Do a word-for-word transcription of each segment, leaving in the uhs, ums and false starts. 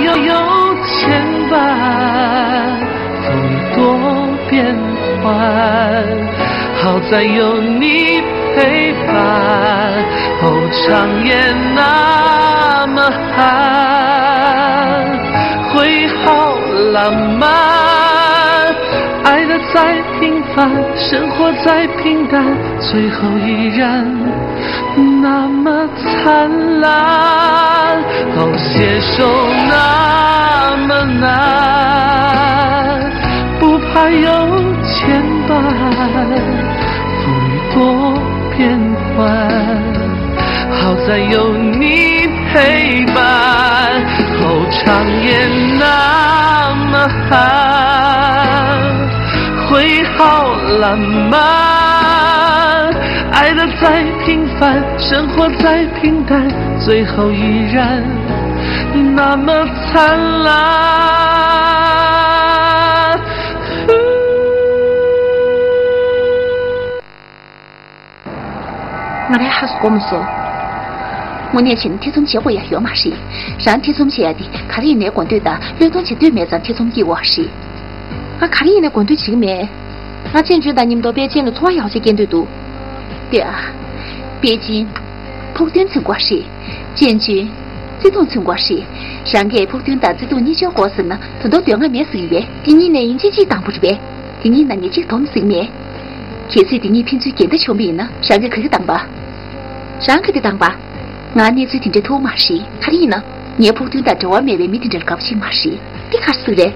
有千般风雨多变幻，好在有你陪伴，哦，长夜那么寒，会好浪漫，爱的再平凡，生活再平淡，最后依然那么灿烂，哦，携手那么难，不怕有千般风雨多变幻，好在有你陪伴，哦，长夜那么寒，会好浪漫，爱的再平凡，生活再平淡，最后依然那么灿烂。 ང་རང་ཧ་སུ་གོ་མ་སོང་། དངོས་གནས་བྱས་ན་ཐེ་ཚོམ་བྱེད་དགོས་ཡ་ཡོད་མ་རེད། རང་ཐེ་ཚོམ་བྱེད་ཡ་དེ་ག་རེ་ཡིན་ནའི་དགོས་འདོད་དང་བློས་གཏོང་བྱེད་འདོད་མེད་ཙང་ཐེ་ཚོམ་སྐྱེ་བ་རེད། ང་ག་རེ་ཡིན་ནའི་དགོས་འདོད་བྱེད་ཀྱི་མེད། ང་ཅན་ཅུན་དང་མཉམ་དུ་པེ་ཅིན་ལ་འཚོ་བ་ཡག་ཅིག་སྐྱེལ་འདོད་འདུག་དེ་ཨ། པེ་ཅིན། ཕུགས་འདུན་མཚོན་དགོས་རེད། ཅན་ཅུན། བརྩེ་དུང་མཚོན་དགོས་རེད། རང་གིས་ཕུགས་འདུན་དང་བརྩེ་དུང་གཉིས་ཆར་དགོས་ཟེར་ན་ད་དུང་འདོད་པ་མེད་ཟེར་གྱི་ཡོད་པས། དེ་གཉིས་ནས་ཡིན་གཅིག་གཅིག་དང་པོ་རེད་པས། དེ་གཉིས་ནང་ནས་གཅིག་སྡོམ་ཟེར་གྱི་མེད། གལ་སྲིད་དེ་གཉིས་ཕན་ཚུན་འགལ་ཟླ་བྱུང་བ་ཡིན་ན་རང་གིས་ག་གི་བཏང་པ། རང་གིས་དེ་བཏང་པ། ང་གནས་ཚུལ་དེ་འདྲའི་ཐུག་མ་རེད། ག་རེ་ཡིན་ན། ངའི་ཕུགས་འདུན་དང་འབྲེལ་བ་མེད་པའི་མི་དེ་འདྲར་དགའ་པོ་བྱེད་མ་རེད། འདི་ག་རེ་ཟེར་རེད།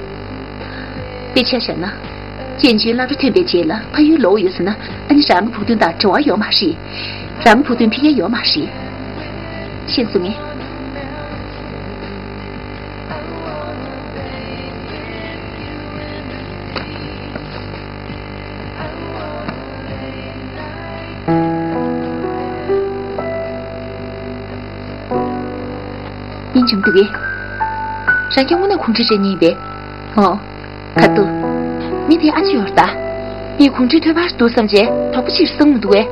དཔེ་ཆ་བཞག་ན། ཅན་ཅུན་སློབ་གྲྭ་ཐོན་པའི་རྗེས་ལ་ཕ་ཡུལ་ལོག་ཡོད་ཟེར་ན་ཨ་ནི་རང་གི་ཕུགས་འདུན་དང་འབྲེལ་བ་ཡོད་མ་རེད། རང་གི་ཕུགས་འདུན་ཕ་གིར་ཡོད་མ་རེད། ཤེས་སོང་ངས། ཡིན་བྱུང་འདུག་གས། རང་རྒྱལ་དངོས་གནས་ཁོང་ཁྲོ་བྱེད་ཉེན་པས། ཨོ། ག་དུ། མི་དེ་ཨ་ཅེ་ཡོད་ད། ངས་ཁོང་ཁྲོའི་ཐོད་པར་འདུག་བསམ་བྱས་དོགས་པ་ཅིག་སོང་མི་འདུག་གས།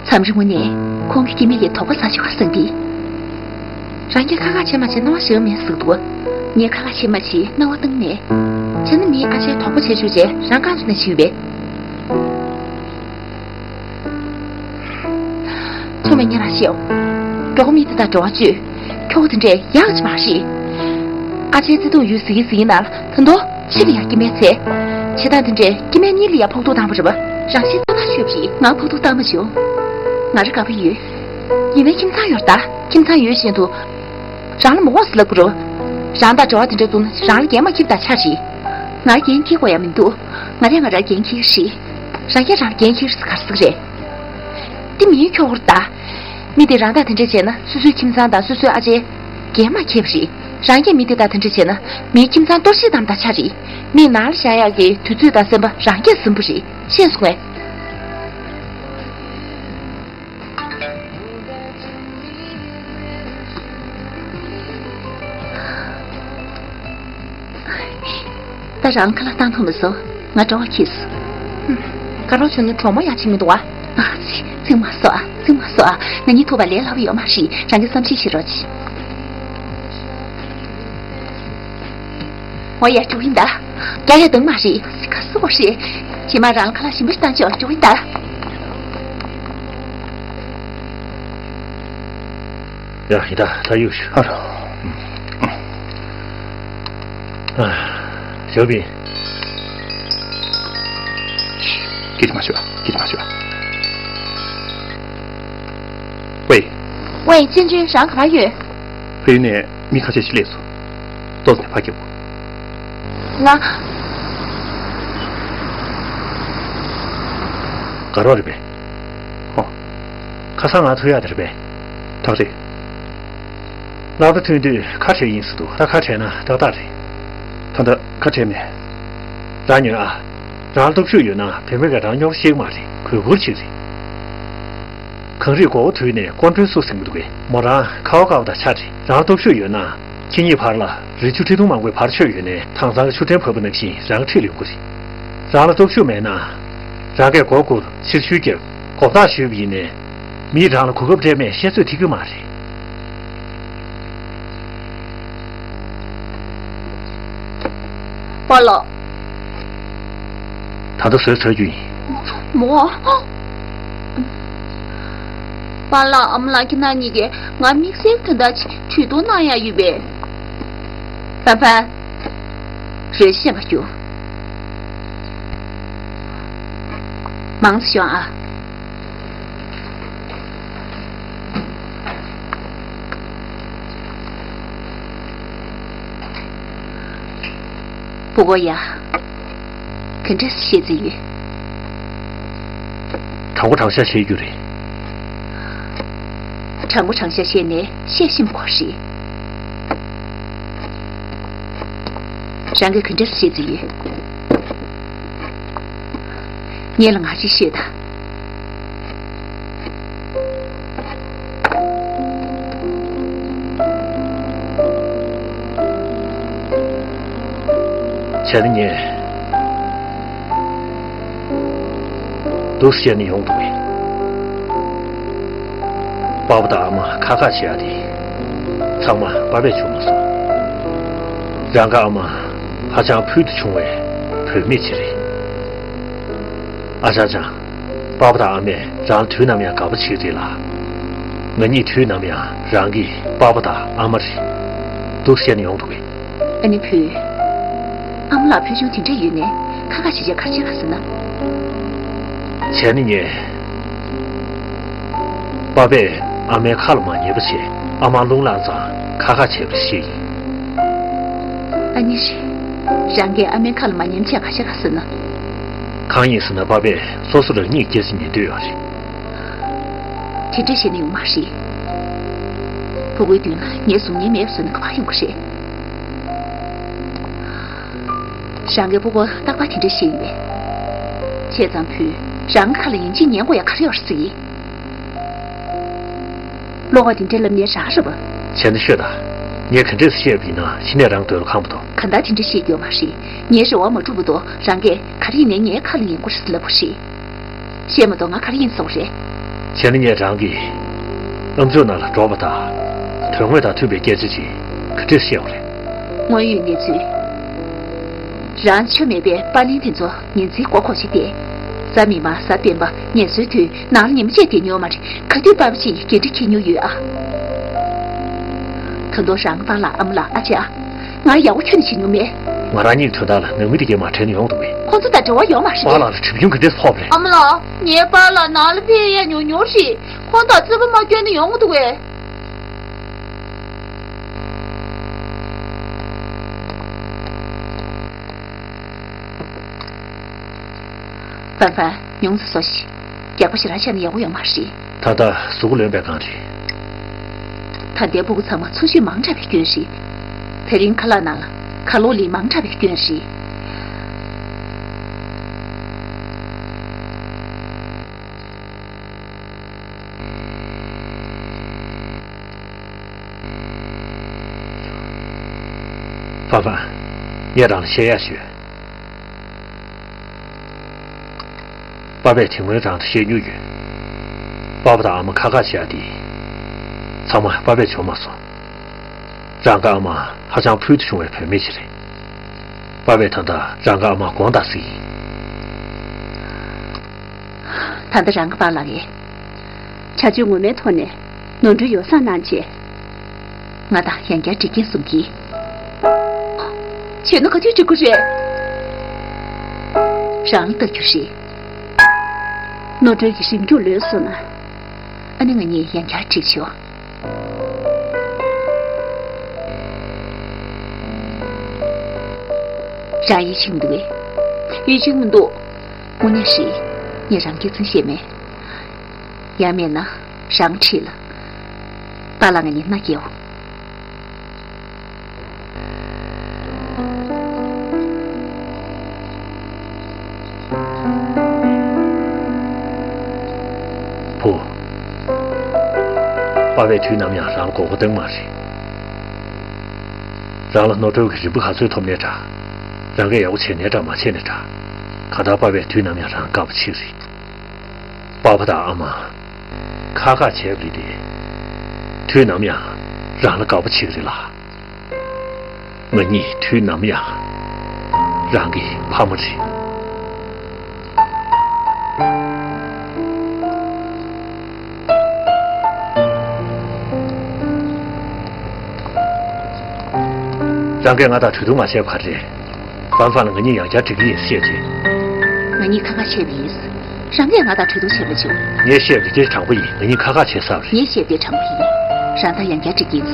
མཚམས་རེ་དངོས་གནས་ཁོང་གི་སྐྱེ་དམན་གྱི་དོགས་པ་ཟ་ཆོག་ག་བསམ་གི། རང་གིས་ཁ་ཁ་བྱེད་མ་བྱེད་སྣང་བ་ཞིག་མེད་ཟེར་འདུག་ངས་ཁ་ཁ་བྱེད་མ་བྱེད་སྣང་བ་བཏང་མེད། བྱས་ན་མིས་ཨ་ཅེར་དོགས་པ་བྱེད་ཆོག་ཅེས་རང་རྐང་བཙུགས་ནས་བྱས་ཡོད་པས། ཚང་མས་ཉན་རོགས་བྱེད། མགྱོགས་པོ་མི་དེ་དང་འབྲེལ་བ་བཅད། ཁྱོ་ག་དེ་འདྲས་ཡག་ཅིག་མ་རེད། ཨ་ཅེ་བརྩེ་དུང་ཡོད་ཟེར་གྱི་ཟེར་གྱི་ན་ལ་ད་དུང་ཕྱི་ལ་ཡང་སྐྱེ་དམན་འཚོལ། བྱེད་སྟངས་དེ་འདྲས་སྐྱེ་དམན་གཉིས་ལ་ཡང་ཕོག་ཐུག་བཏང་བ་རེད་པ། རང་བཞིན་ཏག་ཏག་ཤོད་པ་རེད། ང་ཕོག་ཐུག་བཏང་མ་བྱུང་། ང་རང་དགའ་པོ་ཡོད། ཡིན་ནའི་ཁྱིམ་ཚང་ཡོད་རེད་ད། ཁྱིམ་ཚང་ཡོད་བཞིན་དུ། རང་ལ་མི་དགོས་ཟེར་ལབ་དགོས་རེད། རང་དང་འབྲེལ་བ་དེ་འདྲ་འདུག་ན་རང་ལ་འགན་མ་འཁྱེར་དང་ཆ་རེད། ང་ལ་འགན་འཁྱེར་དགོས་ཡ་མི་འདུག་ང་རང་ང་རང་འགན་འཁྱེར་གྱི་རེད། རང་གིས་རང་ལ་འགན་འཁྱེར་ཟེར་ག་རེ་ཟེར་གྱི་རེད། འདི་མིའི་ཁྱོ་ག་རེད་ད། མི་དེ་རང་དང་དེ་འདྲ་བྱས་ན་སོ་སོའི་ཁྱིམ་ཚང་དང་སོ་སོའི་ཨ་ཅེ། འགན་མ་འཁྱེར་བ་རེད། རང་གིས་མི་དེ་དང་དེ་འདྲ་བྱས་ན་མིའི་ཁྱིམ་ཚང་གཏོར་བཤིག་བཏང་དང་ཆ་རེད། མིས་ནང་ལ་བཞག་ཡག་གི་དུས་ཚོད་དང་སེམས་པ་རང་གིས་ཟིན་པ་རེད། ཤེས་སོང་ངས། ད་རང་ཁ་ལག་བཏང་ཐུབ་མ་སོང་། ང་གྲོད་ཁོག་ཁེངས་སོང་། དགའ་རོགས་བྱུང་ན་གྲོགས་མོ་ཡག་ཅིག་མི་འདུག་བ། ཨ་ཙི། ཚིག་མ་ཟོ་ཨ། ཚིག་མ་ཟོ་ཨ། ང་གཉིས་ཐུག་པ་ལས་སླ་པོ་ཡོད་མ་རེད། རང་གིས་བསམ་ཤེས་བྱེད་རོགས་གྱིས། འོ་ཡ། འགྲོ་གི་ཡིན་ད། རྒྱག་ཡ་འདུག་མ་རེད། ག་སུ་བ་རེད། རྗེས་མ་རང་ལ་ཁ་ལག་ཞིམ་པོ་ཞིག་བཏང་ཆོག་འགྲོ་གི་ཡིན་ད། ཡ། ཡིན་ད། ད་གཡུག་ཞུ། ཨ་རོ། ཨ། ཞའོ་པིན། སྐད་ཆ་མ་ཤོད། སྐད་ཆ་མ་ཤོད། ཝེ། ཝེ། ཅན་ཅུན། རང་ག་པར་ཡོད། ཕ་ཡུལ་ནས་མི་ཁ་ཤས་ཤིག་སླེབས་སོང་། ཏོག་ཙམ་ཕར་རྒྱབ་དགོས། ང་། དགའ་རོགས་རེད་པས། ཧོ། ཁ་སང་ང་ཐུག་ཡག་དེ་རེད་པས། ཐག་རེད། སློབ་གྲྭ་ཐོན་དུས་ཁ་བྲལ་ཡིན་ཟེར་འདུག་ད་ཁ་བྲལ་ན་ཏག་ཏག་རེད། ད་ལྟ་ཁ་བྲལ་མེད། རང་ཉོན་ཨ། རང་ལ་སྟོབས་ཤུགས་ཡོད་ན་བུད་མེད་ཀྱིས་རང་སྨྱོ་ཤེས་ཀྱི་མ་རེད། གུས་བཀུར་བྱེད་རེད། གངས་རིས་མགོ་བོ་དུད་ནས་སྐོར་འགྲོའི་སུ་ཟིན་གྱི་འདུག་གས། མོ་རང་ཁ་བ་དཀར་པོ་དང་ཆ་འདྲ། རང་ལ་སྟོབས་ཤུགས་ཡོད་ན། ཁྱེད་གཉིས་བར་ལ་རི་ཆུ་ཁྲི་སྟོང་མང་པོའི་བར་ཆོད་ཡོད་ནའི་ཐང་སང་ཆུ་ཕྲན་བབས་པ་ནང་བཞིན་རང་ཁྲིད་ལ་ཡོང་གི་རེད། རང་ལ་སྟོབས་ཤུགས་མེད་ན། རང་གིས་མགོ་སྒུར་ཕྱིར་ཤུལ་རྒྱབ་མགོ་བཏགས་ཞུས་པ་ཡིན་ནའི། མིས་རང་ལ་གོ་སྐབས་སྤྲད་མེད་བཤད་ཚོད་ཐིག་གི་མ་རེད། པཱ་ལགས། ད་ལྟ་བཟོས་ཚར་རྒྱུ་ཡིན། མོ། པཱ་ལགས་ཨ་མ་ལགས་ཁྱེད་རྣམ་གཉིས་ཀས་ང་དམིགས་བསལ་དོན་དག་ཅིག་གྲོས་བསྡུར་གནང་ཡག་ཡོད་པས། ཧྥན་ཧྥན། རེ་ཞིག་བཤད་པར་ཞུ། མང་ཙམ་ཤོག་ཨ། ཕྲུ་གུ་ཡ། ག་འདྲས་བཤད་རྩིས་ཡོད། དྲང་པོ་དྲང་བཞག་བཤད་རྒྱུ་རེད། དྲང་པོ་དྲང་བཞག་བཤད་ནས་བཤད་ཤེས་དགོས་རེད། རང་གིས་ག་འདྲས་བཤད་རྩིས་ཡོད། ངས་ལ་ང་ཅིག་བཤད་དང་། བྱས་ན་ངས་འདུག་སེ་བཤད་ན་ཡོང་འདུག་གས། པ་ཕ་དང་ཨ་མ་ཁ་ཁ་བྱེད་ཡ་དེ་ཚང་མ་པ་ཕས་བྱུང་མ་སོང་། རང་གི་ཨ་མ་ཧ་ཅང་ཕུལ་དུ་བྱུང་བའི་བུད་མེད་ཅིག་རེད། ཨ་ཅག་ཅག་པ་ཕ་དང་ཨ་མས་རང་དུས་ནམ་ཡང་དགའ་པོ་བྱེད་ཀྱི་རེད་ལ། ང་གཉིས་དུས་ནམ་ཡང་རང་གི་པ་ཕ་དང་ཨ་མ་རེད། འདུག་སེ་བཤད་ན་ཡོང་འདུག་གས། ཨ་ནེ་བུ། ཨ་མ་ལགས་ཕུལ་བྱུང་དེ་འདྲ་ཡོད་ནའི་ཁ་ཁ་བྱེད་བྱས་ག་རེ་བྱེད་ག་ཟེར་ན། བྱས་ན་ངས། པ་ཕས་ཨ་མའི་ཁ་ལ་མ་ཉན་པ་བྱས་ཨ་མ་རླུང་ལངས་ཙང་ཁ་ཁ་བྱས་པ་ཞིག་ཡིན། ཨ་ནེ་རེད། རང་གིས་ཨ་མའི་ཁ་ལ་མ་ཉན་བྱས་ག་རེ་བྱེད་ག་ཟེར་ན། གང་ཡིན་ཟེར་ན་པ་ཕས་སོ་སོ་རང་ཉིད་སྐྱེ་ས་ཉན་འདོད་ཡོད་རེད། དེ་འདྲ་བྱས་ན་ཡོང་མ་རེད། ཕྲུ་གུའི་མདུན་ལ་ངས་གཟུགས་བརྙན་མེད་པ་བཟོས་ན་ག་པར་ཡོང་གི་རེད། རང་གིས་ཕྲུ་གུར་རྟག་པར་དེ་འདྲ་བཤད་ཡོད་པས། བྱས་ཙང་བུ། རང་གི་ཁ་ལ་ཡིན་གཅིག་ཉན་དགོས་ཡ་ག་རེ་ཡོད་རེད་ཟེར་གི། བློ་ཁོག་དེ་འདྲ་ལབ་མཁན་རང་རེད་པ། བྱས་ན་ཤོད་དང་། ངས་ག་འདྲས་བཤད་པ་ཡིན་ན་གཞི་ནས་རང་འདོད་ལ་ཁེངས་པ་འདུག་གང་ལྟར་དེ་འདྲ་བཤད་རྒྱུ་མ་རེད། ངའི་རེ་བ་མ་འགྲུབ་པ་འདུག་རང་གིས་ག་རེ་ཡིན་ནའི་ངའི་ཁ་ལ་ཉན་དགོས་རེད་ཟེར་ལབ་པ་རེད། བཤད་མ་གཏོགས་ང་ག་རེ་ཡིན་ཟེར་བ་རེད། བྱས་ན་ངས་རང་གི་ཨམ་ཅོག་ནང་ལ་འགྲོ་བ་དང་། དོན་དངོས་དང་མཐུན་པའི་སྐད་ཆ་ཅིག་ག་འདྲས་བཤད་པ་རེད། དངོས་ཡོད་གནས་ཚུལ། རང་ཆོ་མེད་པའི་པར་ལེན་དེ་ཚོ་ཉིན་མཚན་མགོ་འཁོར་བྱས་ཏེ། གཟའ་མིག་དམར་གཟའ་སྤེན་པ་ངལ་གསོའི་དུས་ནང་ལ་ཉི་མ་གཅིག་བསྡད་མྱོང་མ་རེད། ག་དུས་པ་ཕ་ཅིག་འགན་འཁྲི་འཁྱེར་མྱོང་ཡོད་ཨ། ད་དུང་རང་གི་པཱ་ལགས་ཨ་མ་ལགས་ཨ་ཅེ་ཨ། ང་ཡག་པོ་ཁྱོན་ནས་བྱེད་མྱོང་མེད། ང་རང་ཉིད་དོན་དག་ལ་ནང་མི་དེ་གས་མ་དྲན་ནས་ཡོང་འདུག་པས། ཁོང་ཚོ་དང་འབྲེལ་བ་ཡོད་མ་རེད། པཱ་ལགས་ལ་གྲིབ་སྐྱོན་ག་འདྲས་ཕོག་པ་རེད། ཨ་མ་ལགས། ངའི་པཱ་ལགས་ནང་ལ་ཕེབས་ཡ་ཉུང་ཉུང་རེད། ཁོང་དང་རྩོད་པ་མ་སྐྱོན་ནས་ཡོང་གི་འདུག་པས། ཧྥན་ཧྥན། ཉུང་ཙམ་བཟོ་ཞིག་རྒྱགས་པ་ཞེ་དྲག་བྱས་ན་ཡག་པོ་ཡོད་མ་རེད། ད་ལྟ་གཟུགས་པོ་ལོན་པའི་སྒང་རེད། ད་ལྟའི་ཕྲུ་གུ་ཚང་མ་འཚོ་བཅུད་མང་དྲགས་པའི་སྐྱོན་རེད། དེ་རིང་ཁ་ལག་ནང་ལ་ཁ་ལོ་ལི་མང་དྲགས་པའི་སྐྱོན་རེད། ཧྥན་ཧྥན། ངས་རང་ལ་བཤད་ཡ་ཞུ། པ་ཕས་དེ་སྔོན་རང་ལ་བཤད་མྱོང་ཡོད། པ་ཕ་དང་ཨ་མ་ཁ་ཁ་བྱེད་ཡ་དེ། ཚང་མ་པ་ཕས་བྱུང་མ་སོང་། རང་གི་ཨ་མ་ཧ་ཅང་ཕུལ་དུ་བྱུང་བའི་བུད་མེད་ཅིག་རེད། པ་ཕས་ད་ལྟ་རང་གི་ཨ་མ་དགོངས་དག་ཟིན་ཡིན། ད་ལྟ་རང་གི་པཱ་ལགས་ཀྱིས་བྱ་སྤྱོད་ངོ་མའི་ཐོག་ནས་ནོར་འཁྲུལ་ཡོ་བསྲང་གནང་བྱས། ང་དང་ཡང་བསྐྱར་འགྲིག་གིན་གསུང་གིས། བྱས་ན་ག་དུས་འགྲིག་གི་རེད། རང་ལ་ལྟ་རྒྱུ་རེད། ནོར་འཁྲུལ་གྱི་རིང་འཇུག་ལོས་སོང་ན། ཨ་ནི་ང་གཉིས་ཡང་བསྐྱར་འགྲིག་ཆོག་རང་ཡིད་ཆེས་མི་འདུག་གས། ཡིད་ཆེས་མི་འདུག་དངོས་གནས་རེད། ངས་རང་སྐྱག་རྫུན་བཤད་མེད། ཡང་མིན་ན་རང་ཁྲིད་ལ། པཱ་ལགས་ང་གཉིས་མནའ་སྐྱེལ། བུ། པ་ཕས་དུས་ནམ་ཡང་རང་ལ་མགོ་སྐོར་གཏོང་མ་རེད། རང་ལ་ནོར་འཁྲུལ་གྱི་རིམ་པ་ག་ཚོད་ཐོབ་ནའི་འདྲ། རང་གིས་ཡག་པོ་བྱས་ནའི་འདྲ་མ་བྱས་ནའི་འདྲ། གང་ལྟར་པ་ཕས་དུས་ནམ་ཡང་རང་དགའ་པོ་བྱེད་ཀྱི་རེད། པ་ཕ་དང་ཨ་མ་ཁ་ཁ་བྱས་པ་རེད་དེ། དུས་ནམ་ཡང་རང་ལ་དགའ་པོ་བྱེད་ཀྱི་རེད་ལགས། ང་གཉིས་དུས་ནམ་ཡང་ རང་གི་ཕ་མ་རེད། རང་གིས་ང་དང་གྲོས་བསྡུར་མ་བྱས་པ་རེད། ཝན་ཧྥང་ལ་ང་གཉིས་ཡང་བསྐྱར་འགྲིག་གི་ཡིན་ཟེར་བྱས། ང་གཉིས་ཁ་ཁ་བྱས་པ་ཡིན། རང་གིས་ང་དང་གྲོས་བསྡུར་བྱས་མ་བྱུང་། ངས་བཤད་པ་དེ་དྲང་པོ་ཡིན། ང་གཉིས་ཁ་ཁ་བྱས་ཚར་བ་རེད། ངས་བཤད་པ་དེ་དྲང་པོ་ཡིན། རང་དང་ཡང་བསྐྱར་འགྲིག་གི་ཡིན།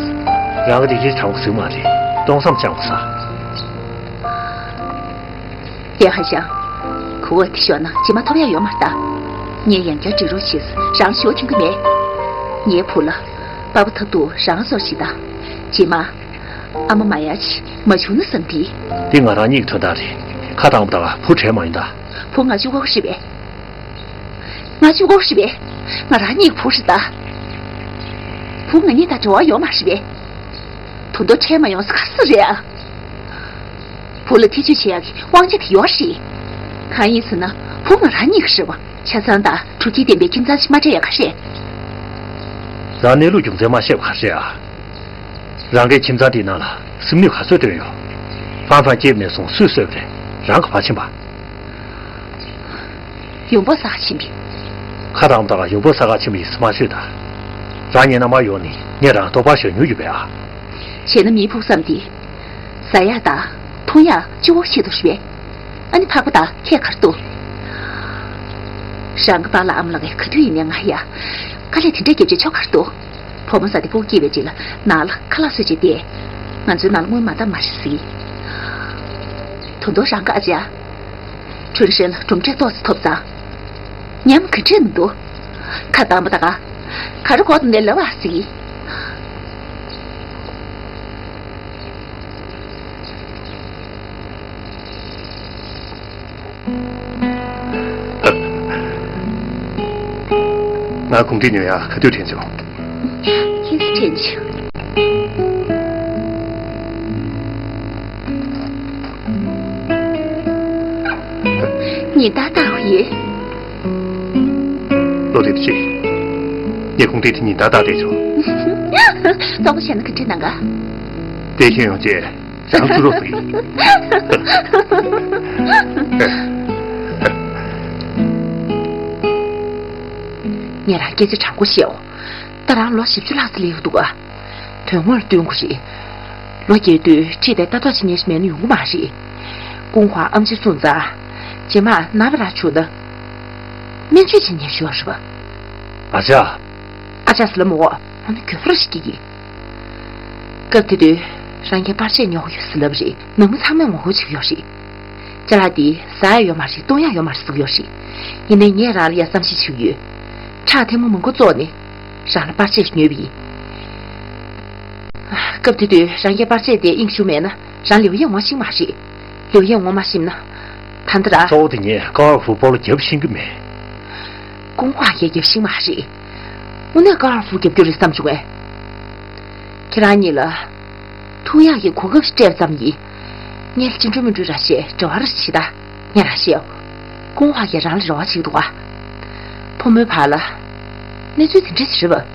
རང་གིས་དེ་དྲང་པོ་ཟེར་མ་རེད། སྟོང་བསམ་རྐྱང་པ་ཟ། ཡ་ཧ་ཞང་། གུ་བ་དེ་ཤོར་ན་རྗེས་མ་ཐོབ་ཡག་ཡོད་མ་རེད་ད། ངས་ཡང་བསྐྱར་འགྲིག་རོགས་བྱས། རང་ཞུ་བ་འཐེན་གི་མེད། ངའི་བུ་ལ། པ་ཕ་ད་དུང་རང་སོར་ཞིག་ད། རྗེས་མ། ཨ་མ་མ་ཡ་ཆི་མ་བྱུང་ན་བསམ་སྟེ། འདི་ང་རང་ཉིད་ཀྱི་དོན་དག་རེད། ཁ་བཏང་པ་དང་བུ་བྲལ་མ་ཡིན་ད། བུ་ང་གཅིག་པོ་རེད་པས། ང་གཅིག་པོ་རེད་པས། ང་རང་ཉིད་ཀྱི་བུ་རེད་ད། བུ་ང་གཉིས་དང་འབྲེལ་བ་ཡོད་མ་རེད་པས། དོན་དུ་བྲལ་མ་ཡོང་ས་ག་ས་རེད་ཨ། བུ་ལ་ཐེ་བྱུས་བྱེད་ཡག་གི་དབང་ཆ་དེ་ཡོད་རེད། གང་ཡིན་ཟེར་ན་བུ་ང་རང་ཉིད་ཀྱི་རེད་པ། ཆ་ཚང་དང་དྲུག་སྐྱེས་ལྡན་པའི་ཁྱིམ་ཚང་ཞིག་མ་འབྲེལ་ཡག་ག་རེད། རང་གནས་ལུགས་རྒྱུ་མཚན་མ་ཤེས་པ་ག་རེད་ཨ། རང་གིས་ཁྱིམ་ཚང་འདིའི་ནང་ལ་སེམས་ནུས་ག་ཚོད་བཏོན་ཡོད། ཧྥང་ཧྥང་སྐྱེས་ནས་བཟུང་སུས་གསོས་པ་རེད། རང་གིས་ཕར་ཕྱིན་པ། ཡོང་འབབ་བསགས་ཕྱིན་པས། ཁ་བཏང་པ་དང་ཡོང་འབབ་བསགས་ཕྱིན་པ་ཡིན་ཟེར་མ་ཤོད་ད། རང་ཉེ་ན་མ་ཡོང་ནི་ངས་རང་ལྟོ་ཕག་ཞོན་མྱོང་ཡོད་པས་ཨ། བྱས་ན་མིའི་ཕུགས་བསམ་འདི། ཟ་ཡག་དང་འཐུང་ཡག་གཅིག་པོ་ཆེད་དུ་རེད་པས། ཨ་ནི་ཕག་པ་དང་ཁྱད་ག་རེ་འདུག་རང་གི་པཱ་ལགས་ཨ་མ་ལགས་ཀྱིས་ག་དུས་ཡིན་ནའི་ང་ཡ། དཀའ་ལས་དེ་འདྲས་རྒྱབ་བྱས་ཆོ་ག་རེ་འདུག་བུ་མོ་ཟ་དེ་སྤུ་གུ་སྐྱེས་པའི་རྗེས་ལ་ནང་ལ་ཁ་ལག་བཟོས་བྱས་བསྡད། ང་ཚོའི་ནང་ལ་དངུལ་མ་འདང་མ་ཤི་ཟིག་དོན་དུ་རང་གི་ཨ་ཅག་ཁྲུན་ཧྲེང་ལ་གྲུབ་འབྲས་ཏོག་ཙམ་ཐོབ་ཙང་། ཉམས་ག་འདྲས་མི་འདུག་ཁ་བཏང་པ་ད་ག་ག་རེ་གོ་དང་ནས་ལབ་ཨ་ཟིག་ང་གུང་ཁྲན་ཉོ་ཡག་ག་དུས་དྲན་བྱུང་། ཁྱེད་ཚོ་དྲན་བྱུང་། ཉིན་ལྟར་ལྟ་དགོས་ཡོད། ལོ་དེབ་ཆེ། ངས་གུང་ཁྲན་དེ་ཉིན་ལྟར་ལྟ་བསྡད་བྱུང་། བཙོག་པ་བྱས་ན་ག་འདྲ་གནང་ག་དེ་ཁྱོད་ཡོང་རྗེས་རང་ཚུར་རོགས་ཟིག་ངས་རང་སྐད་ཆ་དྲང་པོ་བཤད་འོ། ད་རང་ལོ་བཞི་བཅུ་ལྷག་ཙམ་སླེབས་ཡོད་འདུག་ག་དོན་དངོས་ལ་སྟོན་དགོས་རེད། ལོ་རྒས་དུས་ཁྲིད་དེ་ལྟ་རྟོག་བྱེད་མཁན་ཞིག་མེད་ན་ཡོང་གི་མ་རེད། ཀུང་ཧྭ་ཨེམ་ཆི་གསུངས་ཙང་། རྗེས་མ་ན་བ་ར་བྱུང་ན། སྨན་བཅོས་བྱེད་མཁན་ཞིག་ཡོད་རེད་པ། ཨ་ཅག་ཨ་ཅག་ཟེར་ལབ་མོ། ཨ་ནི་གྱོད་ཕོར་ཞིག་སྐྱེས་ཀྱི། སྐབས་དེ་དུས་རང་གིས་པར་ཆས་ཉོ་གི་ཡོད་ཟེར་ལབ་རེད། ནང་མི་ཚང་མས་ངོ་རྒོལ་བྱེད་ཀྱི་ཡོད་རེད། ཅ་ལག་དེ་ཟ་ཡག་ཡོད་མ་རེད། བཏུང་ཡག་ཡོད་མ་རེད་ཟེར་གྱི་ཡོད་རེད། ཡིན་ནའི་ངས་རང་ལ་ཡ་བསམ་ཤེས་བྱེད་ཀྱི་ཡོད། ཁྲག་ཐལ་མོ་མང་པོ་བཙོངས་ནས་རང་ལ་པར་ཆས་ཤིག་ཉོས་པ་ཡིན། སྐབས་དེ་དུས་རང་གིས་པར་ཆས་དེ་དབྱིངས་ཞུགས་མེད་ན་རང་ལེའུ་ཡན་ངོ་ཤེས་མ་རེད། ལེའུ་ཡན་ངོ་མ་ཤེས་ན། ད་ལྟ་ར། གཙོ་བོ་དེ་ངས་ཀའོ་ཧྥུ་སྤོ་ལོ་རྒྱབ་ཤེས་ཀྱི་མེད། ཀུང་ཧྭ་ཡ་རྒྱབ་ཤེས་མ་རེད། དངོས་གནས་ཀའོ་ཧྥུ་རྒྱབ་རྒྱུ་རེད་བསམ་བྱུང་ངས། ཁྱེད་རང་གཉིས་ལ། འཐུང་ཡག་གི་གོ་སྐབས་ཤིག་སྤྲད་པ་ཙམ་ཡིན། ངས་ལ་ཅི་འགྲོ་མི་འགྲོ་ར་བཤད་འབྲེལ་བ་ར་བྱེད་ད། ངས་རང་བཤད། ཀུང་ཧྭ་ཡ་རང་ལ་རེ་བ་བྱེད་ཀྱི་འདུག་ག་བུ་མོའི་བར་ལ། གནས་ཚུལ་དེ་འདྲ་ཞིག་རེད་པ།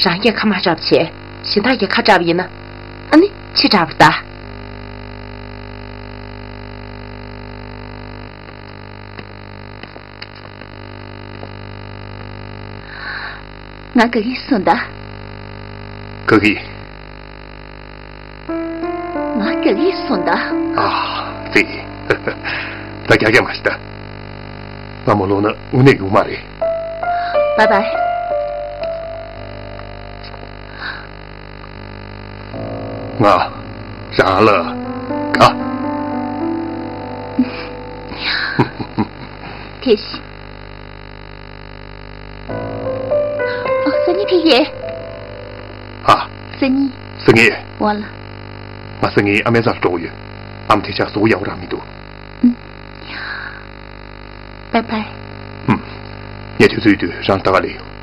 རང་གིས་ཁ་མ་གྲགས་པ་བྱས། གཞན་དག་གིས་ཁ་གྲགས་པ་ཡིན་ན། ཨ་ནི་ཕྱི་གྲགས་པ་རེད་ད། ང་དགའ་གི་སོང་ད། དགའ་གི། ང་དགའ་གི་སོང་ད། ཨ། ཙི། ད་རྒྱག་རྒྱག་མ་བྱེད་ད། ང་མ་ལོག་ན་དངོས་གནས་ཡོང་མ་རེད། བའི་བའི། ང་རང་ལ་དགའ། དེ་བཞིན། ཨ། སང་ཉིན་ཕེབས་ཡས། ཧ། སང་ཉིན། སང་ཉིན། འོ་ལ། ང་སང་ཉིན་ཨ་མའི་རྩར་འགྲོ་གི་ཡོད། ཨ་མ་དེ་ཕྱག་བཟོ་ཡག་པོ་རང་མི་འདུག་ཨུམ། བའི་བའི། ཨུམ། ངས་དུས་ཚོད་ཡོད་དུས་རང་ལ་ལྟ་ག་སླེབས་ཡོང་།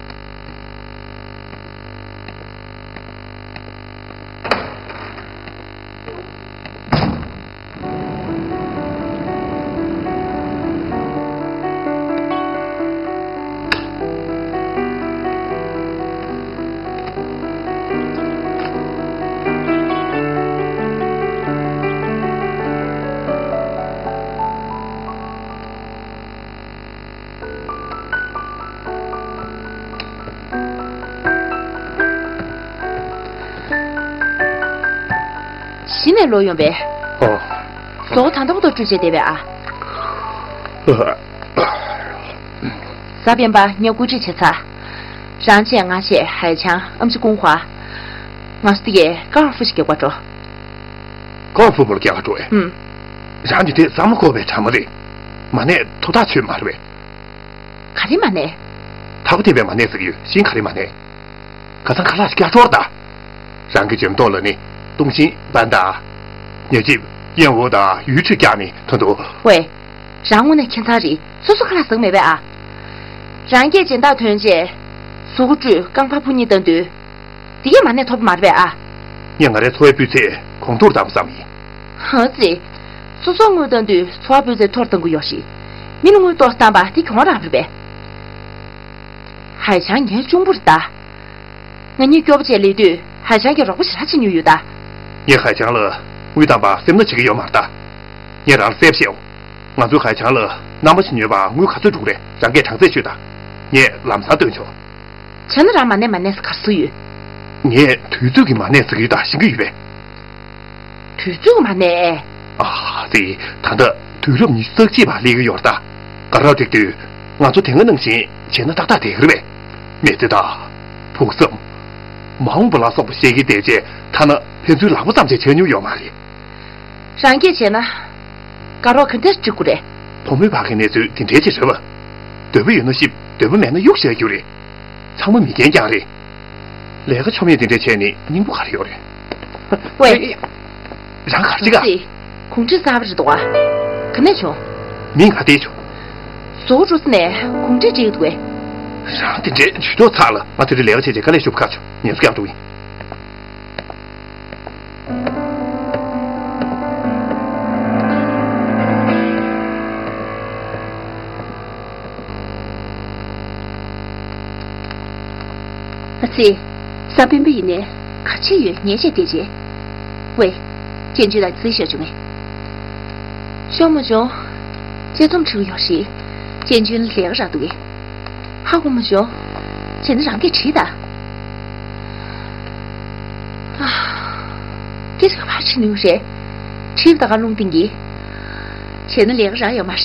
གཞི་ནས་ལོག་ཡོང་བས། ཨོ། ཟོག་ད་ལྟ་བར་དུ་བཀྲུས་བྱས་བསྡད་པས་ཨ། ཨ། གཟའ་སྤེན་པ་ངས་བཀོད་སྒྲིག་བྱས་ཚར། རང་བཅས་ང་བཅས་ཧའེ་ཆང་ཨམ་ཆི་ཀུང་ཧྭ། ང་ཚོ་དེ་གས་ཀ་ཧྥུ་ཞིག་རྒྱག་པར་འགྲོ། ཀ་ཧྥུ་བོར་རྒྱག་འགྲོ་ཨེ། ཧུམ། རང་གི་དེ་བསམ་བློ་འཁོར་བའི་དྲ་མ་རེད། མ་ནས་ཐོ་ཐག་ཆོད་མ་རེད་པས། ག་རེ་མ་ནས། ཐག་པ་འཐེན་པའི་མ་ནས་ཟེར་གྱི་ཡོད་ཤིང་ག་རེ་མ་ནས། ཁ་སང་ཁ་ལག་ཞིག་རྒྱག་འགྲོ་ད། རང་གི་འཇོན་ཐོག་ལ་ནི་ཏུང་ཤིན་པན་དང་། ཉ་ཅིབ་ཡན་འོ་དང་ཡུས་ཁྲུས་རྒྱག་ནི་ཐོན་འདུག་ཝེ། རང་དངོས་གནས་ཁྱད་མཚར་རེད། སོ་སོ་ཁ་ལག་ཟ་གི་མེད་པས་ཨ། རང་སྐད་སྦྱིན་བདག་ཐོན་རྗེས། གཟུགས་པོ་བཀྲུས་རྐང་པ་ཕུ་ཉིན་བཏང་དུས། དེ་གས་མ་ནས་ཐོབ་པ་མ་རེད་པས་ཨ། ངས་ང་རའི་འཚོ་བའི་སྤུས་ཚད་གོང་མཐོར་བཏང་བསམ་ཡིན། ཧ་ཙི། སོ་སོ་དངུལ་བཏང་དུས་འཚོ་བ་སྤུས་ཚད་མཐོར་གཏོང་གི་ཡོད་ཤི། མི་ལ་དངུལ་ཏོག་བཏང་པ་དེ་གྱོང་རག་རེད་པས། ཧའེ་ཆང་ངའི་གཅུང་པོ་རེད་ད། ང་གཉིས་སྐྱོ་པོ་བྱས་སླེབས་དུས་ཧའེ་ཆང་གིས་རོགས་པ་ཞེ་དྲག་བྱེད་མྱོང་ཡོད་ད། ངས་ཧའེ་ཆང་ལ་དངུལ་བཏང་པ་སེམས་ན་བྱེད་ཀྱི་ཡོད་མ་རེད་ད། ངས་རང་ལ་གསལ་པོ་བཤད་འོང་། ང་ཚོའི་ཧའེ་ཆང་ལ་རྣམ་པ་ཞིག་ཉོས་པ་དངུལ་ག་ཚོད་འགྲོ་གི་རེད། རང་གིས་གྲངས་ཚད་ཤོད་དང་། ངས་ལམ་སང་སྟོན་ཆོག་བྱས་ན་རང་མ་ནས་མ་ནས་ཟེར་ག་རེ་ཟེར་གྱི་ཡོད། ངས་དུས་ཚོད་ཀྱི་མ་ནས་ཟེར་གྱི་ཡོད་ད། ཤེས་ཀྱི་ཡོད་པས། དུས་ཚོད་ཀྱི་མ་ནས། ཨ་ཙི། ད་ལྟ་དུས་རབས་ཉི་ཤུ་རྩ་གཅིག་པ་སླེབས་ཀྱི་ཡོད་རེད་ད། དགའ་རབ་འགྲིག་དུས་ང་ཚོ་དེ་སྔ་ནང་བཞིན་བྱས་ན་ཏག་ཏག་བསྡད་ཀྱི་རེད་པས། མི་ཚེ་དང་། ཕུགས་བསམ། མ་འོངས་པ་ལ་སོགས་པ་བཤད་ཀྱི་བསྡད་རྗེས་ཐ་ན་ཕན་ཚུན་ལག་པ་ཙམ་ཞིག་བྱས་མྱོང་ཡོད་མ་རེད། རང་སྐད་བྱས་ན། དགའ་རོགས་ག་འདྲས་འགྲིག་དགོས་རེད། བུ་མོའི་བར་གྱི་གནས་ཚུལ་དེ་འདྲའི་ཅིག་རེད་པ། འདོད་པ་ཡོད་ན་གཤིབ། འདོད་པ་མེད་ན་གཡུག་བཞག་རྒྱུ་རེད། ཚང་མ་མི་རྒན་རྐྱང་རེད། ལས་ཀ་ཆོ་མེད་དེ་འདྲ་བྱས་ནས་སྙིང་པོ་ག་རེ་ཡོད་རེད། ཝེ། རང་ག་རེ་བྱེད་ག་ཙི། གུང་ཁྲན་གསར་པ་རེད་འདུག་ག་ག་ནས་བྱུང་། མིང་ང་བལྟས་བྱུང་། བཟོ་བོ་འགྲོ་ས་ནས་གུང་ཁྲན་བྲིས་ཡོད་འདུག་གས། རང་དེ་འདྲའི་ཇུས་གཏོགས་ཚར་ལ་ང་དེ་འདྲའི་ལས་ཀ་བྱས་བྱས་དཀའ་ལས་ཞུ་བ་ཁག་བྱུང་། ཉན་ས་ཀྱང་འགྲོ་ཡིན། ཨ་ཙི། གཟའ་སྤེན་པ་ཡིན་ནའི་ག་བྱེད་ཡོད་ཉལ་བྱས་བསྡད་རྗེས། ཝེ། ཅན་ཅུན་ལ་རྩིས་ཤོར་བྱུང་ངས། ཤོར་མ་བྱུང་། དཔྱད་རྩོམ་བྲིས་པ་ཡོད་རེད། ཅན་ཅུན་ལ་ལས་ཀ་རག་འདུག་གས། ཧ་གོ་མ་བྱུང་། བྱས་ན་རང་གིས་བྲིས་ད། ཨ། སྐད་ཆ་ག་པར་བྲིས་ནུས་རེད། བྲིས་པ་ད་ག་རླུང་བཏང་གི། བྱས་ན་ལས་ཀ་རག་ཡོད་མ་རེད།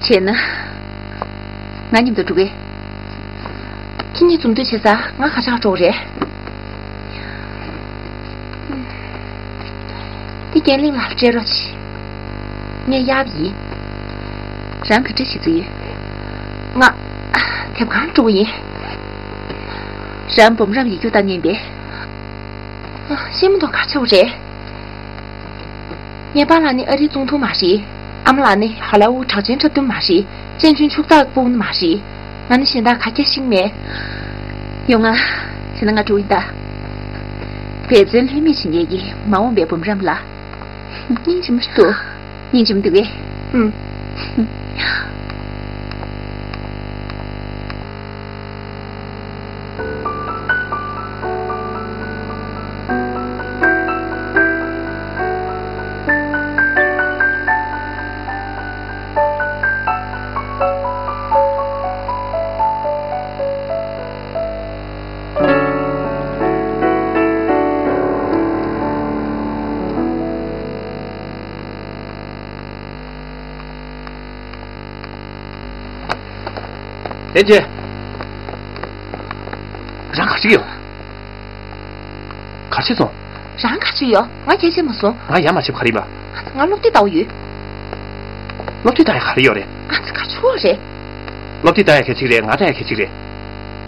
བྱས་ན། ང་མཉམ་དུ་འགྲོ་གི། ཁྱེད་གཉིས་འཛོམས་འདོད་བྱེད་ས་ང་ག་ཆག་འགྲོ་གི་རེད། འདི་རྒན་གླིང་ལ་སྤྲད་རོགས་བྱེད། ངས་གཡར་བ་ཡིན། རང་ག་འདྲ་བྱེད་རྩིས་ཡོད། ང་། དེབ་ཁང་འགྲོ་གི་ཡིན། རང་འབུམ་རམས་ཡིག་རྒྱུགས་བཏང་མཁན་པས། ཤེས་མི་འདུག་ག་ཆག་རེད། ངའི་པཱ་ལགས་ནི་ཨ་རིའི་ཙུང་ཐུང་མ་རེད། ཨ་མ་ལགས་ནི་ཧ་ལ་ཝུའུ་གྲགས་ཅན་འཁྲབ་སྟོན་མ་རེད། ཅན་ཅུན་ཕྱུག་བདག་སྤུན་མ་རེད། ང་ནི་གཞན་དག་ག་རྒྱ་ཤིང་མེད། ཡོང་ང་། བྱས་ན་ང་འགྲོ་ཡིན་ད། འབད་བརྩོན་ལྷོད་མེད་བྱེད་མཁན་གྱི་མ་འོངས་པའི་འབུམ་རམས་ལགས། སྙིང་རྗེ་མོ་ཞིག་འདུག་སྙིང་རྗེ་མོ་འདུག་གས། ཨུམ། ལན་ཅན། རང་ག་རེ་བྱེད་ཀྱི་ཡོད། ག་རེ་བྱས་སོང་། རང་ག་རེ་བྱེད་ཡོད། ང་གལ་ཆེ་མ་སོང་། ང་ཡ་མ་བྱེད་ག་རེ་ཡིན་པ། ང་སློབ་དེབ་ལྟ་བ་ཡོད། སློབ་དེབ་ལྟ་ཡ་ག་རེ་ཡོད་རེད། ཨ་ཙི་ག་ཆུ་བ་རེད། སློབ་དེབ་ལྟ་ཡ་གལ་ཆེ་རེད། ང་ལྟ་ཡ་གལ་ཆེ་རེད།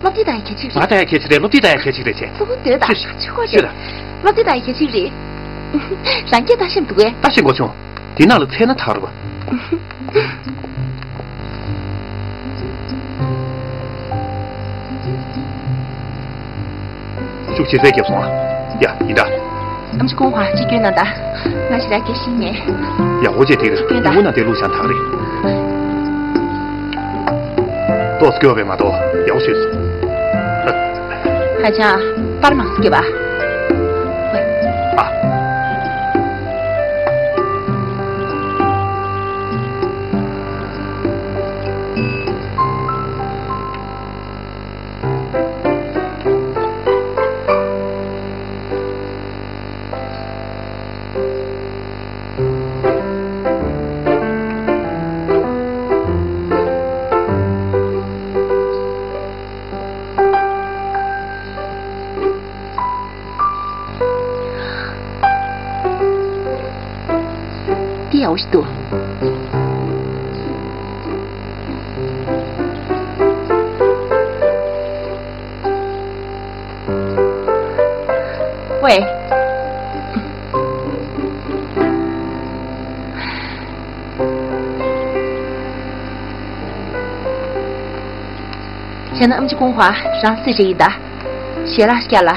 སློབ་དེབ་ལྟ་ཡ་གལ་ཆེ་རེད། ང་ལྟ་ཡ་གལ་ཆེ་རེད། སློབ་དེབ་ལྟ་ཡ་གལ་ཆེ་རེད་བྱས། ཚུར་སྡོད་དང་ཤོད་ཤོད་ཤོད་རེད། སློབ་དེབ་ལྟ་ཡ་གལ་ཆེ་རེད། རང་སྐད་ལྟ་ཤེས་མི་འདུག་གས། ལྟ་ཤེས་གོ་བྱུང་། དེ་ནང་ལ་ཚད་སྣ་དག་རེད་པ། ཤུགས་ཆེ་ཚད་བརྒྱབ་སོང་ཨ། ཡ་ཡིན་ད། ཨམ་ཆི་ཀུང་ཧྭ་གཅིག་སྐྱོན་གནང་དང་། ང་ཞེ་དྲག་དགེ་ཞིག་ཉན། ཡག་པོ་བྱས་དེ་གཅིག་སྐྱོན་དང་། ཉིན་མོ་ནང་དེ་བླུགས་བཞག་དག་རེད། ཏོག་ཙམ་སྐྱོ་བས་མ་གཏོགས་ཡག་པོ་བྱས་སོང་། ཧ་ཅང་པར་མང་སྐྱེ་བ། ཨ། ཞིག་འདུག་ཝེ། བྱས་ན་ཨམ་ཆི་ཀུང་ཧྭ་རང་སྲིད་རེད་ཡིན་ད། ཞལ་ལག་བསྐྱལ་ལ།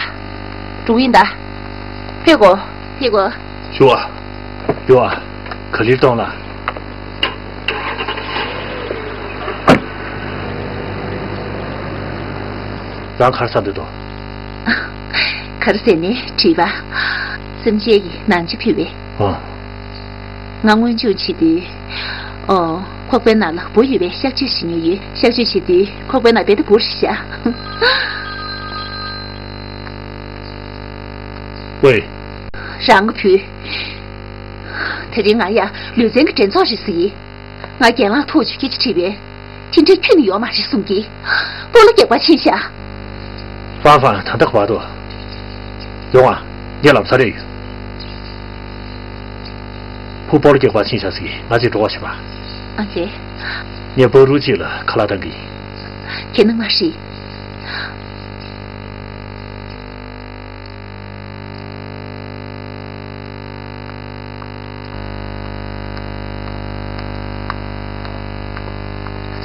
འགྲོ་ཡིན་ད། ཕེབས་གོ། ཕེབས་གོ། ཞུ་བ། ཞུ་བ། ག་ལེར་གཏོང་ལ། རང་ག་རེ་བསམ་འདོད་དོ། ག་རེ་ཟེར་ནས་དྲིས་པ། སེམས་ཅན་གྱི་ནང་ཆ་ཕུལ་བས། ཨོ། ང་སྔོན་བྱུང་བྱེད་དུས། ཨོ། ཁོག་པའི་ནང་ལ་བུ་ཡོད་པའི་གཤག་བཅོས་བྱེད་མྱོང་ཡོད། གཤག་བཅོས་བྱེད་དུས་ཁོག་པའི་ནང་རྦད་དེ་བུ་རེད་ཤག་ཝེ། རང་གི་བུ། དེ་རིང་ང་ཡ་ལུས་རྩལ་གྱི་འགྲན་ཚོགས་རེད་ཟེར་གྱི། ང་རྒན་ལགས་ཐུག་བྱུང་སྐད་ཆ་དྲིས་པས། དེ་འདྲའི་ཁྱོན་ནས་ཡོད་མ་རེད་གསུང་གི། སྤོ་ལོ་རྒྱག་པར་ཕྱིན་ཤག་ཧྥང་ཧྥང་ད་ལྟ་ག་པར་འདུག་ཡོང་ཨ། ངས་ལབ་ཚར་རེད། བུ་སྤོ་ལོ་རྒྱག་པར་ཕྱིན་ཤག་ཟེར་གི། ང་ཚོས་འགྲོ་བ་ཞིག་པ། ཨ་ཙི། ངས་པ་རུ་ཅི་ལ་ཁ་ལག་བཏང་གི་ཡིན། ཁྱེད་ནང་མ་ཧྲི།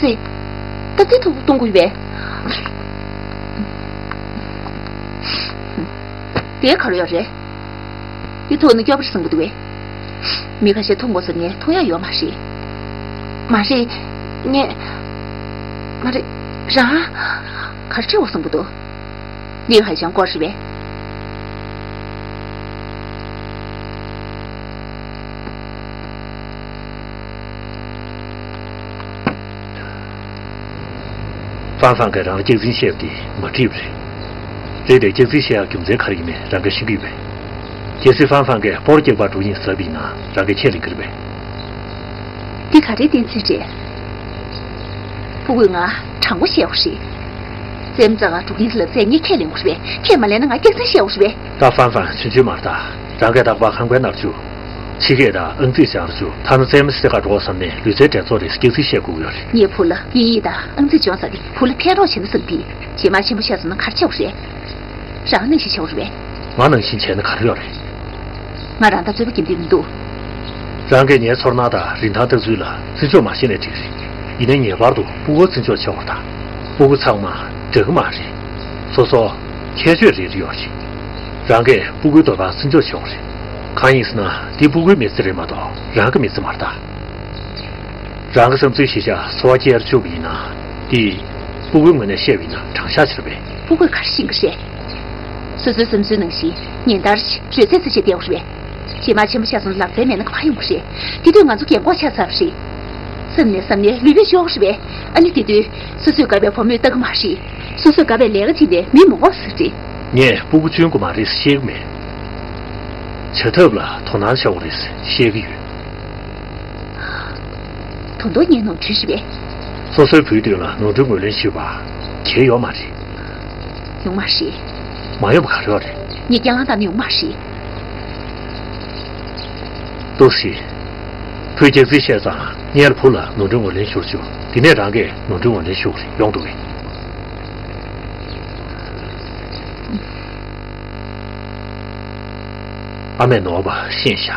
ཙི། སྟབས་བདེ་ཐུག་གཏོང་དགོས་པས། དེ་ག་རེ་ཡོད་རེད། དེ་ཐུག་ན་སྐྱོ་པོ་རེད་བསམ་གྱི་འདུག་པས། མི་ཁ་ཤས་འཐུང་དགོས་ཟེར་ནས་འཐུང་ཡ་ཡོད་མ་རེད། མ་རེད། ངས། མ་རེད། རང་། ག་རེ་བྱེད་དགོས་བསམ་གྱི་འདུག་ལི་ཧ་ཞང་སྐོར་ཞིག་བས། ཧྥང་ཧྥང་གིས་རང་ལ་སྐྱག་རྫུན་བཤད་པ་དེ་མ་འགྲིག་པ་རེད། རེད་དེ་སྐྱག་རྫུན་བཤད་ཡག་རྒྱུ་མཚན་ག་རེ་ཡིན་མིན་རང་གིས་ཤེས་ཀྱི་ཡོད་པས། གལ་སྲིད་ཧྥང་ཧྥང་གིས་སྤོ་ལོ་རྒྱག་པར་འགྲོ་ཡིན་ཟེར་བ་ཡིན་ན་རང་གིས་ཁས་ལེན་གྱི་རེད་པས། འདི་ག་རེའི་གཏན་ཚིགས་རེད། ཕྲུ་གུས་ང་དྲང་པོ་བཤད་དགོས་རེད། རྩེད་མོ་རྩེ་གར་འགྲོ་གི་ཡིན་ལབ་ཚེ་ངས་ཁས་ལེན་དགོས་རེད་པས། ཁས་མ་ལེན་ན་ང་སྐྱག་རྫུན་བཤད་དགོས་རེད་པས། ད་ཧྥང་ཧྥང་ཆུང་ཆུང་མ་རེད་ད། རང་གིས་རྟག་པར་ཁང་པའི་ནང་འཛུལ། ཕྱི་སྐད་དང་ཨང་རྩིས་སྦྱང་རུ་ཆུག་ཐ་ན་རྩེད་མོ་རྩེ་གར་འགྲོ་བསམ་ནས་ལུས་རྩལ་འགྲན་ཚོགས་རེད་ཟེར་སྐྱག་རྫུན་བཤད་དགོས་ཀྱི་ཡོད་རེད། ངའི་བུ་ལ་དབྱིན་ཡིག་དང་ཨང་རྩིས་སྦྱོང་ས་དེ་བུ་ལ་ཕན་རོགས་བྱེད་ན་བསམ་གི། རྗེས་མ་ཆེན་པོ་ཆགས་སོང་ན་ག་རེ་བྱེད་དགོས་རེད། རང་ནང་བཞིན་བྱེད་དགོས་རེད། ང་ནང་བཞིན་བྱས་ན་ག་རེ་ཡོད་རེད། ང་རང་ད་རྩོད་པ་རྒྱག་འདོད་མི་འདུག་རང་གིས་ངའི་ཚོར་སྣང་དང་རིན་ཐང་ལྟ་ཚུལ་ལ་བརྩི་འཇོག་མ་བྱས་ནའི་འགྲིག་རེད། ཡིན་ནའི་ངེས་པར་དུ་སྤུ་གུར་བརྩི་འཇོག་བྱེད་དགོས་རེད་ད། སྤུ་གུ་ཚང་མ་འདྲ་གི་མ་རེད། སོ་སོ་ཁྱད་ཆོས་རེ་རེ་ཡོད་རེད། རང་གིས་སྤུ་གུའི་འདོད་པ་བརྩི་འཇོག་བྱེད་དགོས་རེད། གང་ཡིན་ཟེར་ན་འདི་སྤུ་གུའི་མི་ཚེ་རེད་མ་གཏོགས་རང་གི་མི་ཚེ་མ་རེད་ད། རང་གི་བསམ་ཚུལ་གཞིར་བཞག་འཚོ་བ་སྐྱེལ་བཅུག་པ་ཡིན་ན། འདི་སྤུ་གུའི་ངོས་ནས་བཤད་པ་ཡིན་ན་དྲང་བཞག་ཅིག་རེད་པས། སྤུ་གུས་ག་རེ་ཤེས་ཀྱི་རེད། སོ་སོའི་བསམ་ཚུལ་ནང་བཞིན་ཉིན་ལྟར་རོལ་རྩེད་རྩེ་བྱས་བསྡད་ཡོད་རེད་པས། རྗེས་མ་ཆེན་པོ་ཆགས་སོང་ལབ་རྩལ་མེད་ན་ག་པར་ཡོང་གི་རེད། དེ་དུས་ང་ཚོ་རྒན་གོག་ཆགས་ཚར་བ་རེད། བསམ་ནས་བསམ་ནས་ལུས་པོས་ཤོར་བ་རེད་པས། ཨ་ནི་དེ་དུས་སོ་སོས་དགའ་བའི་བུ་མོས་ལྟ་གི་མ་རེད། སོ་སོས་དགའ་བའི་ལས་ཀ་བྱས་ནས་མི་མ་དགའ་བ་ཟེར་རེད། ངས་སྤུ་གུ་སྐྱོན་དགོས་མ་རེད་ཟེར་བཤད་གི་མེད། བྱ་ཐབས་ལ་དོ་སྣང་བྱེད་དགོས་རེད་ཟེར་བཤད་གི་ཡོད། ད་དུང་ངས་ནོར་འཁྲུལ་ཞིག་རེད། སོ་སོའི་བུའི་དོན་ལ་ནོར་འཁྲུལ་ངོས་ལེན་ཞུས་པ། གལ་ཡོད་མ་རེད། ཡོང་མ་རེད། མ་ཡོང་བ་ག་རེ་ཡོད་རེད། ངས་རྐྱང་ལངས་བཏང་ན་ཡོང་མ་རེད། ཏོག་ཙི། བུས་སྐྱག་རྫུན་བཤད་ཙང་སྔོན་ལ་བུ་ལ་ནོར་འཁྲུལ་ངོས་ལེན་ཞུ་རུ་བཅུག་དེ་ནས་རང་གིས་ནོར་འཁྲུལ་ངོས་ལེན་ཞུ་དགོས་རེད། ཡོང་འདུག་གས། ཨ་མས་ནོར་བ་ཤེས་ཤག་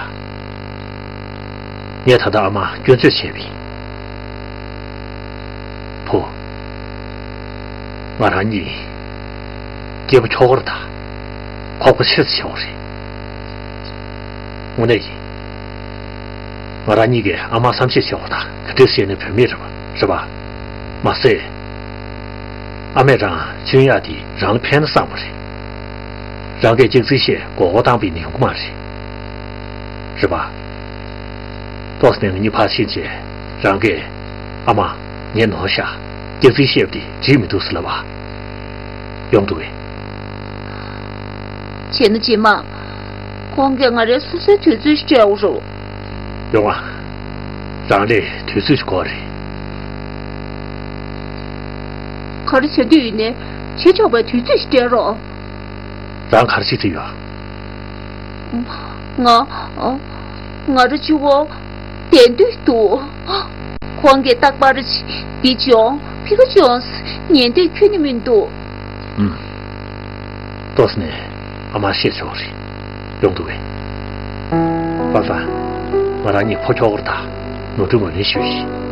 ངས་ད་ལྟ་ཨ་མར་སྐྱོན་བརྗོད་བྱས་པ་ཡིན། བུ། ང་རང་གཉིས་སྐྱེས་པ་ཁྱོ་ག་རེད་ད། ཁོག་པ་ཆེ་ཙམ་ཆེ་བ་རེད། དངོས་གནས་ཡིན། ང་རང་གཉིས་ཀས་ཨ་མར་བསམ་ཤེས་བྱེད་དགོས་ད། ག་འདྲས་བཤད་ནས་བུད་མེད་རེད་པ། རེད་པ། མ་ཟད། ཨ་མས་རང་གཅུན་ཡག་དེ་རང་ལ་ཕན་ན་བསམ་པ་རེད། རང་གིས་སྐྱག་རྫུན་བཤད་མགོ་སྐོར་བཏང་པ་ཡིན་ན་ཡོང་གི་མ་རེད། རེད་པ། ཏོག་ཙམ་ནས་ང་གཉིས་ཕར་ཕྱིན་བྱས་རང་གིས། ཨ་མ། ངས་ནོར་ཤག་སྐྱག་རྫུན་བཤད་པ་དེ་འགྲིག་མི་འདུག་ཟེར་ལབ་པ། ཡོང་འདུག་གས། བྱས་ན་རྗེས་མ། ཁོང་གིས་ང་རའི་སོ་སོའི་དུས་ཚོད་ཞིག་སྤྲད་དགོས་རེད། ཡོང་ཨ། རང་ལ་དུས་ཚོད་ཞིག་དགོས་རེད། ག་རེ་བྱེད་འདོད་ཡིན་ནའི་བྱེད་ཆོག་པའི་དུས་ཚོད་ཞིག་སྤྲད་རོགས། རང་ག་རེ་བྱེད་འདོད་ཡོད། ང་། ང་རང་གཅིག་པོ། ཉན་འདོད་འདུག་ཁོང་གིས་རྟག་པར་འདི་སྦྱོངས་ཕི་ཀ་སྦྱོངས་ཉན་འདོད་ཁྱོན་ནས་མི་འདུག་ཨུམ། ཏོག་ཙམ་ནས་ཨ་མར་བཤད་ཆོག་རེད། ཡོང་འདུག་གས། ཧྥན་ཧྥན། ང་རང་གཉིས་ཕོ་ཁྱོ་གར་དང་ནོར་འཁྲུལ་ངོས་ལེན་ཞུས་ཤིག་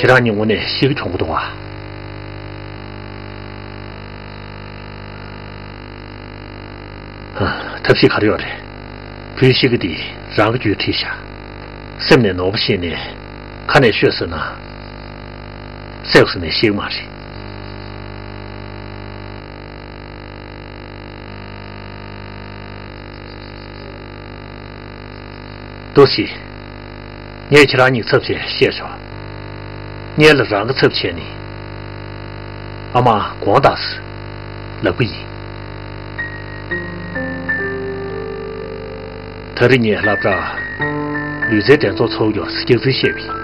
ཁྱེད་རང་གཉིས་དངོས་གནས་ཤི་གི་གྱོང་པོ་འདུག་ཨ། ཐབས་ཤེས་ག་རེ་ཡོད་རེད། བུ་ཤི་གི་དེ་རང་གི་རྒྱུད་ཁྲིད་ཤག་སེམས་ནས་ནོར་བ་ཤེས་ནས་ཁ་ནས་ཤོད་ཟེར་ན། སེམས་ནས་ཤེས་ཀྱི་མ་རེད། ཏོ་ཤི། ངས་ཁྱེད་རང་གཉིས་ཚབ་བྱས་བཤད་ཆོག་སྔོན་ལ་རང་གི་ཚབ་བྱས་ནས། ཨ་མ་དགོངས་དག་ཟེར་ལབ་གི་ཡིན། ད་རེས་ངས་སློབ་གྲྭ་ལུས་རྩལ་འགྲན་ཚོགས་ཚོགས་རྒྱུར་སྐྱག་རྫུན་བཤད་པ་ཡིན།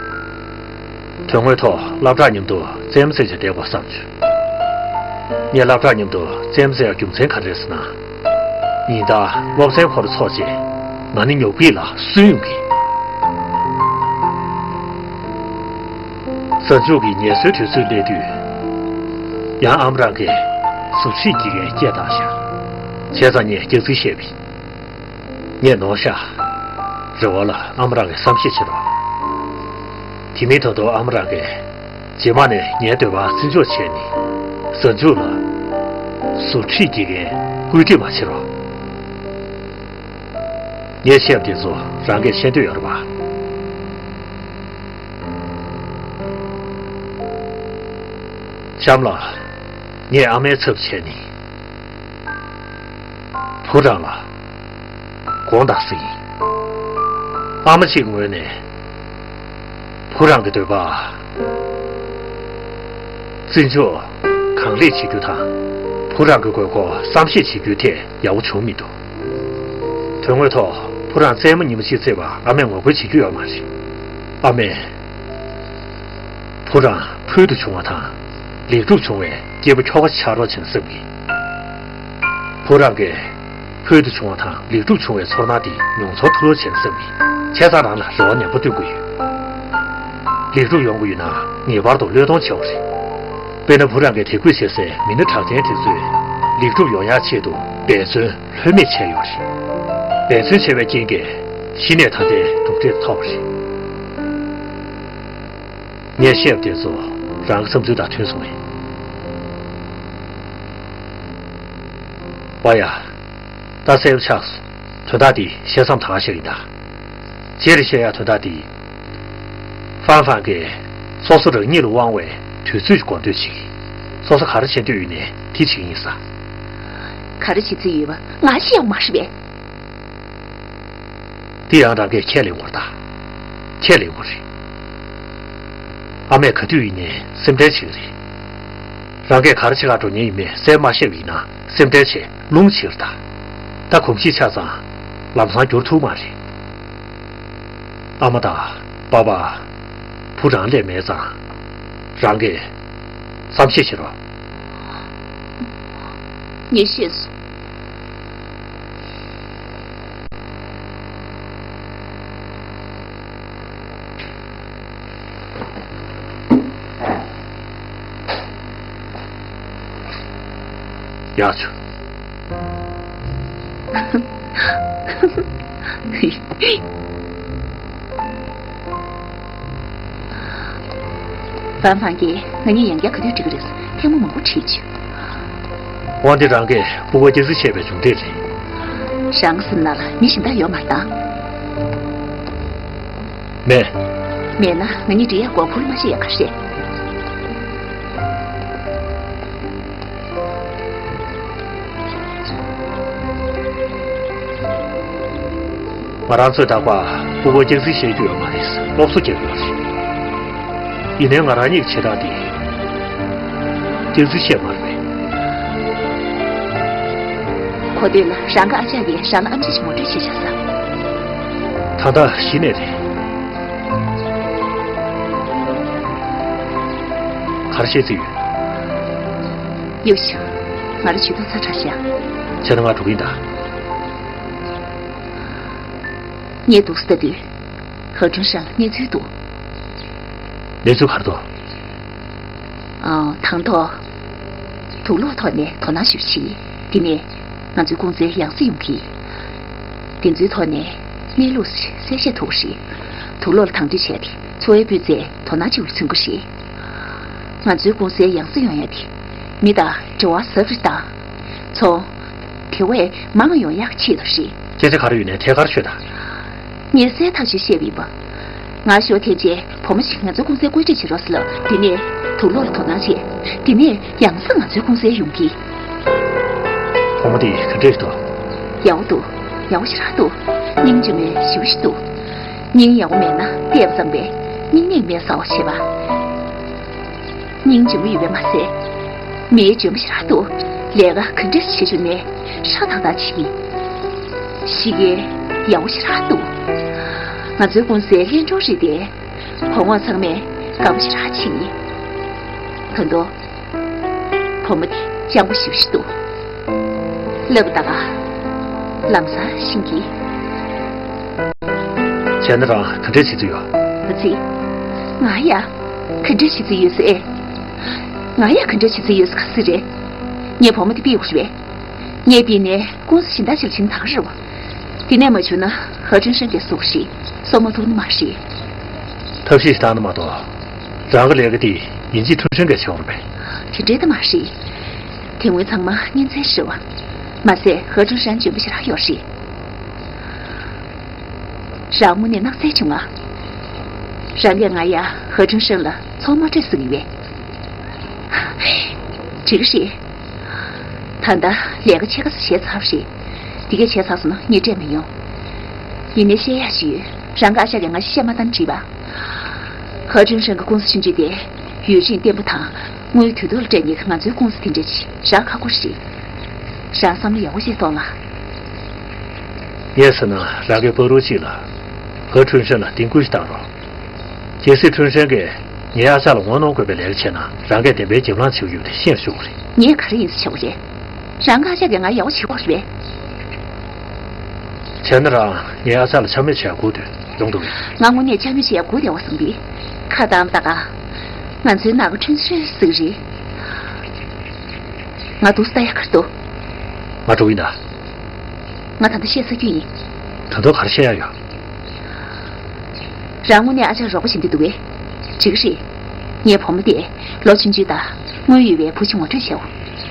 དོན་དངོས་ཐོག་སློབ་གྲྭ་མཉམ་དུ་རྩེད་མོ་རྩེ་བྱས་བསྡད་དགོས་བསམ་བྱུང་། ངས་སློབ་གྲྭ་མཉམ་དུ་རྩེད་མོ་རྩེ་ཡག་རྒྱུ་མཚན་ག་རེ་རེད་ཟེར་ན། ཉིན་ལྟར་སློབ་ཚན་ཁོ་རང་ཚོགས་རྗེས་ང་ནི་ཉོབ་ཀི་ལ་སུན་ཡོང་གི། གཟའ་མཇུག་གི་ངལ་གསོའི་དུས་ཚོད་སླེབས་དུས། ཡང་ཨ་མ་རང་གིས་ཟུར་ཁྲིད་དགེ་རྒན་སྐད་བཏང་ཤག་བྱས་ཙང་ངས་སྐྱག་རྫུན་བཤད་པ་ཡིན། ངས་ནོར་ཤག་རེ་བ་ལ་ཨ་མ་རང་གིས་བསམ་ཤེས་བྱེད་རོགས། དེ་མིན་ད་དུང་ཨ་མ་རང་གིས་རྗེས་མ་ནས་ངའི་འདོད་པ་བརྩི་འཇོག་བྱས་ནས་གཟའ་མཇུག་ལ་ཟུར་ཁྲིད་དགེ་རྒན་བསྐོ་སྒྲིག་མ་བྱེད་རོགས། ངས་བཤད་པ་དེ་ཚོ་རང་གིས་ཤེས་འདོད་ཡོད་རེད་པ། གཤམ་ལ་ངས་ཨ་མའི་ཚབ་བྱས་ནས་བུ་རང་ལ་དགོངས་དག་ཟེར་གྱི་ཡིན། ཨ་མ་གཅིག་ངོས་ནས་བུ་རང་གི་འདོད་པ་བརྩི་འཇོག་གང་ལེགས་བྱེད་རྒྱུ་དང་། བུ་རང་གི་དགོས་མཁོ་བསམ་ཤེས་བྱེད་རྒྱུའི་ཐད་ཡག་པོ་བྱུང་མི་འདུག་དོན་དངོས་ཐོག་བུ་རང་རྩེད་མོ་ཉི་མ་གཅིག་རྩེས་པར་ཨ་མས་ངོ་རྒོལ་བྱེད་རྒྱུ་ཡོད་མ་རེད། ཨ་མས། བུ་རང་ཕུལ་དུ་བྱུང་བ་དང་ལེགས་གྲུབ་བྱུང་བའི་སྐྱེས་བུ་ཁྱོ་ག་ཆགས་རོགས་བྱེད་བསམ་གི། བུ་རང་གིས་ཕུལ་དུ་བྱུང་བ་དང་ལེགས་གྲུབ་བྱུང་བའི་ཚོར་སྣང་དེ་མྱོང་ཚོར་ཐུབ་རོགས་བྱེད་བསམ་གི། བྱས་ཙང་རང་ལ་རེ་བ་ནན་པོ་བཏོན་གི་ཡོད། ལེགས་གྲུབ་ཡོང་གི་ཡོད་ན་ངེས་པར་དུ་བློས་གཏོང་བྱེད་དགོས་རེད། དཔེར་ན་བུ་རང་གིས་དད་གུས་བྱེད་སའི་མི་སྣ་གྲགས་ཅན་དེ་ཚོས་ལེགས་གྲུབ་ཡོང་ཡག་ཆེད་དུ་འབད་བརྩོན་ལྷོད་མེད་བྱས་ཡོད་རེད། འབད་བརྩོན་བྱས་པའི་རྐྱེན་གྱིས་གཞི་ནས་ད་ལྟའི་གྲུབ་འབྲས་ཐོབ་པ་རེད། ངས་བཤད་པ་དེ་ཚོ་རང་གི་བསམ་ཚུལ་དང་མཐུན་སོང་ངས། པ་ཡ། ད་གསལ་པོ་ཆགས་སོང་། དོན་དག་འདི་བཤད་མཚམས་བཏང་བཞག་ཡིན་ད། རྗེས་ལ་བཤད་ཡག་དོན་དག་འདི། ཧྥང་ཧྥང་གིས་སོ་སོ་རང་ཉིད་ལ་དབང་བའི་དུས་ཚོད་ཅིག་དགོངས་འདོད་བྱེད་ཀྱི། སོ་སོ་ག་རེ་བྱེད་འདོད་ཡོད་ནའི་དེ་བྱེད་ཀྱི་ཡིན་ས། ག་རེ་བྱེད་རྩིས་ཡོད་པ་ང་ཤེས་ཡོད་མ་རེད་པས། དེ་ཡང་རང་གིས་ཁས་ལེན་དགོས་རེད་ད། ཁས་ལེན་དགོས་རེད། ཨ་མས་ག་དུས་ཡིན་ནའི་སེམས་ཁྲལ་བྱེད་ཀྱི་རེད། རང་གིས་ག་རེ་བྱེད་ག་འགྲོ་མཁན་ཡིན་མིན་གསལ་མ་བཤད་པ་ཡིན་ན་སེམས་ཁྲལ་བྱས་རླུང་བྱེད་ཀྱི་རེད་ད། ད་གོམས་གཤིས་ཆགས་ཙང་ལམ་སང་འགྱུར་ཐུབ་མ་རེད། ཨ་མ་དང་པ་པ། བུ་རང་ལས་མེད་ཙང་རང་གིས་བསམ་ཤེས་བྱེད་རོགས། ངས་ཤེས་སོང་། ཡག་བྱུང་། ཧྥང་ཧྥང་གིས་ང་གཉིས་ཡང་བསྐྱར་ག་དུས་འགྲིག་གི་རེད། ཐེངས་མ་མང་པོ་དྲིས་བྱུང་། དབང་འདི་རང་གིས་ཕྲུ་གུ་སྐྱག་རྫུན་བཤད་པའི་མཇུག་འབྲས་རེད། རང་གི་སེམས་ནང་ལ་མི་གཞན་དག་ཡོད་མ་རེད་ད། མེད། མེད་ན་ང་གཉིས་འགྲིག་ཡག་སྐོར་ཁུར་མ་བཤད་ཡག་ག་རེད། ང་རང་ཚོས་རྟག་པར་ཕྲུ་གུ་སྐྱག་རྫུན་བཤད་རྒྱུ་ཡོད་མ་རེད། སློབ་གསོ་རྒྱག་ཡོད་རེད། ཡིན་ནའི་ང་རང་གཉིས་ཀྱི་བྱེ་བྲག་འདི་སྐྱག་རྫུན་བཤད་མ་རེད་པས། ཁོ་ ཨོ་དེ་ལ་རང་གི་ཨ་ཅག་གིས་རང་ལ་ཨམ་ཆི་ཞིག་ངོ་སྤྲོད་བྱས་བཞག་ས། ད་ལྟ་གཞི་ནས་རེད། ག་རེ་བཤད་རྩིས་ཡོད། ཡོད་ཤག་ང་རང་ཇུས་གཏོགས་ཚ་དྲགས་ཤག་བྱས་ན་ང་འགྲོ་གི་ཡིན་ད། ངས་འདུག་སེ་ལྟ་དུས། ཧེ་ཁྲུན་ཧྲན་ལ་གནས་ཚུལ་འདུག་གནས་ཚུལ་ག་རེ་འདུག་ཨ། དང་ཐོག་དུག་སློག་ཐོག་ནས་དོ་སྣང་ཞིག་བྱས། དེ་ནས་ང་ཚོའི་ཀུང་ཟིའི་ཡང་སྲིད་ཡོང་གི། དེ་ཚོའི་ཐོག་ནས་གནས་ལུགས་གསལ་བཤད་ཐུབ་ཀྱི་རེད། དུག་སློག་ལ་དང་དོད་བྱས་ཏེ་འཚོ་བའི་སྤུས་ཚད་དོ་སྣང་བྱེད་དགོས་ཚུལ་གྱི་རེད། ང་ཚོའི་ཀུང་ཟིའི་ཡང་སྲིད་ཡོང་ཡ་དེ་མི་དང་འབྲེལ་བ་ཟབ་རུ་བཏང་། ཚོང་དེ་བས་མང་ཡོང་ཡག་ཆེད་དུ་རེད། སྐད་ཆ་ག་རེ་ཡོད་ནའི་ཐད་ཀར་ཤོད་དང་། ངས་གསལ་ཐག་ཆོད་བཤད་པ་ཡིན་པ། ང་ཞོ་ཐེན་ཅེ་བུ་མོ་ཞིག་ང་ཚོའི་ཀུང་སིའི་བཀོད་སྒྲིག་བྱེད་རོགས་ཟེར་ལབ། དེ་ནས་དུག་སློག་ལ་དོ་སྣང་བྱས། དེ་ནས་ཡང་སེ་ང་ཚོའི་ཀུང་སིར་ཡོང་གི། བུ་མོ་དེ་ག་འདྲས་འདུག་ཡག་པོ་འདུག་ཡག་པོ་ཞེ་དྲག་འདུག་སྙིང་རྗེ་མོ་ཞེ་པོ་ཞིག་འདུག་སྙིང་ཡག་པོ་མེད་ན་བལྟས་པ་ཙམ་པས་སྙིང་ནད་མེད་ཟེར་བ་ཞེས་པ། སྙིང་རྗེ་མོ་ཡོད་པས་མ་ཟད། མི་འཇོན་པོ་ཞེ་དྲག་འདུག་ལས་ཀ་ག་འདྲས་བྱེད་བཅུག་ནའི་ཧྲ་ཐག་ཐག་བྱེད་ཀྱི། གཤིས་ཀའི་ཡག་པོ་ཞེ་དྲག་འདུག་ང་ཚོའི་ཀུང་སིའི་གླིང་གྲོང་རིགས་དེ་གོང་འོག་ཚང་མས་དགའ་པོ་ཞེ་དྲག་བྱེད་ཀྱི། ད་དུང་བུ་མོ་དེ་སྤྱང་པོ་ཞེ་པོ་ཞིག་འདུག་ལབ་ད་ག་ལམ་སང་ཤེས་ཀྱི། བྱས་ན་རང་ག་འདྲས་བྱེད་རྩིས་ཡོད། ཨ་ཙི། ང་ཡ། ག་འདྲས་བྱེད་རྩིས་ཡོད་ཟེར། ང་ཡ་ག་འདྲས་བྱེད་རྩིས་ཡོད་ཟེར་ག་ཟེ་རེད། ངས་བུ་མོ་དེ་ཕུད་དགོས་རེད་པས། ངས་ཕུད་ནས་ཀུང་སི་གཞན་དག་ཞིག་ལ་བྱིན་ད་ག་རེད་བ། དེ་ནས་མ་བྱུང་ན་ཧེ་ཁྲུན་ཧྲན་གྱིས་གསོད་ཀྱི་རེད། གསོད་མ་ཐུབ་ནི་མ་རེད། ཐབས་ཤེས་ཤིག་བཏང་ན་མ་གཏོགས། རང་གི་ལས་ཀ་དེ་ཡིན་གཅིག་ཁྲུན་ཧྲན་གྱིས་བྱེད་དགོས་རེད་པས། དེ་འདྲས་ད་མ་རེད། དེ་སྔོན་ཚང་མ་གཉེན་ཚན་རེད་བ། མ་ཟད་ཧེ་ཁྲུན་ཧྲན་འཇོན་པོ་ཞེ་དྲག་ཡོད་རེད། རང་དངོས་གནས་སྣང་གསལ་བྱུང་ང་། རང་གིས་ང་ཡ་ཧེ་ཁྲུན་ཧྲན་ལ་ཚོང་མ་སྤྲོད་ཟེར་གྱི་ཡོད་པས། འགྲིག་གི་རེད། ད་ལྟ་ལས་ཀ་ཕྱེད་ཀ་ཙམ་བྱས་ཚར་བ་རེད། འདི་གས་བྱས་ཚར་སོང་ན་ངས་སྤྲད་མི་ཡོང་། ཡིན་ནའི་བཤད་ཡག་ཅིག་ཡོད། རང་གི་ཨ་ཅག་གིས་ང་ཤེས་མ་བཏང་བྲིས་པ། ཧེ་ཁྲུན་ཧྲན་གྱི་ཀུང་སི་ཆུང་ཆུང་དེ་ཡུན་རིང་བརྟན་པོ་དང་དངུལ་དུས་ཐོག་ལ་སྤྲད་མཁན་གྱི་ང་ཚོའི་ཀུང་སི་དེ་འདྲ་ཅིག་རག་ཁག་པོ་རེད། རང་བསམ་བློ་ཡག་པོ་ཞིག་གཏོང་ཨ། ངས་ཟེར་ན་རང་གིས་པ་རུ་ཅིག་ལ་ཧེ་ཁྲུན་ཧྲན་ལ་རྟིང་སྐུལ་ཞིག་བཏང་རོགས། གལ་སྲིད་ཁྲུན་ཧྲན་གྱིས་ངའི་ཨ་ཅག་ལ་ངོ་གནོང་དགོས་པའི་ལས་ཀ་བྱས་ན་རང་གིས་བདེན་པའི་རྒྱབ་ལངས་བྱེད་ཀྱི་ཡོད་པ་དེ་ཤེས་རྒྱུ་རེད། ངས་ག་རེ་ཡིན་ཟེར་བྱེད་དགོས་རེད། རང་གི་ཨ་ཅག་གིས་ང་ཡག་པོ་བྱེད་དགོས་རེད་པས། བྱས་ན་རང་ངའི་ཨ་ཅག་ལ་ཆ་མེད་བྱས་དགོས་དོན་ཡོང་འདུག་གས། ང་དངོས་གནས་ཆ་མེད་བྱས་དགོས་བསྡད་པ་བཟང་པོས་ཁ་བཏང་ད་ག་ང་ཚོའི་ནང་གི་ཁྲུན་ཧྲན་ཟེར་གྱི་རེད། ང་འདུག་སེ་ལྟ་ཡག་ག་རེ་འདུག་ང་འགྲོ་གི་ཡིན་ད། ང་ད་ལྟ་བཤད་ཚར་རྒྱུ་ཡིན། ད་དུང་ག་རེ་བཤད་ཡག་ཡོད། རང་དངོས་གནས་ཨ་ཅག་རོགས་པ་བྱེད་འདོད་འདུག་གས། འགྲིག་གི་རེད། ངའི་བུ་མོ་དེ་ལོ་ཆུང་ཆུང་དང་དངུལ་ཡོད་པའི་བུ་ཞིག་ངོ་སྤྲོད་བྱའོ།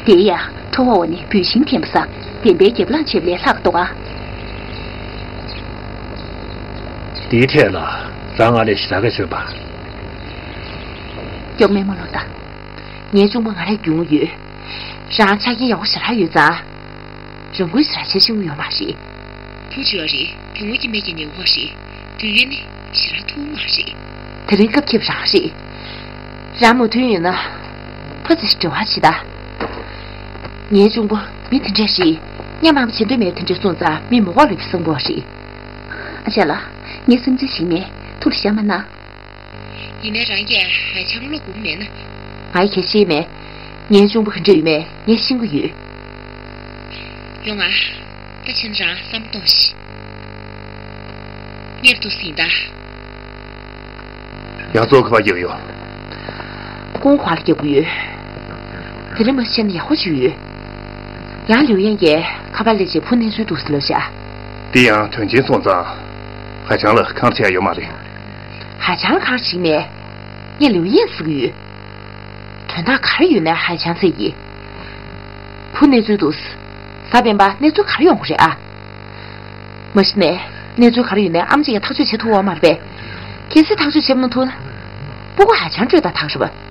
དེ་ཡང་ཁྲོ་བོ་བ་ནས་བུད་ཤིང་འཐེན་པ་སང་བདེན་པའི་རྒྱབ་ལངས་བྱེད་པ་ལས་ལྷག་འདུག་ག་དེའི་ཐད་ལ་རང་ང་ལས་ཞེ་དྲག་གི་བརྗོད་པ། སྐྱོ་མེད་མ་ལོ་ད། ངའི་གཅུང་པོ་ང་ལས་རྒྱུས་ཡོད། རང་ཆ་རྐྱེན་ཡག་པོ་ཞེ་དྲག་ཡོད་ཙང་། རང་འགུལ་ཞེ་དྲག་བྱེད་ཤེས་ཀྱི་ཡོད་མ་རེད། ཐུགས་རྗེ་ཆེ་རེད། དེ་སྔོན་གྱི་མི་གི་ཉེ་བོ་རེད། དུས་ཡུན་ནི་ཞེ་དྲག་ཐུང་མ་རེད། དེ་རིང་སྐབས་ཁེབས་རང་རེད། རང་མོས་མཐུན་ཡོད་ན། ཕ་ཚོས་འབྲེལ་བ་བྱེད་ད། ངའི་གཅུང་པོ་མི་དེ་འདྲས་རེད། གཉའ་མང་པོ་བྱེད་འདོད་མེད་དེ་འདྲས་སོང་ཙང་མི་མོ་གོ་ལོས་པའི་བཟང་པོ་རེད། ཨ་ཅག་ལགས། ངས་སེམས་ཚོད་ཞིག་མེད། ཐུགས་ལ་བཞག་མ་གནང་། ཡིན་ནའི་རང་གིས་ཧའེ་ཆང་བླུགས་དགོས་མེད་ན། ང་ཡི་གེ་ཤེས་མེད། ངའི་གཅུང་པོ་ག་འདྲ་ཡོད་མེད་ངས་ཤེས་ཀྱི་ཡོད། ཡོང་ང་། ད་ཕྱིན་རང་བསམ་གཏོང་ཞིག་གཉེར་དུ་ཟིན་ད། ཡང་ཚོགས་ཁ་པར་རྒྱག་ཡོད། ཀུང་ཧྭ་ལ་རྒྱག་གི་ཡོད། དེ་རིང་མ་ཤེས་ན་ཡག་པོ་ཅིག་ཡོད། ཡང་ལིའུ་ཡན་གྱིས་ཁ་པར་སླེབས་རྗེས་བུ་གནས་ཚུལ་འདུག་ཟེར་ལབ་བཞག་དེ་ཡང་དོན་ཆེན་སོང་ཙང་། ཧའེ་ཆང་ལ་ཁག་ཆེ་ཡ་ཡོད་མ་རེད། ཧའེ་ཆང་ལ་ཁག་ཆེ་མེད། ངས་ལིའུ་ཡན་ཟེར་གྱི་ཡོད། དོན་དག་ག་རེ་ཡོད་ནའི་ཧའེ་ཆང་འཚོལ་གྱི། བུ་གནས་ཚུལ་འདུག་གཟའ་སྤེན་པ་གནས་ཚུལ་ག་རེ་ཡོང་གི་རེད་ཨ། མ་གཞི་ནས་གནས་ཚུལ་ག་རེ་ཡོད་ནའི་ཨམ་ཆི་གིས་ཐག་གཅོད་བྱེད་ཐུབ་ཡོད་མ་རེད་པས། གལ་སྲིད་ཐག་གཅོད་བྱེད་མ་ཐུབ་ན། སྤུ་གུ་ཧའེ་ཆང་སྤྲོད་ད་ཐག་རེད་པ།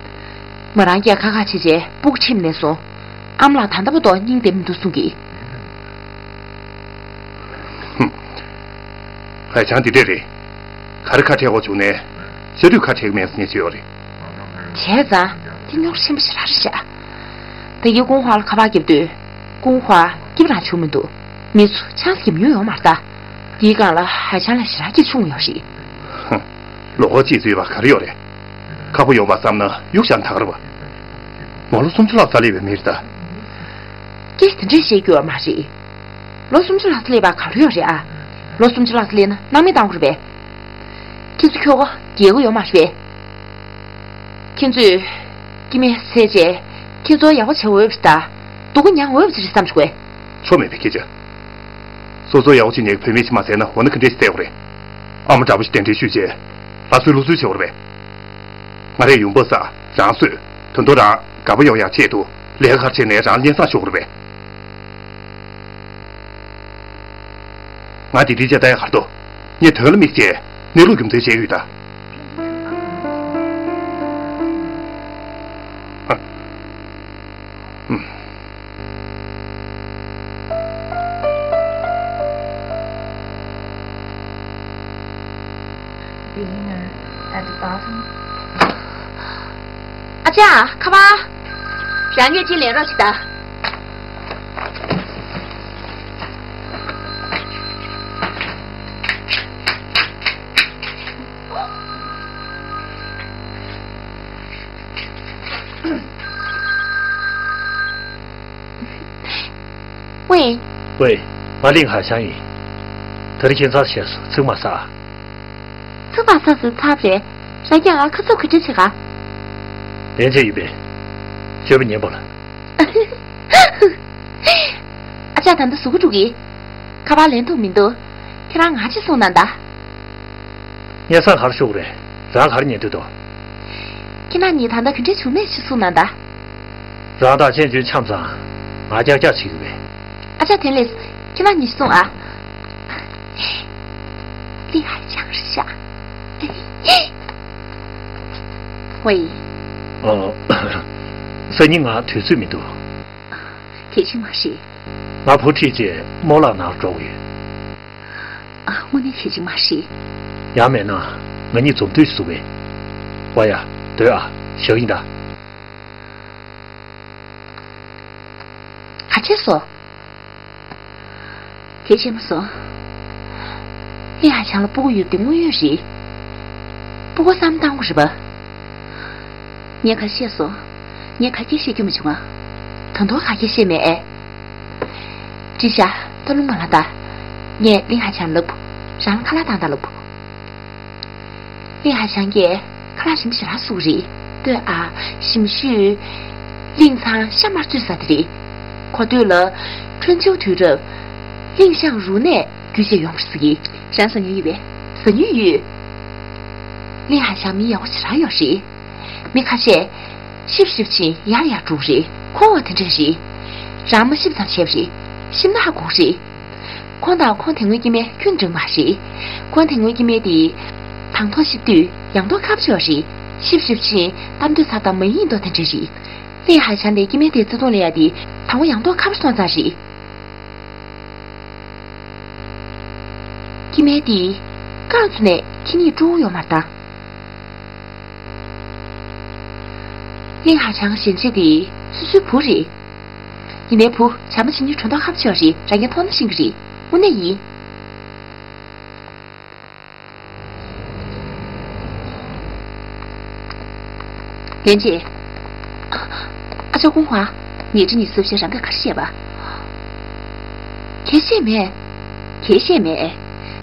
མོ་རང་གིས་ཁ་ཁ་བྱས་བྱས་སྤུ་གུ་ཁྲིད་ནས་སོང་། ཨ་མ་ལགས་ད་ལྟ་བར་དུ་སྙིང་བདེ་མི་འདུག་གསུང་གི། ཧུམ། ཧའེ་ཆང་འདི་འདྲས་རེད། ག་རེ་ཁ་བྲལ་དགོས་བྱུང་ནའི་ཤ་དུས་ཁ་བྲལ་གི་མེད་ཟེར་ཉེས་ཆད་ཡོད་རེད། བྱས་ཙང་དེ་རྙོག་ཆེན་པོ་ཞེ་དྲག་རེད་ཤག་ད་གིན་ཀུང་ཧྭ་ལ་ཁ་པར་བརྒྱབ་དུས། ཀུང་ཧྭ་རྒྱབ་རང་བྱུང་མི་འདུག་མི་ཚོ་ཆང་ས་ཀྱི་མྱོང་ཡོད་མ་རེད་ད། དེའི་སྒང་ལ་ཧ་ཅང་ལ་ཞེ་དྲག་སྐྱིད་ཆུང་ཡོད་རེད། ཧུམ། ལོ་ཁོ་གཅིག་བཟོས་པ་ག་རེ་ཡོད་རེད། ཁག་པོ་ཡོང་བ་བསམ་ན་གཡུག་བཞག་ན་ད་ག་རེད་པ། མོ་ལོ་སུམ་ཅུ་ལྷག་ཙམ་སླེབས་པའི་མི་རེད་ད། སྐད་དེ་འདྲས་བཤད་རྒྱུ་ཡོད་མ་རེད། ལོ་སུམ་ཅུ་ལྷག་ཙམ་སླེབས་པ་ག་རེ་ཡོད་རེད་ཨ། ལོ་སུམ་ཅུ་ལྷག་ཙམ་སླེབས་ན་སྣང་མེད་བཏང་དགོས་རེད་པས། ཁྱེད་ཚོ་ཁྱོ་ག་རྒྱལ་གོ་ཡོད་མ་རེད་པས། ཁྱེད་ཚོས་སྐྱེ་དམན་བསད་རྗེས་ཁྱེད་ཚོ་ཡག་པོ་བྱེད་འོས་པ་ཞིག་དང་སྡུག་གུ་མྱང་འོས་པ་ཞིག་རེད་བསམ་བྱུང་བས། ཆོ་མེད་པའི་སྐད་ཆ། སོ་སོ་ཡག་པོ་ཅིག་ཉལ་གི་བུད་མེད་ཅིག་མ་བསད་ན་འོ་ན་ག་འདྲས་ཞིག་བསྡད་དགོས་རེད། ཨ་མ་འདྲ་པོ་ཞིག་གདན་འདྲེན་ཞུས་རྗེས་ལྷ་གསོལ་ལུག་གསོལ་བྱེད་དགོས་རེད་པས། ང་རས་ཡུམ་བུ་ཟ་རང་གསོས་དོན་དུ་རང་དགའ་པོ་ཡོང་ཡག་ཆེད་དུ་ལས་ཀ་ག་རེ་བྱས་ནས་རང་སྙན་སེང་ཞུ་དགོས་རེད་པས། ང་འདི་འདྲའི་བྱས་ད་ཡག་ག་རེ་འདུག་ངས་དོན་ལ་དམིགས་བྱས་གནས་ལུགས་རྒྱུ་མཚན་བཤད་ཀྱི་ཡོད་ད། ཨ། ཨུམ། Being at the bottom. ཨ་ཅག་ཁ་པར། རང་ཉིད་ཀྱིས་ལེན་རོགས་བྱེད་དང་། ཝེ། ཝེ། ང་གླིང་ཧ་ཤང་ཡིན། ད་རེས་ཁྱེད་ཚར་ཤེས་སོ་ཚིག་མ་ཟ། ཚིག་མ་ཟ་ཟེར་ཚར་རེད། རང་རྒྱལ་ལ་ཁ་ཚུབ་ག་འདྲ་བྱེད་ག་ལན་ཆེ་ཡིན་པས། ཞོལ་པ་ཉན་པོ་ལ། ཨ་ཅག་ད་ལྟ་ཟུག་གི་འགྲོ་གི། ཁ་པར་ལེན་ཐུབ་མི་འདུག་ཁྱེད་རང་ང་ཅིག་གསུངས་གནང་ད། སྙན་སེང་ག་རེ་ཞུ་དགོས་རེད། རང་ག་རེ་ཉན་འདོད་འདུག་ཁྱེད་རང་གཉིས་ད་ལྟ་ག་འདྲ་བྱུང་མེད་ཅིག་གསུངས་གནང་ད། རང་དང་གཅེན་གཅུང་འཆམ་ཙང་ང་ཀྱག་ཀྱག་བྱེད་ཀྱི་རེད། ཨ་ཅག་དེ་ལས་ཁྱེད་རང་གཉིས་གསུངས་ཨ། ལི་ཧ་ཅང་རེད་ཤག་ཝེ། ཨ། སང་ཉིན་ང་དུས་ཚོད་མི་འདུག་གལ་ཆེན་མ་རེད། ང་བུ་ཁྲིད་བྱས་རྨོ་ལགས་ནང་འགྲོ་གི་ཡོད། ཨ། དངོས་གནས་གལ་ཆེན་མ་རེད། ཡང་མེད་ན་ང་གཉིས་འཛོམས་དུས་སུ་བས། ཝ་ཡ། སྡོད་ཨ། ཞག་ཡིན་ད། ག་བྱས་སོ། གལ་ཆེན་མ་སོང་། ལི་ཧ་ཅང་ལ་སྤུ་གུ་ཡོད་པ་དེ་དངོས་ཡོད་རེད། སྤུ་གུ་བསམ་བཏང་དགོས་རེད་པ། ངས་ག་བཤད་སོང་། ངས་ག་སྐད་བཤད་རྒྱུ་མ་བྱུང་ང་། ད་དུང་ག་སྐད་བཤད་མེད་ཨེ། འགྲིག་ཤག་ད་རུང་མ་ལབ་ད། ངས་གླིང་ཧ་ཅང་ལབ། རང་ལ་ཁ་ལག་བཏང་ད་ལབ། གླིང་ཧ་ཅང་གིས་ཁ་ལག་ཞིམ་པོ་ཞེ་དྲག་བཟོ་གི་རེད། ལྟོས་ཨ། ཞིམ་ཤོས། གླིང་ཚང་ཤ་དམར་ཚོས་ཟ་དེ་རེད། གོ་ཐོས་ལ། ཁྲུན་ཆུ་དུས་རབས། གླིང་ཤང་རུ་ནས་རྒྱུ་ཆ་ཡོང་བ་ཟེར་གི། རང་ཟ་མྱོང་ཡོད་པས། ཟ་མྱོང་ཡོད། གླིང་ཧ་ཅང་མི་ཡག་པོ་ཞེ་དྲག་ཡོད་རེད། མི་ཁ་ཤས། ཤིབ་ཤིབ་ཕྱིན་ཡར་ཡར་འགྲོ་གི་རེད། ཁོང་བ་དེ་འདྲ་རེད། རང་མ་ཤིབ་ཙམ་བྱས་པ་རེད། ཤིབ་ན་ཧ་གོ་གི་རེད། ཁོང་དང་ཁོང་དེ་སྔོན་སྐྱེ་དམན་ཁྱོན་འགྲིག་མ་རེད། ཁོང་དེ་སྔོན་སྐྱེ་དམན་དེ། དང་ཐོག་ཤིབ་དུས་ཡང་ཐོག་ཁ་པོ་ཅིག་ཡོད་རེད། ཤིབ་ཤིབ་ཕྱིན་གཏམ་འདོད་ཚར་དང་མ་ཡིན་མདོག་དེ་འདྲ་རེད། གླིང་ཧ་ཅང་དེ་སྐྱེ་དམན་དེ་བརྩེ་དུང་ལེན་ཡ་དེ་དང་པོ་ཡང་ཐོག་ཁ་པོ་སོང་ཙང་རེད། སྐྱེ་དམན་དེ་རྐང་བཙུགས་ནས་ཁྱེད་གཉིས་སྤྲོ་བོ་ཡོད་མ་རེད་ད། གླིང་ཧ་ཅང་ཞན་ཆ་དེ་སོ་སོའི་བུ་རེད། ཡིན་ནའི་བུ་བྱམས་པོ་བྱེད་མཁན་གྲོང་ཐོག་ཁ་པོ་ཅིག་ཡོད་རེད། རང་གིས་མཐོང་ན་ཤེས་ཀྱི་རེད། དངོས་གནས་ཡིན། ལན་ཅི། ཨ་ཅག་ཀུང་ཧྭ། ཉལ་ཁྲི་ནས་བཟོས་བྱས་རང་གིས་ག་རེ་བཤད་པ། གལ་བཤད་མེད། གལ་བཤད་མེད།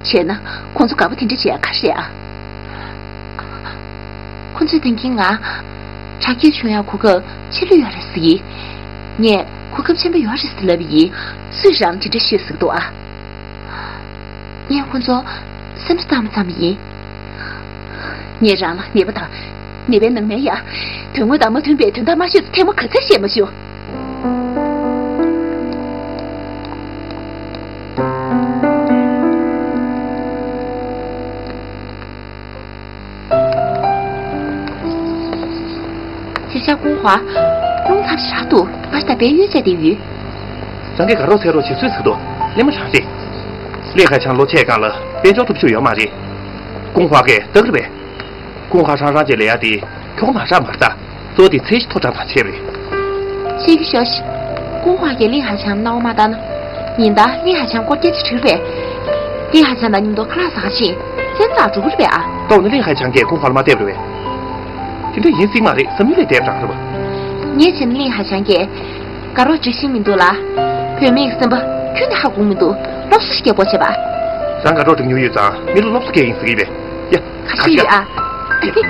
བྱས་ན་ཁོང་ཚོ་དགའ་པོ་དེ་འདྲ་བྱེད་ཡ་ག་རེ་རེད་ཨ། ཁོང་ཚོས་དེང་གི་ང་། དྲག་སྐྱེད་བྱུང་ཡ་གོ་སྐབས་ཆེ་ལོས་ཡོད་རེད་ཟེར་གི། ངས་གོ་སྐབས་ཆེན་པོ་ཡོད་རེད་ཟེར་ལབ་པ་ཡིན། སུས་རང་ལ་དེ་འདྲ་བཤད་ཟེར་གི་འདུག་ཨ། ངས་ཁོང་ཚོ་སེམས་གསོ་བཏང་བ་ཙམ་ཡིན། ངས་རང་ལ་ནད་པ་དང་། ནད་པའི་ནང་མི་ཡ། དོན་དངོས་དང་མ་མཐུན་པའི་དོན་དག་མ་ཤེས་ཚུལ་ཐེངས་མ་ག་ཚོད་བཤད་མ་བྱུང་། ཅེ་ཤ་ཀུང་ཧྭ། རླུང་ཚ་ཞེ་དྲག་འདུག་ང་ད་དཔལ་ཡུལ་བྱས་བསྡད་ཡོད། རང་གིས་དགའ་རོགས་འཚལ་རོགས་བྱེད་ཚོད་ཟིག་འདུག་གླེན་མ་རང་རེད། གླིང་ཧ་ཅང་ལོ་ཆེ་སྒང་ལ་དཔལ་འབྱོར་སྟོབས་ཤུགས་ཡོད་མ་རེད། ཀུང་ཧྭ་གིས་ལྟ་གི་རེད་པས། ཀུང་ཧྭ་ཧྲང་ཧྲང་གི་ལས་ཡ་དེ་ཁྱོ་ག་མ་དྲག་མ་རེད་ད། གཙོ་བོ་དེ་ཚད་གཞི་མཐོ་དྲགས་ཙང་བྱས་པ་རེད། ཤེས་ཀྱི་ཤོག་ཤིག་ཀུང་ཧྭ་གིས་གླིང་ཧ་ཅང་སྣང་བ་མ་བཏང་ན། ཡིན་ད། ལིན་ཧ་ཆང་སྐོར་སྐྱོད་ཅིག་བྲིས་རེད། ལིན་ཧ་ཆང་དང་མཉམ་དུ་ཁ་ལག་ཟ་ག་ཕྱིན། མཚན་རྟགས་འགྲོ་གི་རེད་པས་ཨ། ལྟོགས་ན་ལིན་ཧ་ཆང་གིས་ཁོང་ཕར་མ་བསྡད་པ་རེད་པས། དེ་འདྲ་ཡིན་སྲིད་མ་རེད། བསམ་ཡུལ་ལས་འདས་པ་རེད་པ། ངས་བྱས་ན་ལིན་ཧ་ཆང་གིས་དགའ་རོགས་སྒྲིག་ཤེས་མི་འདུག་ལ། བུད་མེད་སེམས་པ་ཁྱོན་ནས་ཧ་གོ་མི་འདུག་སློབ་གསོ་ཞིག་རྒྱག་དགོས་བྱས་པ། རང་དགའ་རོགས་སྒྲིག་མྱོང་ཡོད་ཙང་མི་ལ་སློབ་གསོ་རྒྱག་ཡིན་ཟེར་གྱི་ཡིན་པས། ཡ། ཁ་ཤས་ཡོད་ཨ། ཡ།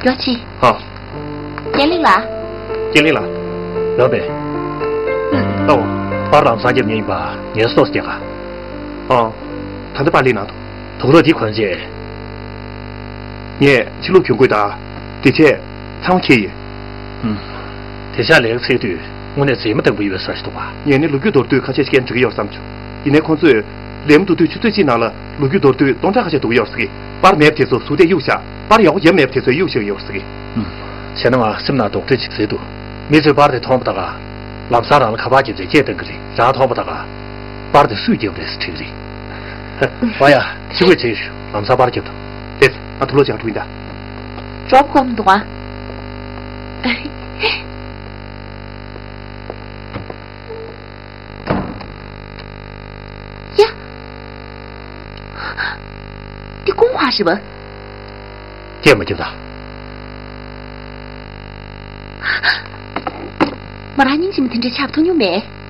ཡོ་ཆི། ཧ། ཀེ་ལི་ལགས། ཀེ་ལི་ལགས། ལགས་པས། ཨོ། པར་ལམ་སང་རྒྱབ་ཉེ་ཡིན་པ་ངས་སོ་སོ་རྒྱག་ག་ཨོ། ད་ལྟ་པར་ལེན་གནང་འདུག་དུག་རོ་འདི་གོན་རྗེས། ངས་ཕྱི་ལོགས་གྱོན་དགོས་ད། དེ་བྱས་ཚང་མ་ཁྱེར་ཡིན། ཨུམ། དེ་ཤག་ལས་ཀ་འཚོལ་དུས་དངོས་གནས་རྫུན་མ་དང་པོ་ཡོད་པའི་བཟོ་ཞིག་འདུག་པ། ངས་ནི་ལོ་རྒྱུས་མདོར་བསྡུས་ཁ་ཤས་ཤིག་སྐད་འབྲི་གི་ཡོད་བསམ་བྱུང་། ཡིན་ནའི་ཁོང་ཚོས། ལས་མི་འདུག་དུས་ཆུ་ཚོད་གཅིག་ནང་ལ་ལོ་རྒྱུས་མདོར་བསྡུས་སྟོང་ཕྲག་ཁ་ཤས་འདུག་ཡོད་ཟེར་གི། པར་མེད་པ་དེ་ཚོ་ཟུར་བལྟས་གཡུག་བཞག་པར་ཡག་པོ་ཡོད་མེད་པ་དེ་ཚོ་གཡུག་བཞག་ཡོད་ཟེར་གི། ཨུམ། བྱས་ན་ང་སེམས་ནང་རྡོག་ཁྲེས་ཅིག་ཟེར་འདུག་མི་ཚོས་པར་དེ་མཐོང་པ་ད་ག་ལམ་སང་རང་ལ་ཁ་པར་རྒྱབ་རྗེས་སྐད་བཏང་གི་རེད། རང་མཐོང་པ་ད་ག་པར་དེ་སུས་བརྒྱབ་རེད་ཟེར་དྲིས་གི་རེད། ཨ་ཡ། ཤི་དགོས་བྱས་ཞུ། ལམ་སང་པར་རྒྱབ་དང་། རེད། ང་དུག་ལོག་ཅིག་འཁྲུ་ཡིན་ད། ཀྲོབ་ཀོར་འདུག་ཨ། ཡ། འདི་ཀུན་ཧྭ་རེད་པ། སྐད་མ་རྒྱབ་ད། མོ་རང་སྙིང་རྗེ་མོ་དེ་འདྲའི་ཆགས་ཐུབ་མྱོང་མེད།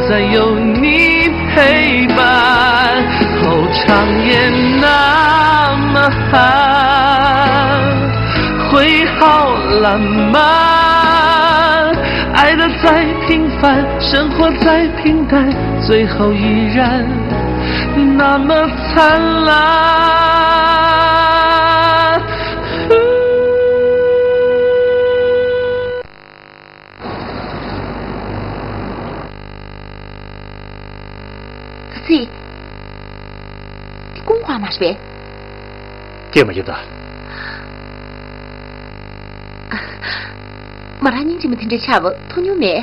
再有你陪伴，后长夜那么寒，会好浪漫。爱的再平凡，生活再平淡，最后依然那么灿烂。 ཙི། འདི་ཀུན་ཧྭ་མ་རེད་པས། སྐྱེས་མ་ཡོད་ད། མོ་རང་སྙིང་རྗེ་མོ་དེ་འདྲ་ཆགས་པ་མཐོང་མྱོང་མེད།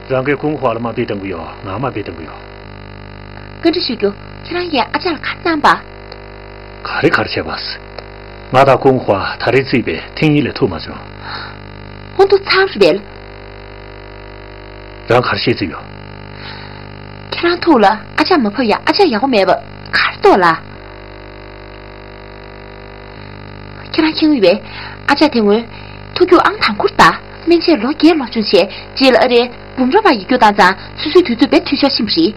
རང་གིས་ཀུན་ཧྭ་ལ་དམའ་འབེབས་གཏོང་གི་ཡོད། ང་དམའ་འབེབས་གཏོང་གི་ཡོད། བཀའ་འདྲི་ཞུ་རྒྱུ། ཁྱེད་རང་གིས་ཨ་ཅག་ལ་ག་རེ་གནང་པ། ག་རེ་ག་རེ་བྱས་པ། ང་དང་ཀུན་ཧྭ་ད་རེས་བརྩིས་པའི་ཐེངས་གཉིས་ལས་ཐུག་མ་བྱུང་། ཧོན་ཏུ་ཚར་རེད་པས། རང་ག་རེ་བཤད་རྩིས་ཡོད། ཁྱེད་རང་ཐུགས་ལ་ཨ་ཅག་མ་ཕབ་ཡ། ཨ་ཅག་ཡག་པོ་མེད་པ་ག་རེ་རྟོགས་ལ། ཁྱེད་རང་མཁྱེན་གྱི་ཡོད་པས། ཨ་ཅག་དེ་སྔོན་ཐུག་རྒྱུ་ཨང་དང་པོ་རེད་ད། སྨན་དཔྱད་ལོ་བརྒྱད་སློབ་སྦྱོང་བྱས་རྗེས་ལ་ཨ་རིའི་འབུམ་རམས་པ་ཡིག་རྒྱུགས་བཏང་ཙང་སོ་སོའི་དུས་ཚོད་དཔེ་འཐུས་ཤོར་ཕྱིན་པ་རེད།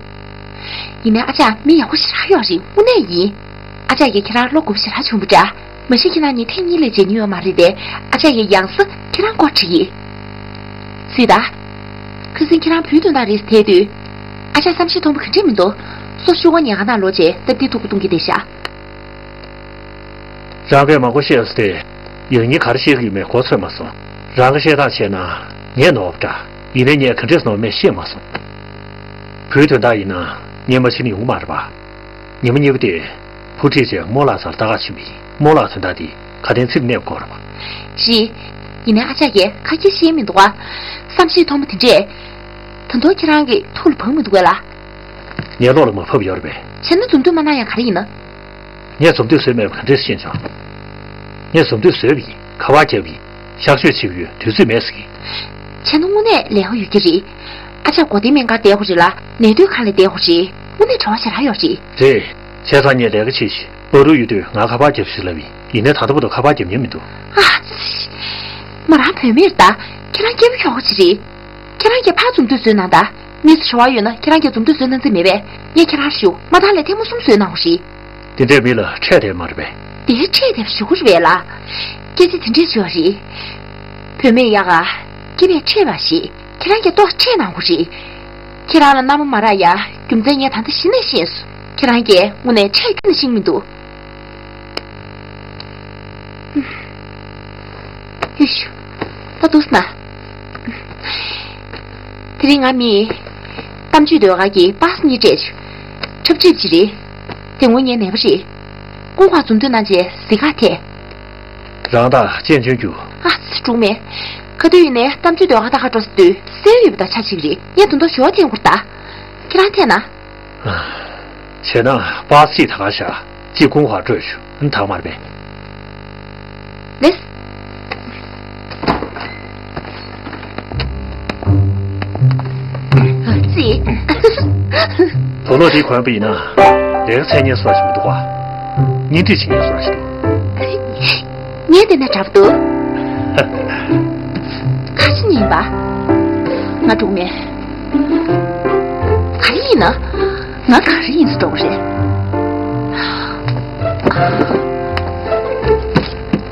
ཡིན་ནའི་ཨ་ཅག་མི་ཡག་པོ་ཞེ་དྲག་ཡོད་རེད། དངོས་གནས་ཡིན། ཨ་ཅག་གིས་ཁྱེད་རང་བློ་དགོངས་པ་ཞེ་དྲག་བྱུང་བ་འདྲ། མ་གཞི་ཁྱེད་རང་གཉིས་ཐེངས་གཉིས་ལས་མཇལ་མྱོང་ཡོད་མ་རེད་དེ། ཨ་ཅག་གིས་ཡང་སེ་ཁྱེད་རང་སྐོར་དྲིས་ཡིན། སུས་ད། ཁ་སང་ཁྱེད་རང་བུའི་དོན་དག་རེད་ཟེར་དེ་དུས། ཨ་ཅག་བསམ་ཤེས་མཐོང་པོ་ག་འདྲས་མི་འདུག་སོ་ཤུགས་ཀྱིས་ཉལ་ཁང་ནང་ལོག་རྗེས་སྟབས་བདེ་ཐུག་པོ་གཏོང་གི་བསྡད་ཤག་རང་གིས་མང་པོ་བཤད་སོང་སྟེ། ཡང་སྙིང་ག་རེ་བཤད་ཀྱི་ཡོད་མེད་གོ་ཚོད་མ་སོང་། རང་གིས་བཤད་སྟངས་བྱས་ན་ངས་ནོར་བ་འདྲ། ཡིན་ནའི་ངས་ག་འདྲས་ནོར་མེད་ཤེས་མ་སོང་། བུའི་དོན་དག་ཡིན་ན་ངས་མ་བྱེད་ན་ཡོང་གི་མ་རེད་པ། ཉི་མ་གཉིས་པ་དེ་བུ་ཁྲིད་བྱས་རྨོ་ལགས་སར་ལྟ་ག་ཕྱིན་པ་ཡིན། རྨོ་ལགས་དོན་དག་དེ་ཁ་དན་ཚིག་གནས་དགོས་རེད་པ། རེད། ཡིན་ནའི་ཨ་ཅག་གིས་ཁ་སྐད་བཤད་མི་འདུག་ག་བསམ་ཤེས་མཐོང་པོ་དེ་འདྲས། ད་དུང་ཁྱེད་རང་གི་ཐུགས་ལ་བབས་མི་འདུག་གས་ལ། ངའི་བློ་ལ་མ་བབས་ཡོད་རེད་པས། བྱས་ན་འཛུམ་མདངས་མ་གནང་ཡ་ག་རེ་ཡིན་ན། ངས་འཛུམ་མདངས་བཟོས་མེད་པ་ག་འདྲས་ཤེས་བྱུང་། ངས་འཛུམ་མདངས་བཟོས་པ་ཡིན། ཁ་པར་བརྒྱབ་ཡིན། གཤག་བཅོས་བྱེད་ཀྱི་ཡོད། དུས་ཚོད་མེད་ཟེར་གྱི། བྱས་ན་དངོས་གནས་ལས་ཀ་ཡོད་ཀྱི་རེད། ཨ་ཅག་སྒོ་སྡེའི་སྨན་ཁང་བསྡད་དགོས་རེད་ལ། ནད་སྡོད་ཁང་ལ་བསྡད་དགོས་རེད། དངོས་གནས་བྲེལ་བ་ཞེ་དྲག་ཡོད་རེད། རེད། བྱས་ཙང་ངས་ལས་ཀ་བྱེད་ཤིག་པ་རུ་ཡོད་དུས་ང་ཁ་པར་རྒྱབ་ཤིག་ལབ་ཡིན། ཡིན་ནའི་ད་ལྟ་བར་དུ་ཁ་པར་རྒྱབ་མྱོང་མི་འདུག་ཨ་ཙི། མོ་རང་བུད་མེད་རེད་ད། ཁྱེད་རང་སྐྱེ་བོ་ཁྱོ་ག་ཅིག་རེད། ཁྱེད་རང་གིས་ཕར་འཛུམ་མདངས་བཟོས་གནང་ད། མི་ཚོ་བྲེལ་བ་ཡོད་ན་ཁྱེད་རང་གིས་འཛུམ་མདངས་བཟོས་གནང་རྩིས་མེད་པས། ངས་ཁྱེད་རང་ཞུ། མ་མཐའ་ལ་ཐེངས་མ་གསུམ་བཟོས་གནང་བ་རེད། དེ་འདྲས་མི་ལ་འཕྲད་བསྡད་མ་རེད་པས། དེ་འཕྲད་བསྡད་པ་ཞུ་གི་རེད་པས་ལ། སྐད་ཆ་དེ་འདྲས་བྱས་པ་རེད། བུད་མེད་ཡག་ག་སྐྱེ་བས་འཕྲད་པ་ཞིག་ཁྱེད་རང་གིས་ཏོག་ཙམ་འཕྲད་གནང་དགོས་རེད། ཁྱེད་རང་ལ་མནའ་མ་མ་རག་ཡ་རྒྱུ་མཚན་ངས་ད་ལྟ་གཞི་ནས་ཤེས་སོང་། ཁྱེད་རང་གིས་དངོས་གནས་འཕྲད་ཁྱོན་ནས་ཤེས་ཀྱི་མི་འདུག་ཡུ་ཤུ། ད་འདུག་སེ་ན། དེ་རིང་ང་མིས་གཏམ་བརྗོད་ཟློས་གར་གྱི་པ་སེ་གཉིས་སྤྲད་བྱུང་། འཁྲབ་ཁྲིད་ཅིག་རེད། དེ་སྔོན་ངའི་ནད་པ་རེད། ཀུན་ཧྭ་འཛུམ་མདངས་གནང་བྱས་གཟིགས་ག་ཐད། རང་དང་གཅེན་གཅུང་རྒྱུ། ཨ་ཙི་སྲུང་མེད། ག་དུས་ཡིན་ནའི་གཏམ་བརྗོད་ཟློས་གར་ལྟ་ག་འགྲོ་ས་དུས་གསལ་ཡོད་པ་དང་ཆ་གཅིག་རེད། ངས་དོན་དག་ཞོ་འཐེན་དགོས་ད། ཁྱེད་རང་འཐད་ན། བྱས་ན་པ་སེ་ད་ག་བཞག་ཅིག་ཀུན་ཧྭ་སྤྲོད་ཤོག་ཨ་ནི་ཐག་མར་པས། ལེས། ཨ་ཙི། དོ་ལོ་དེ་གོན་པ་ཡིན་ན་ལས་ཀ་འཚོལ་མཁན་བཟོ་འདྲ་ཞིག་མི་འདུག་ག་གཉེན་སྒྲིག་བྱེད་མཁན་བཟོ་འདྲ་ཞིག་འདུག་ངས་བལྟས་ན་འདྲ་པོ་འདུག་ཁ་ཆེ་ཉན་པ། ང་འགྲོ་མེད། ག་རེ་ཡིན་ན། ང་ག་རེ་ཡིན་ཟེར་འགྲོ་གི་རེད།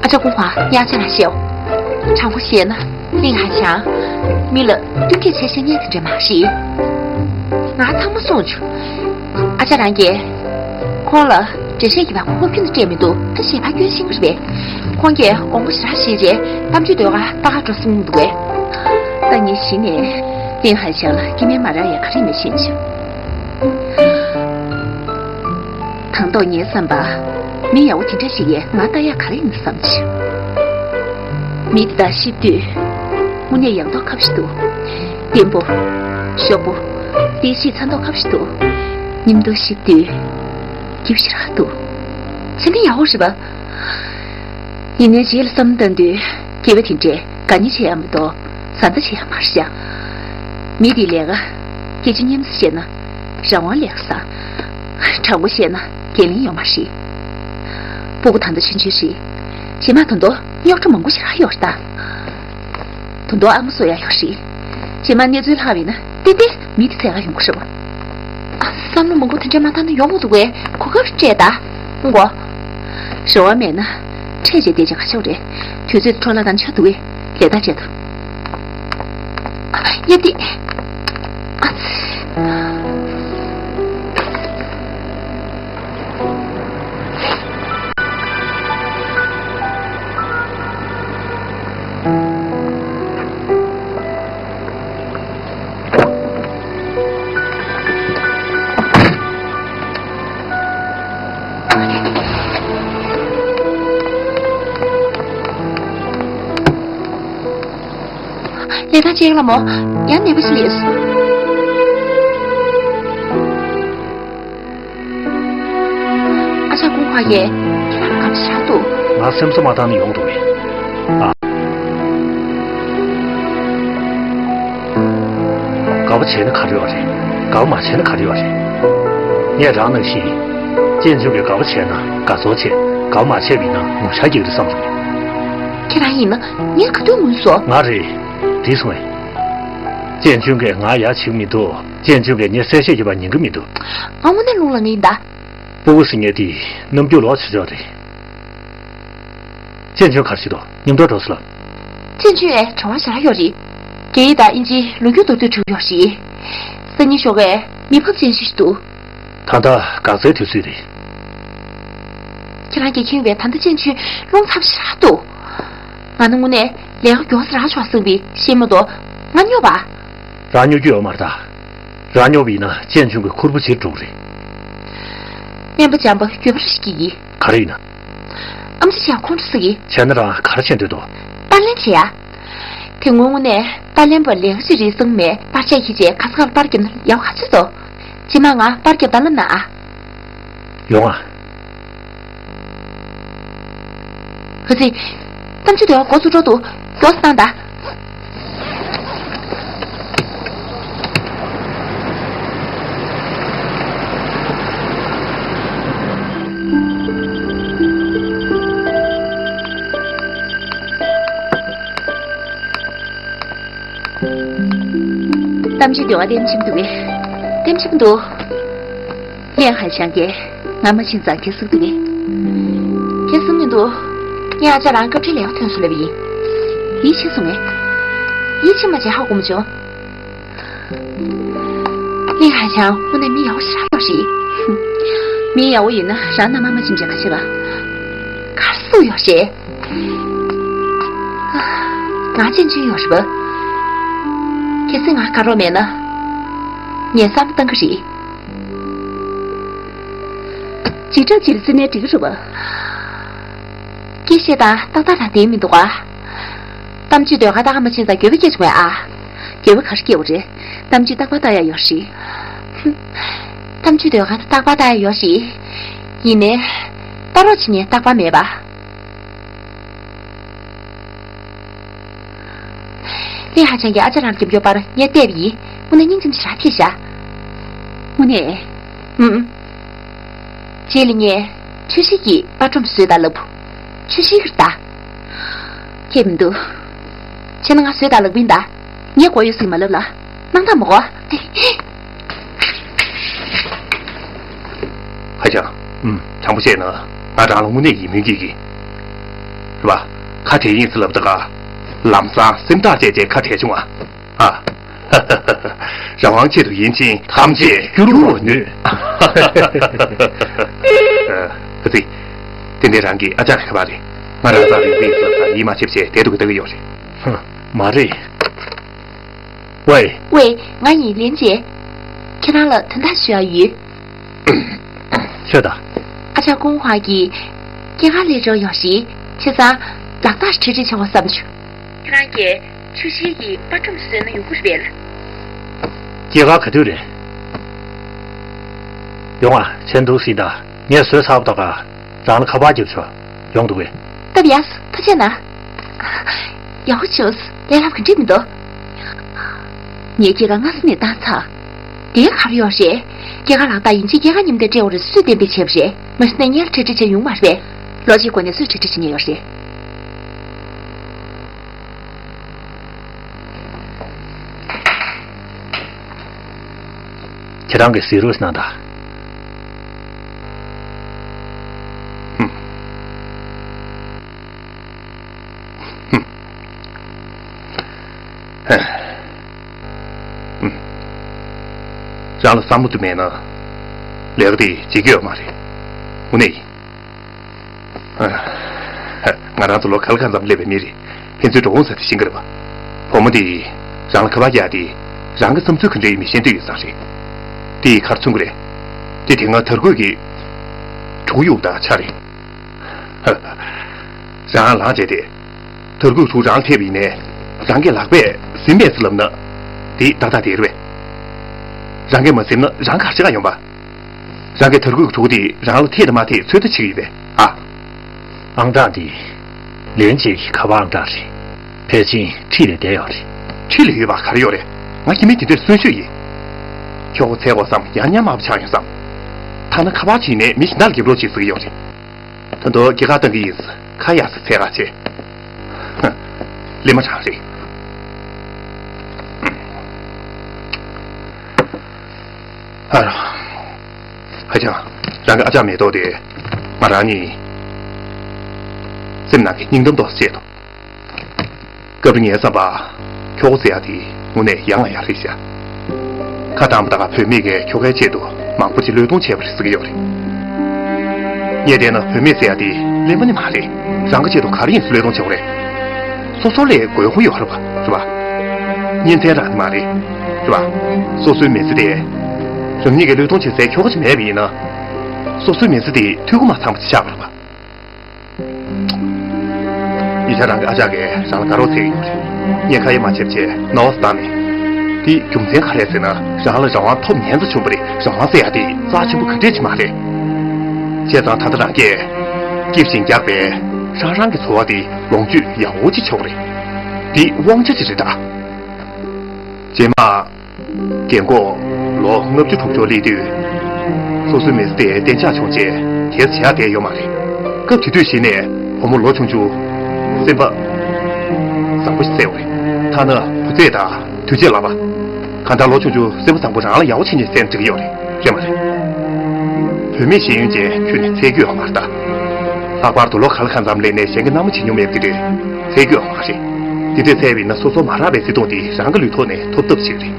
ཨ་ཅག་ཀུན་ཧྭ་ཡང་ཅིག་ལ་བཤད། དྲང་པོ་བཤད་ན་གླིང་ཧ་ཤང་མི་ལ་བསྟུན་མཁས་བྱེད་ཤེས་མཁན་དེ་འདྲ་མ་རེད། ང་ཚང་མ་གསུངས་བྱུང་། ཨ་ཅག་རང་གིས་ཁོང་ལ་འགྲེལ་བཤད་རྒྱག་པའི་གོ་སྐབས་ཁྱོན་ནས་སྤྲད་མི་འདུག་ཨ་ཞེ་ཕ་སྐྱོན་ཤེས་ཀྱི་རེད་པས། ཁོང་གིས་དགོངས་པ་ཞེ་དྲག་བཞེས་རྗེས་གཏམ་བརྗོད་ཟློས་གར་ལྟ་ག་འགྲོ་གསུངས་འདུག་པས། ད་ངས་གཞི་ནས་གླིང་ཧ་ཤང་ལ་སྐྱེ་དམན་མ་རག་ཡ་ག་རེ་ཡིན་ན་ཤེས་བྱུང་། དང་ཐོག་ངའི་བསམ་པར། མི་ཡག་པོ་དེ་འདྲ་ཞིག་ཡས་ང་ལྟ་ཡག་ག་རེ་ཡིན་བསམ་བྱུང་། མི་དེ་དག་གཤིབ་དུས། དངོས་གནས་ཡག་མདོག་ཁ་པོ་ཞིག་འདུག་བརྟན་པོ། གཤོག་པོ། བདེ་སྐྱིད་ཚ་མདོག་ཁ་པོ་ཞིག་འདུག་མཉམ་དུ་གཤིབ་དུས། སྐྱིད་པོ་ཞེ་དྲག་འདུག་བྱས་ན་ཡག་པོ་རེད་པ། ཡིན་ནའི་རྗེས་ལ་བསམ་བློ་བཏང་དུས་སྐྱེས་པ་དེ་འདྲས་དགའ་ཉེ་བྱེད་ཡག་མ་གཏོགས་བཟའ་ཟླ་བྱེད་ཡག་མ་རེད་ཤག་མི་དེའི་ལས་ཀ་སྐད་ཆ་མཉམ་དུ་བཤད་ན་རང་དབང་ལས་ཀ་བཟང་། དྲང་པོ་བཤད་ན་འགན་ལེན་ཡོད་མ་རེད། སྤུ་གུ་ད་ལྟ་ཆུང་ཆུང་རེད། རྗེས་མ་ད་དུང་རྙོག་དྲ་མང་པོ་ཞེ་དྲག་ཡོད་རེད་ད། ད་དུང་ཨ་མ་གསོ་ཡག་ཡོད་རེད། རྗེས་མ་གནས་ཚུལ་ལྷག་པ་ཡིན་ན་ཏན་ཏན། མི་དེ་ཚད་ལ་ཡོང་གི་རེད་བ། ཨ། བསམ་བློ་མང་པོ་དེ་འདྲ་མ་བཏང་ན་ཡོང་མི་འདུག་གས། གོ་སྐབས་སྤྲད་ད། ཧུང་གོ། རེ་བ་མེད་ན། ཁྲལ་བྱས་བསྡད་ཅིག་ག་ཆོག་རེད། དུས་ཚོད་འཕྲོ་བརླག་བཏང་ཆོག་འདུག་གས། ལས་ད་བྱེད་ད། ཨ། ཡ་དེ། ཨ་ཙི། ལས་ད་ཅིག་ལ་མོ། ཡང་ནད་པ་ཞིག་སླེབས། ཨ་ཅག་ཀུང་ཧྭ་ཡས་ཁྱེད་རང་ག་པར་བཞག་འདུག་ང་སེམས་གསོ་མ་བཏང་ན་ཡོང་འདུག་གས། ཨ། དགའ་པོ་བྱས་ན་ག་རེ་ཡོད་རེད། དགའ་པོ་མ་བྱས་ན་ག་རེ་ཡོད་རེད། ངས་རང་ནང་བཞིན། ཅན་ཅུང་གིས་དགའ་པོ་བྱས་ན་དགའ་ཚོར་བྱས། དགའ་པོ་མ་བྱས་པ་ཡིན་ན་ངུ་ཤག་རྒྱག་གི་རེད་བསམ་བྱུང་། ཁྱེད་རང་ཡིན་ན་ངས་ག་དུས་ངུས་སོང་། ང་རེད། དེ་སོང་ངས། ཅན་ཅུང་གིས་ང་ཡ་བྱེད་ཀྱི་མི་འདུག་ཅན་ཅུང་གིས་ངས་གསལ་བཤད་བྱེད་པ་ཉན་གྱི་མི་འདུག་ང་དངོས་གནས་རླུང་ལངས་ཡིན་ད། སྤུ་གུ་ཟེར་མཁན་དེ་རྣམ་འགྱུར་ལོག་ཆགས་ཆགས་རེད། ཅན་ཅུང་ག་རེ་བྱེད་དོ། མཉམ་དུ་འགྲོ་ཟེར་ལབ། ཅན་ཅུང་ཨེ་གྲྭ་བ་ཞེ་དྲག་ཡོད་རེད། རྒྱ་ཡིག་དང་དབྱིན་ཇི་ལོ་རྒྱུས་མདོར་བསྡུས་འབྲི་གི་ཡོད་རེད། སང་ཉིན་ཞོགས་ཀས་མི་ཕམ་ཅན་ཅུང་ཞིག་འདུག་ད་ལྟ་འགག་རྩའི་དུས་ཚོད་རེད། ཁྱེད་རང་གིས་མཁྱེན་པའི་ད་ལྟ་ཅན་ཅུང་རླུང་འཚབ་ཞེ་དྲག་འདུག་ང་ནི་དངོས་གནས་ལས་ཀ་མགྱོགས་ཙམ་རག་ཆོག་བསམ་པའི་ཤེས་མ་གཏོགས་ང་སྨྱོ་བ། རང་སྨྱོ་རྒྱུ་ཡོད་མ་རེད་ད། རང་སྨྱོ་བ་ཡིན་ན་ཅན་ཅུང་གི་ཁུར་པོ་བྱེར་འགྲོ་གི་རེད། སྨན་པ་བྱམས་པ་འགྱོད་པ་རེ་ཞིག་སྐྱེ་གི། ག་རེ་ཡིན་ན། ཨམ་ཆི་བྱས་ཁོང་ཁྲོ་ཟ་གི། བྱས་ན་རང་ག་རེ་བྱེད་འདོད་དོ། པར་ལེན་བྱེད་ཡ། དེ་སྔོན་དངོས་གནས་པར་ལེན་པ་ལས་ཀ་ཅིག་རེད་བསམ་མེད། པར་ཆས་འཁྱེར་བྱས་ཁ་སང་ལ་པར་བརྒྱབ་ན་ཡག་པོ་ག་ཚོད་འདུག་རྗེས་མ་ང་པར་བརྒྱབ་དང་ལབ་ན་ཨ། ཡོང་ཨ། ཧུ་ཙི། གཏམ་བརྗོད་དེ་འགོ་ཚུགས་འགྲོ་འདུག་མགྱོགས་སུ་བཏང་དང་། གཏམ་བརྗོད་དེ་བ་ལྟེམ་ཆེན་འདུག་གས། ལྟེམ་ཆེན་འདུག་ལིན་ཧའེ་ཆང་གིས་ང་མ་ཕྱིན་ཙང་ཁྱེད་གསུང་འདུག་གས། ཁྱེད་གསུང་མི་འདུག་ངས་ཨ་ཅག་རང་སྐབས་འཕྲལ་ལས་ཀ་ཐོན་སོང་ལབ་པ་ཡིན། ཡིད་ཆེས་སོང་ངས། ཡིད་ཆེས་མ་བྱས་ཧ་གོ་མ་བྱུང་། ལིན་ཧའེ་ཆང་དངོས་གནས་མི་ཡག་པོ་ཞེ་དྲག་ཡོད་རེད། མི་ཡག་པོ་ཡིན་ན་རང་ནང་མ་མ་ཕྱིན་ཙང་ག་བྱེད་པ། གར་སུ་ཡོད་རེད། ང་ཅན་ཅུང་ཡོད་རེད་པ། གལ་སྲིད་ང་དགའ་རོགས་མེད་ན། ངས་བསམ་བློ་བཏང་གི་རེད། འཇིགས་སྐྲག་ཅིག་ལ་བརྩི་ནས་འགྲིག་གི་རེད་པ། སྐད་བཤད་སྟངས་ཏག་ཏག་རང་བསྡད་མི་འདུག་ག་གཏམ་བརྗོད་ཟློས་གར་ལྟ་ག་མ་ཕྱིན་ཙང་འགྱོད་པ་སྐྱེས་བྱུང་བས་ཨ། འགྱོད་པ་ག་རེ་སྐྱེ་བ་རེད། གཏམ་བརྗོད་རྟག་པར་ལྟ་ཡ་ཡོད་རེད། གཏམ་བརྗོད་ཟློས་གར་རྟག་པར་ལྟ་ཡ་ཡོད་རེད། ཡིན་ནའི། ལྟ་རོགས་བྱེད་མཁན་རྟག་པར་མེད་པ། ལིན་ཧའེ་ཆང་གིས་ཨ་ཅག་རང་རྒྱབ་སྐྱོར་པར་ངས་བལྟས་པ་ཡིན། དངོས་གནས་སྙིང་རྗེ་མོ་ཞེ་དྲག་ཐེབས་ཤག་དངོས་གནས། ཨུམ། རྗེས་ལ་ངས་ཆུ་ཤེལ་གྱི་པར་སྒྲོམ་བཟོས་དང་ལབ། ཆུ་ཤེལ་གྱི་རེད་ད། ཁྱད་མི་འདུག་བྱས་ན་ང་བཟོས་དང་ལབ་གི་ཡིན་ད། ངས་དགོས་ཡོད་ཟེར་མ་ལབ་ལ། སྣང་དག་མ་གོ། ཧ་ཅང་། ཨུམ། དྲང་པོ་བཤད་ན་ང་རང་ལ་དངོས་གནས་ཡིད་སྨོན་སྐྱེ་གི། རེད་པ། ཁ་བྲལ་ཡིན་ཟེར་ལབ་ད་ག་ལམ་སང་སེམས་ཐག་བཅད་བྱས་ཁ་བྲལ་བྱུང་ཨ། ཨ། རང་དབང་ཆེད་དུ་ཡིན་ཕྱིན་ཐམས་ཅད་བསྒྱུར་བར་ནུས། ཨ་ཙི། ཏན་ཏན་རང་གི་ཨ་ཅག་ཁ་པར་རེད། ང་རང་ཚང་རིང་པོའི་ཚོད་ལ་ཡིད་མ་ཆེས་བྱས་བསྡད་འདུག་ལྟ་གི་ཡོད་རེད། ཧུམ། མ་རེད། ཝེ། ཝེ། ང་ཡིན་ལིན་ཅེ། ཁྱེད་རང་ལ་དོན་དག་ཞུ་ཡ་ཡོད། ཤོད་ད། ཨ་ཅག་ཀུང་ཧྭ་གིས་སྐྱེས་སྐར་སླེབས་འགྲོ་ཡོད་རེད། བྱས་ཙང་ལག་རྟགས་ཤིག་འཕྲོད་སྒྲིག་བྱེད་དགོས་བསམ་བྱུང་། ཁྱེད་རང་གིས་ཆུ་ཤེལ་གྱི་པར་སྒྲོམ་བཟོས་ན་ཡོང་གི་རེད་པས། སྐྱེས་སྐར་ག་དུས་རེད། ཡོང་ང་། ཆེན་འདུག་སྲིད་ད། ངས་བཟོས་ཚར་བ་ད་ག་རང་ལ་ཁ་པར་རྒྱབ་ཆོག་ཡོང་འདུག་གས། སྟབས་ཡག་སོང་། ཐུགས་རྗེ་གནང་། ཡག་པོ་བྱུང་། ལས་སླ་པོ་ག་འདྲས་མི་འདུག་ངས་སྐྱེས་སྐར་སྔ་ས་ནས་བཏང་ཚར། དེ་ག་རེ་ཡོད་རེད། སྐྱེས་སྐར་ལག་རྟགས་ཡིན་གཅིག་སྐྱེས་སྐར་མཉམ་དུ་སྤྲད་དགོས་རེད། སུས་གཏན་འབེབས་བྱས་པ་རེད། མ་གཞི་ནས་སྔོན་ལ་གྲ་སྒྲིག་བྱས་ཡོང་མ་རེད་པས། ལོ་གཅིག་གོང་ནས་སུས་གྲ་སྒྲིག་བྱེད་མཁན་ཡོད་རེད། ཁྱེད་རང་གིས་གཟིགས་རོགས་གནང་དང་། ཧུམ། ཧུམ། ཧུམ། རང་ལ་བསམ་བློ་དེ་མེད་ན། ལས་ཀ་དེ་བྱེད་རྒྱུ་ཡོད་མ་རེད། དངོས་གནས་ཡིན། ང་རང་ཚོ་ལོ་ག་ལ་གང་འཚམ་སླེབས་པའི་མི་རེད། ཕན་ཚུན་འགྲོ་འོང་ཟེར་དེ་ཤེས་ཀྱི་རེད་པ། བུ་མོ་དེས་རང་ལ་ཁ་པར་བརྒྱབ་དེ། རང་གི་བསམ་ཚུལ་ག་འདྲ་ཡིན་མིན་ཤེས་འདོད་ཡོད་ས་རེད། དེ་ཡིས་ག་རེ་མཚོན་གྱི་རེད། དེ་དེ་སྔ་དར་གོས་ཀྱི་གྲུ་གུ་གཡུགས་དང་ཆ་རེད། རང་ལངས་བྱས་ཏེ། དར་གོས་གྲུ་རང་ལ་ཐེབས་པ་ཡིན་ནའི། རང་གིས་ལག་པས་ཟིན་པས་ཟེར་ལབ་ན། དེ་ཏག་ཏག་དེ་རེད་པས། རང་གིས་མ་ཟིན་ན་རང་ག་རེ་བྱེད་ག་ཡོང་པ། རང་གི་དར་གོས་གྲུ་དེ་རང་ལ་ཐེབས་དང་མ་ཐེབས་ཚོད་ལྟ་བྱེད་ཀྱི་ཡོད་པས་ཨ། ཨང་གྲངས་དེ། ལིའུ་ཡན་ཅིན་གྱི་ཁ་པར་ཨང་གྲངས་རེད། ཕལ་ཆེར་འཁྲིས་ལ་བསྡད་ཡོད་རེད། འཁྲིས་ལ་ཡོད་པ་ག་རེ་ཡོད་རེད། ང་སྐྱེ་དམན་དེ་འདྲར་གསོན་ཤོས་ཡིན། ཁྱོ་ག་འཚོལ་དགོས་བསམ་ཡང་ཉམས་དམའ་པོ་ཆགས་ཡོང་བསམ། ཐ་ན་ཁ་པར་བྱས་ནས་མི་གཞན་དག་ལ་རྒྱབ་ལོག་བྱེད་ཟེར་གྱི་ཡོད་རེད། ད་དུང་སྐྱེལ་ཀ་བཏང་གི་ཡིན། ཁ་ཡར་ཟེར་ཚད་ཁ་ཆེ། ཧ། གླེན་མ་རང་རེད། ཨ་རོ། ཧ་ཅང་། རང་གི་ཨ་ཅག་མེ་ཏོག་དེ། ང་རང་གཉིས། སེམས་ནང་གི་སྙིང་གཏམ་ཏོག་ཙམ་བཤད་དོ། སྐབས་རེ་ངའི་བསམ་པར། ཁྱོ་ག་ཟེར་ཡ་དེ་དངོས་གནས་ཡ་ང་ཡ་རེད་ཤག་ཁ་བཏང་པ་དང་བུད་མེད་ཀྱིས་ཁྱོ་གའི་ཆེད་དུ་མང་པོ་ཅིག་བློས་གཏོང་བྱས་པ་རེད་ཟེར་གྱི་ཡོད་རེད། ངས་བལྟས་ན་བུད་མེད་ཟེར་ཡ་དེ་གླེན་པ་ནི་མ་རེད། རང་གི་ཆེད་དུ་ག་རེ་ཡིན་ཟེར་བློས་གཏོང་བྱེད་དགོས་རེད། སོ་སོ་ལ་དགོས་མཁོ་ཡོད་རེད་པ། རེད་པ། གཉེན་ཚན་རང་ནི་མ་རེད། རེད་པ། སོ་སོའི་མི་ཚེ་དེ། རང་ཉིད་ཀྱིས་བློས་གཏོང་བྱེད་སའི་ཁྱོ་ག་ཅིག་མེད་པ་ཡིན་ན། སོ་སོའི་མི་ཚེ་དེ་འཐུས་སྒོ་མ་ཚང་བ་ཅིག་ཆགས་པ་རེད་པ། ཉེ་ཆར་རང་གི་ཨ་ཅག་གིས་རང་ལ་དགའ་རོགས་འཚལ་གྱི་ཡོད་རེད། ངས་ཁ་ཡ་མ་བྱེད་པ་བྱས་ནོར་བ་བཏང་ནས། དེའི་རྒྱུ་མཚན་ག་རེ་རེད་ཟེར་ན། རང་ལ་རང་དབང་ཐོབ་ཉན་ཙམ་བྱུང་བ་རེད། རང་དབང་ཟེར་ཡ་དེ་རྩ་ཆེན་པོ་ག་འདྲས་ཅིག་མ་རེད། བྱས་ཙང་ད་ལྟ་རང་གིས་སྐྱིད་ཞིང་རྒྱགས་པའི་རང་རང་གི་འཚོ་བ་དེ་ལོངས་སྤྱོད་ཡག་པོ་ཅིག་བྱེད་དགོས་རེད། དེ་དབང་ཆ་ཅིག་རེད་ད། རྗེས་མ། རྒན་གོག་ལོ་ལྔ་བཅུ་དྲུག་ཅུར་སླེབས་དུས། སོ་སོའི་མི་ཚེ་དེ་གཏན་འཇགས་བྱུང་རྗེས་དེ་བྱེད་ཡག་དེ་ཡོད་མ་རེད། སྐབས་དེ་དུས་གཞི་ནས་བུ་མོ་ལོ་ཆུང་ཆུང་། སེམས་པ་བཟང་པོ་ཞིག་བཙལ་དགོས་རེད། ཐ་ན་བུ་ཚ་དང་དུས་ཆེན་ལ་བ། གང་ལྟར་ལོ་ཆུང་ཆུང་སེམས་པ་བཟང་པོ་རང་ལ་ཡག་པོ་བྱེད་མཁན་བཙལ་ན་འགྲིག་གི་ཡོད་རེད། རེད་མ་རེད། བུད་མེད་ཤེས་ཡོན་ཅན་ཁྱོན་ནས་འཚོལ་རྒྱུ་ཡོད་མ་རེད་ད། ལྷག་པར་དུ་ལོ་ག་ལ་གང་འཚམ་སླེབས་ནས་གཞན་གྱི་མནའ་མ་བྱེད་མྱོང་མེད་པ་དེ་འདྲས་འཚོལ་རྒྱུ་ཡོད་མ་རེད། དེ་འདྲས་འཚོལ་བ་ཡིན་ན་སོ་སོ་མ་རག་པའི་བརྩེ་དུང་དེ་རང་གི་ལུས་ཐོག་ནས་ཐོབ་ཐབས་ཤིག་རེད།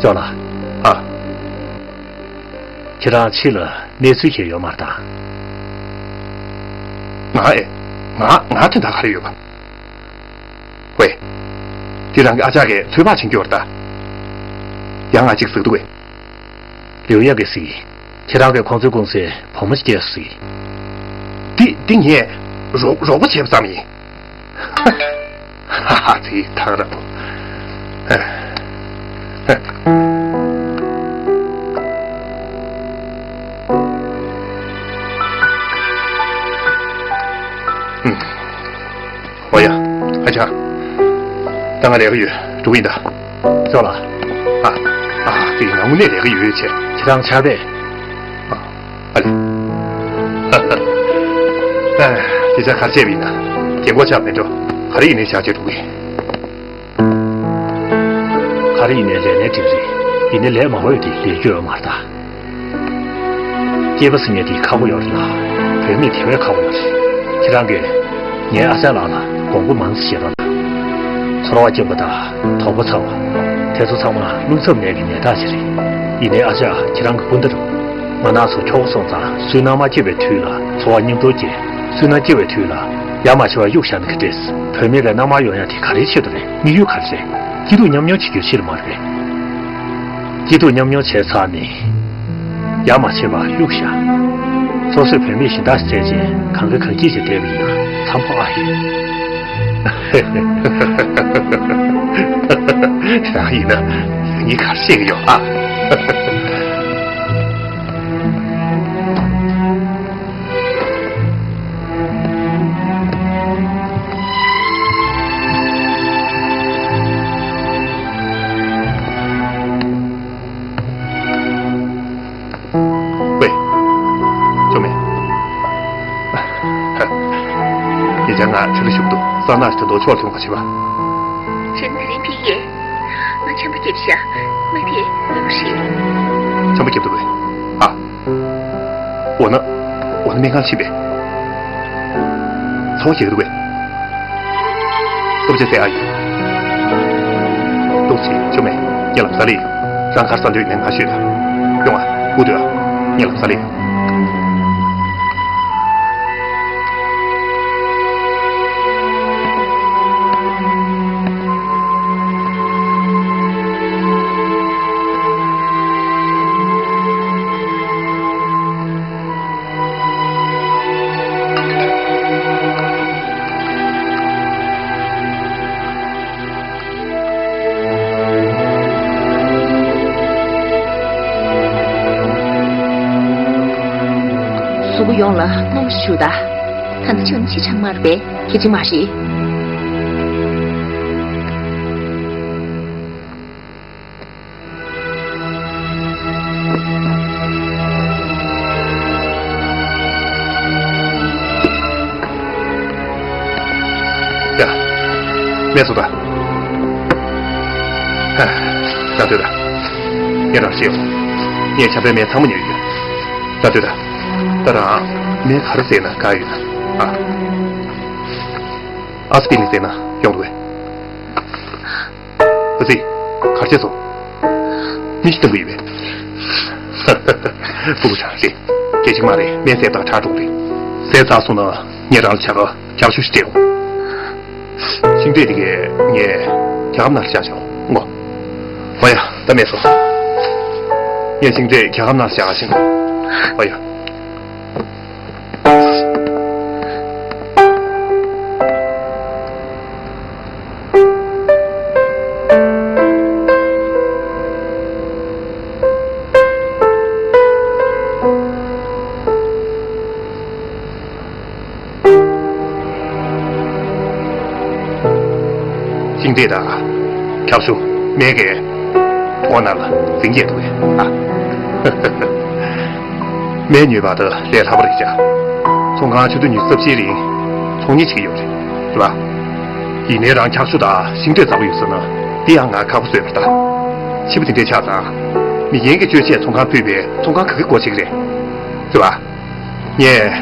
ཅོ་ལགས། ཨ། ཁྱེད་རང་ཕྱི་ལ་གནས་ཚུལ་ཞིག་ཡོད་མ་རེད་ད། ང་ཨེ། ང་ང་དོན་དག་ག་རེ་ཡོད་པ། ཝེ། དེ་རང་གི་ཨ་ཅག་གིས་ཚོད་དཔག་བྱེད་ཀྱི་ཡོད་རེད་ད། ཡང་ང་གཅིག་ཟེར་འདུག་གས། ལིའུ་ཡང་གིས་ཟེར། ཁྱེད་རང་གིས་ཁོང་ཚོའི་ཀུང་སིར་བུ་མོ་ཞིག་སྐྱེས་སོང་ཟེར། འདི་འདི་ངས་རོགས་རོགས་པ་བྱས་པ་ཙམ་ཡིན། ཧ་ཧ་ཚིག་ཐག་ར་པོ། ཨོ་ཡ། ཨ་ཅག་ད་ང་ལས་ཀ་ཡོད། འགྲོ་གི་ཡིན་ད། ཅོ་ལགས། ཨ། ཨ། དེ་ང་དངོས་གནས་ལས་ཀ་ཡོད་ཡོད་བྱས། ཁྱེད་རང་ཆར་པས། ཨ། ཨ་ལེ། ཨ། དེ་ཆ་གར་བྱས་པ་ཡིན་ན། རྒན་གོག་ཆགས་མེད་འགྲོ། ག་རེ་ཡིན་ནའི་བཞག་བྱས་འགྲོ་གི་ཡིན། ག་རེ་ཡིན་ནའི་ལས་ནའི་འགྲིག་རེད། ཡིན་ནའི་ལས་མང་པོ་ཡོད་དེ་ལས་རྒྱུ་ཡོད་མ་རེད་ད། སྐྱེས་པ་ཟེར་མཁན་དེ་ཁག་པོ་ཡོད་རེད་ལ། བུད་མེད་དེ་བས་ཁག་པོ་ཡོད་རེད། ཁྱེད་རང་གིས་ངའི་ཨ་ཅག་ལགས་ལ་དགོངས་པ་མང་ཙམ་བཞེས་རོགས་གནང་། ཚོར་བ་སྐྱེན་པ་དང་དོགས་པ་ཚ་བ། དེ་ཚོ་ཚང་མ་བློ་འཚབ་ནད་ཀྱི་ནད་རྟགས་ཤིག་རེད། ཡིན་ནའི་ཨ་ཅག་ཁྱེད་རང་གི་སྐུ་ཟླ་རུ། ང་རང་ཚོ་ཁྱོ་ག་སོང་ཙང་སུའི་མནའ་མར་སྐྱེ་བའི་དུས་ལ་ཚོར་བ་སྙིང་སྟོབས་སྐྱེ། སུའི་མནའ་སྐྱེ་བའི་དུས་ལ་ཡ་མ་བྱེད་པར་གཡུག་བཞག་ན་ག་འདྲས། བུད་མེད་ལ་མནའ་མར་གཡུག་ཡ་དེ་ག་རེའི་ཆེད་དུ་རེད། དམིགས་ཡུལ་ག་རེ་རེད། སྐྱིད་སྡུག་མཉམ་མྱོང་བྱེད་རྒྱུའི་ཆེད་དུ་མ་རེད་པས། སྐྱིད་སྡུག་མཉམ་མྱོང་བྱས་ཚར་ནས། ཡ་མ་བྱེད་པར་གཡུག་བཞག་སོ་སོས་བུད་མེད་གཞན་དག་ཞིག་བཙལ་རྗེས་གང་ག་གང་སྐྱིད་ཅིག་བསྡད་པ་ཡིན་ན་འཚམས་པོ་ཨ་ཡིན། རང་ཡིན་ན་ངས་ག་རེ་བཤད་ཀྱི་ཡོད་ཨ། ཝེ། ཅོ་མེ། ཉེ་ཆར་ང་ཆུ་ལ་ཞུགས་འདུག་ས་ནག་ཞིག་ཏུ་ཕྱོགས་ལྷུང་ག་བྱེད་པ། ཁྱེད་ཚེ་རིང་ཕེབས་ཡས། ང་ཆམ་པ་བརྒྱབ་ཤག་མ་ཕེབས་ལོག་ཤིག་ཆམ་པ་བརྒྱབ་འདུག་པས། ཨ། འོ་ན། འོ་ན་སྨན་ཁང་ཕྱིན་པས། ཚ་བ་རྒྱག་འདུག་པས། ཐུགས་རྗེ་ཆེ་ཨ་ཡེ། ཐུགས་རྗེ་ཆེ་ཆུ་མེ། ངས་ལམ་སང་སླེབས་ཡོང་། རང་གར་ས་འདོད་ནས་ང་ཤོད་ད། ཡོང་ཨ། སྒུག་སྡོད་ཨ། ངས་ལམ་སང་སླེབས་ཡོང་། གཟུགས་པོ་ཡོངས་ལ་སྣུམ་ཞུ་ད། ད་ནི་ཆུ་ནི་ཆི་ཆང་མར་བས་ཁེ་ཅིག་མ་ཤི། ཡ། མེད་སོང་ད། ཧ། ད་ལྟོས་ད། ངས་རང་ཤེས་ཡོང་། ངས་ཆམ་པའི་སྨན་ཚང་མ་ཉོས་ཡོད། ད་ལྟོས་ད། ད་རང་སྨན་ག་རེ་བཟས་ན་དགའ་ཡོད་ན། ཨ། ཨ་སི་པི་རིན་བཟས་ན་ཡོང་འདུག་གས། ཨ་ཙི། གར་བྱས་སོང་། མི་ཞིག་བཏང་གི་ཡོད་པས། སྤུ་གུ་ཆགས་ཤིག་སྐད་ཅིག་མ་རེད། སྨན་ཟས་དང་ཁྲག་འགྲོ་གི་རེད། ཟས་ཚར་སོང་ན་ངས་རང་ལ་བྱ་དགའ་འཁྱག་ཤུ་ཞིག་སྤྲད་འོང་། ཤིང་འབྲས་དེ་གས་ངས་རྒྱ་གར་ནང་ལ་བཞག་ཆོག་ངོ་། ཨོ་ཡ། ད་མེད་སོང་། ངས་ཤིང་འབྲས་རྒྱ་གར་ནང་ལ་བཞག་ཤིང་། ཨོ་ཡ། ཤིང་འབྲས་དང་། འཁྱག་ཤུ། སྨན་གྱི། ཐོག་ནང་ལ་འཛིང་རྒྱས་འདུག་གས། ཨ། སྨན་ཉོས་པ་དང་ལས་སླ་པོ་རེད་ཤག་ཚོང་ཁང་ཆུ་ཚོད་ཉི་ཤུ་རྩ་བཞིའི་རིང་ཚོང་གཉེར་བྱེད་ཀྱི་ཡོད་རེད། རེད་པ། ཡིན་ནའི་རང་འཁྱག་ཤུ་དང་ཤིང་འབྲས་ཚ་པོ་ཡོད་ཟེར་ན་དེ་ཡང་ང་ཁག་པོ་བཟོས་པ་རེད་ད། ཕྱི་པོ་དེ་འདྲའི་ཆགས་ཙང་། མི་རྒན་གྱི་སྤྱོད་ཆས་ཚོང་ཁང་ཕུད་པའི་ཚོང་ཁང་ག་གི་སྒོ་ཕྱེ་གི་རེད། རེད་པ། ངས་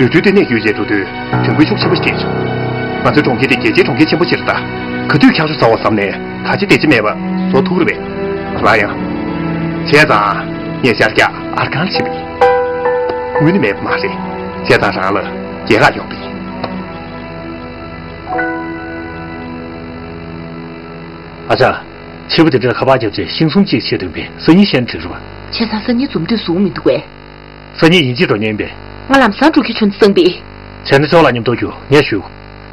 ལུས་རྩལ་ལྟེ་གནས་ཀྱི་ཡུལ་ཅན་འགྲོ་དུས་དྲན་སྐུལ་ཤུགས་ཆེན་པོ་ཞིག་སྤྲད་བྱུང་། ང་ཚོའི་གྲོང་ཁྱེར་འདི་རྒྱལ་སྤྱིའི་གྲོང་ཁྱེར་ཆེན་པོ་ཞིག་རེད་ད། ག་དུས་འཁྱག་ཤུ་ཟ་བ་བསམ་ནས་ག་ཅི་བདེ་ཅི་མེད་པ་བཟོ་ཐུབ་ཀྱི་རེད་པས། ལ་ཡང་། བྱས་ཙང་ངས་ཤར་རྒྱག་ཨར་ཁང་ལ་ཕྱིན་པ་ཡིན། དངུལ་ནི་མེད་པ་མ་རེད། བྱས་ཙང་རང་ལ་རྒྱལ་ཁ་ཡོང་པ་ཡིན། ཨ་ཅག་ཕྱི་པོ་དེ་འདྲར་ཁ་པར་བརྒྱབ་རྗེས་ཤིང་ཟུར་གཅིག་ཕྱེ་དོན་པས་སང་ཉིན་བཤད་ན་འགྲིག་རེད་པ། བྱས་ཙང་སང་ཉིན་འཛོམས་དུས་བཟོ་མི་འདུག་གས། སང་ཉིན་ཡིན་གཅིག་འགྲོ་མཁན་ཡིན་པས། ང་ལམ་སང་འགྲོ་རྒྱུ་བྱུང་སང་པས། བྱས་ན་ཅོག་ལ་མཉམ་དུ་རྒྱུགས། ངས་ཞུ།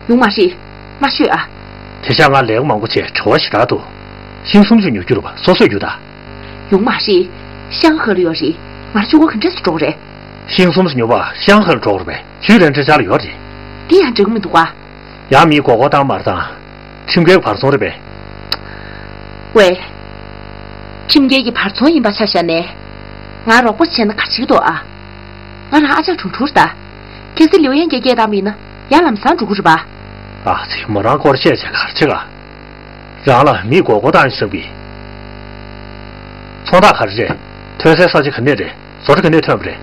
ཡོང་མ་རེད། མ་ཤོད་ཨ། དེང་སང་ང་ལས་ཀ་མང་པོ་བྱས་བྲེལ་བ་ཞེ་དྲག་འདུག་ཤིང་ཟུར་ཅིག་ཉོ་རྒྱུ་རེད་པ། སོ་སོས་རྒྱུགས་ད། ཡོང་མ་རེད། ཤང་ཧེ་ལ་ཡོད་རེད། ང་ལ་ཅོག་ག་ག་འདྲས་སུ་འགྲོ་གི་རེད། ཤིང་ཟུར་ཉོ་བར་ཤང་ཧེ་ལ་འགྲོ་གི་རེད་པས། ཇུས་ལན་ཁྲི་ཆ་ལ་ཡོད་རེད། དེ་ཡང་འགྲིག་གི་མི་འདུག་ག་ཡང་མིས་མགོ་སྐོར་བཏང་མ་བཏང་། ཁྲིམས་འགལ་གྱི་བར་ཚོང་རེད་པས། ཝེ། ཁྲིམས་འགལ་གྱི་བར་ཚོང་ཡིན་པ་ཆ་བཞག་ནས། ང་རོགས་པ་བྱས་ན་ག་རེ་བྱེད་ཀྱི་འདུག་ཨ། ང་རང་ཨ་ཅག་གྲུང་གྲུང་རེད་ད། གལ་སྲིད་ལིའུ་ཡན་གྱིས་སྐད་བཏང་བ་ཡིན་ན་ཡང་ལམ་སང་འགྲོ་གི་རེད་པ། ཨ་ཙི། མོ་རང་སྐོར་བཤད་བྱས་ག་རེ་བྱེད་ག་རང་ལ་མིས་མགོ་སྐོར་བཏང་ཡོད་བསམ་གི། ཚོང་རྟགས་ག་རེ་རེད། ཐོན་སའི་ས་ཆ་ག་ནས་རེད། བཟོ་གྲྭ་ག་ནས་ཐོན་པ་རེད།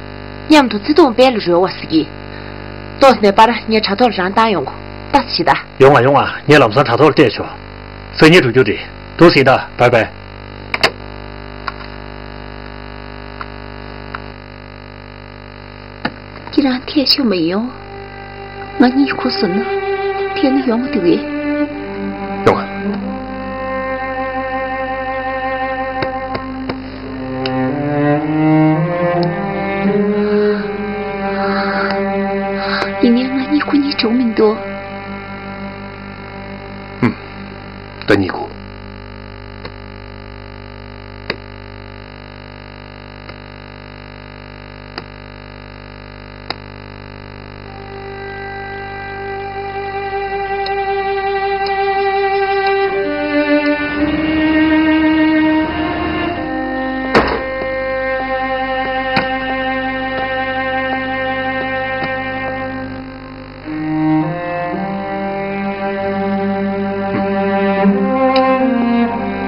མཉམ་དུ་བརྩེ་དུང་དཔལ་ལ་རོལ་བ་ཟེར་གི། ཏོག་ཙམ་ནས་པར་ངས་དྲ་ཐོག་ལ་རང་བཏང་ཡོང་གོ། ལྟ་ཞིག་ད། ཡོང་ང་ཡོང་ང་། ངས་ལམ་སང་དྲ་ཐོག་ལ་བལྟས་ཆོག་སང་ཉིན་འགྲོ་རྒྱུ་རེད། འདུག་སེ་ཡིན་ད། བཱའི་བཱའི། ཁྱེད་རང་ཐད་ཤོར་མ་ཡོང་། ང་གཉིད་ཁུག་སོང་ན་ཐད་ན་ཡོང་མི་འདུག་གས། ཡོང་ང་། ཡིན་ནའི་ང་གཉིད་ཁུག་གཉིད་འགྲོ་མི་འདུག་ཧུམ། ད་གཉིད་ཁུག་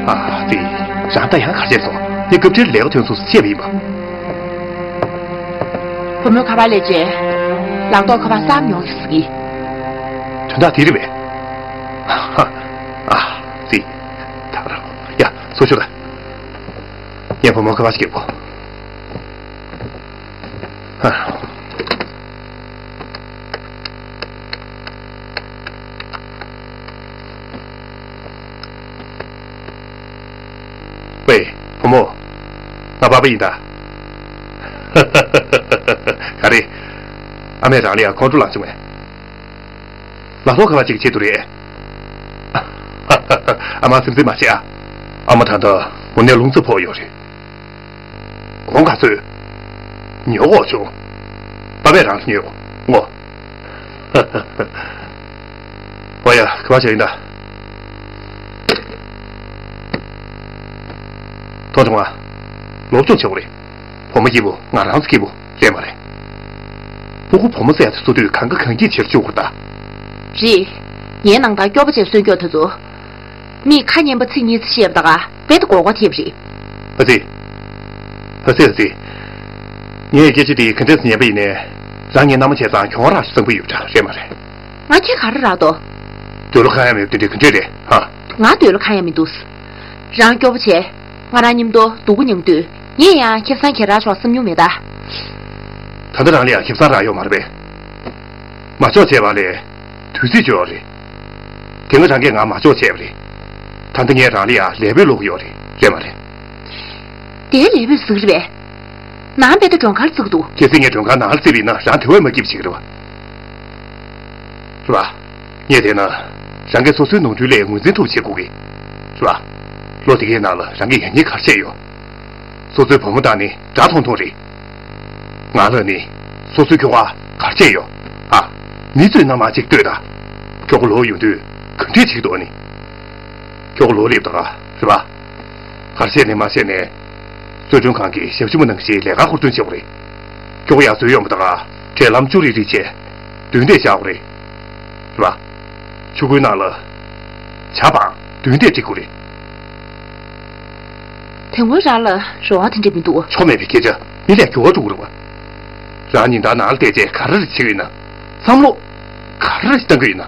ཨ་ཙི། རང་ད་ཡང་གར་བྱས་སོང་། ངས་སྐབས་འཕྲལ་ལས་ཀ་ཐོན་སོང་ཟེར་བཤད་པ་ཡིན་པ། བུ་མོའི་ཁ་པར་སླེབས་རྗེས། ལག་ཐོག་ཁ་པར་བསམ་མྱོང་ཡོད་ཟེར་གི། དོན་དག་དེ་རེད་པས། ཨ། ཙི། ད་ར། ཡ། སོ་ཤོད་ད། ངས་བུ་མོའི་ཁ་པར་ཞིག་བརྒྱབ་གོ། ཨ། ཝེ། བུ་མོ། ང་པ་ཕ་ཡིན་ད། ག་རེ། ཨ་མས་རང་ལ་ཡང་ཁོང་ཁྲོ་ལངས་བྱུང་བས། ལག་ཐོག་ཁ་པར་ཅིག་བྱེད་དུ་རེད། ཨ་མ་སེམས་ཚིག་མ་བྱེད་ཨ། ཨ་མ་ད་ལྟ་དངོས་གནས་རླུང་རྟ་ཕོག་ཡོད་རེད། དགོངས་དག་གསོལ། ཉོ་གོ་བྱུང་། པ་ཕས་རང་ཉོས་ངོ་། ཨོ་ཡ། ག་པར་བྱས་ཡིན་ད། ཐོང་ཆུང་ང་། སློབ་སྦྱོང་བྱེད་དགོས་རེད། བུ་མོ་སྐྱིད་པོ་ང་རང་ཚོ་སྐྱིད་པོ་རེད་མ་རེད། སྤུ་གུ་བུ་མོ་བཙལ་ཏེ་འཚོ་དུས་གང་ག་གང་སྐྱིད་བྱེད་བཅུག་དགོས་རེད་ད། རེད། ངའི་ནང་ལྟར་སྐྱོ་པོ་བྱས་སུན་སྐྱོ་དེ་ཚོ། མིས་ཁ་སྙན་པ་ཚིག་གཉིས་ཙམ་བཤད་པ་དང་རྦད་དེ་མགོ་སྐོར་ཐེབས་རེད། ཨ་ཙི། ཨ་ཙི་ཨ་ཙི། ངས་སྐད་ཆ་འདི་ག་འདྲས་སེ་ཉན་པ་ཡིན་ནའི། རང་ངའི་མནའ་མ་བྱས་ཙང་གྱོང་རག་ཤོག་བཟང་པོ་ཡོད་འདྲ་རེད་མ་རེད། ང་ཁྱེད་ག་རེ་རག་དོ། འདོད་བློ་ཁེངས་ཡ་མེད་པ་དེ་འདྲས་ག་འདྲས་རེད་ཧ། ང་འདོད་བློ་ཁེངས་ཡ་མི་འདུག་རང་སྐྱོ་པོ་བྱས། ང་རང་མཉམ་དུ་སྡུག་པོ་མྱོང་དུས་ངས་ཡང་ཁེ་བཟང་ཁྱེད་རག་ཆོག་བསམ་མྱོང་མེད་ད། ད་ལྟ་རང་ལ་ཡང་ཁེ་བཟང་རག་ཡོད་མ་རེད་པས། མ་ཆོག་བྱས་པ་ལས། དུས་ཚོད་འགྱོད་རེད། དེ་སྔ་རང་གིས་ང་མ་ཆོག་བྱས་པ་རེད། ད་ལྟ་ངས་རང་ལ་ཡང་ལས་བོད་སློག་གི་ཡོད་རེད་རེད་མ་རེད། དེའི་ལས་བོད་ཟིག་རེད་པས། ནང་པའི་ད་མགྲོན་ཁང་བརྩིགས་འདུག་གལ་སྲིད་ངས་མགྲོན་ཁང་ནང་ལ་བརྩིགས་པ་ཡིན་ན་རང་དེ་བས་མ་སྐྱིད་པ་བྱེད་ཀྱི་རེད་བ། རེད་བ། ངས་བལྟས་ན། རང་གིས་སོ་སོའི་ནོར་འཁྲུལ་ལས་ངོས་འཛིན་ཐུབ་པ་བྱེད་དགོས་ཀྱི། རེད་བ། ལོ་དེ་གའི་ནང་ལ་རང་གིས་ཡག་ཉེས་ག་རེ་བྱས་ཡོད། སོ་སོའི་བུ་མོ་དང་ནི་འདྲ་མཐོང་མཐོང་རེད། ང་ལ་ནི། སོ་སོའི་ཁྱོ་ག་ག་རེ་བྱས་ཡོད། ཨ། མི་ཚོས་ནམ་མ་ཅིག་ལྟོས་དང་། ཁྱོ་ག་ལོག་ཡོང་དུས་ག་འདྲས་བྱེད་ཀྱི་འདུག་ཨ་ནི། ཁྱོ་ག་ལོག་སླེབས་དང་རེད་བ། ག་རེ་བྱས་ནས་མ་བྱས་ནས། གསོལ་མགྲོན་ཁང་གི་ཞབས་ཕྱི་མ་ནང་བཞིན་ལས་ཀ་ཧུར་བརྩོན་བྱེད་དགོས་རེད། ཁྱོ་ག་ཡར་འཛུལ་ཡོང་བ་དང་འབྲས་ལམ་ཅུ་རེ་རེ་བྱས། མདུན་དེར་བཞག་དགོས་རེད། རེད་བ། ཆུ་ཁོལ་ནང་ལ། ཇ་སྦང་མདུན་དེར་སྒྲིག་དགོས་རེད། དེ་སྔོན་རང་ལ་རེ་བ་དེ་འདྲ་མི་འདུག་ཆོ་མེད་པའི་སྐད་ཆ་མི་ལས་འགྱུར་བ་འགྲོ་གི་རེད་བ། རང་ཉིན་ལྟར་ནང་ལ་བསྡད་རྗེས་ག་རེ་རེ་བྱེད་ཀྱི་ཡོད་ན། བསམ་བློ། ག་རེ་རེ་བཏང་གི་ཡོད་ན།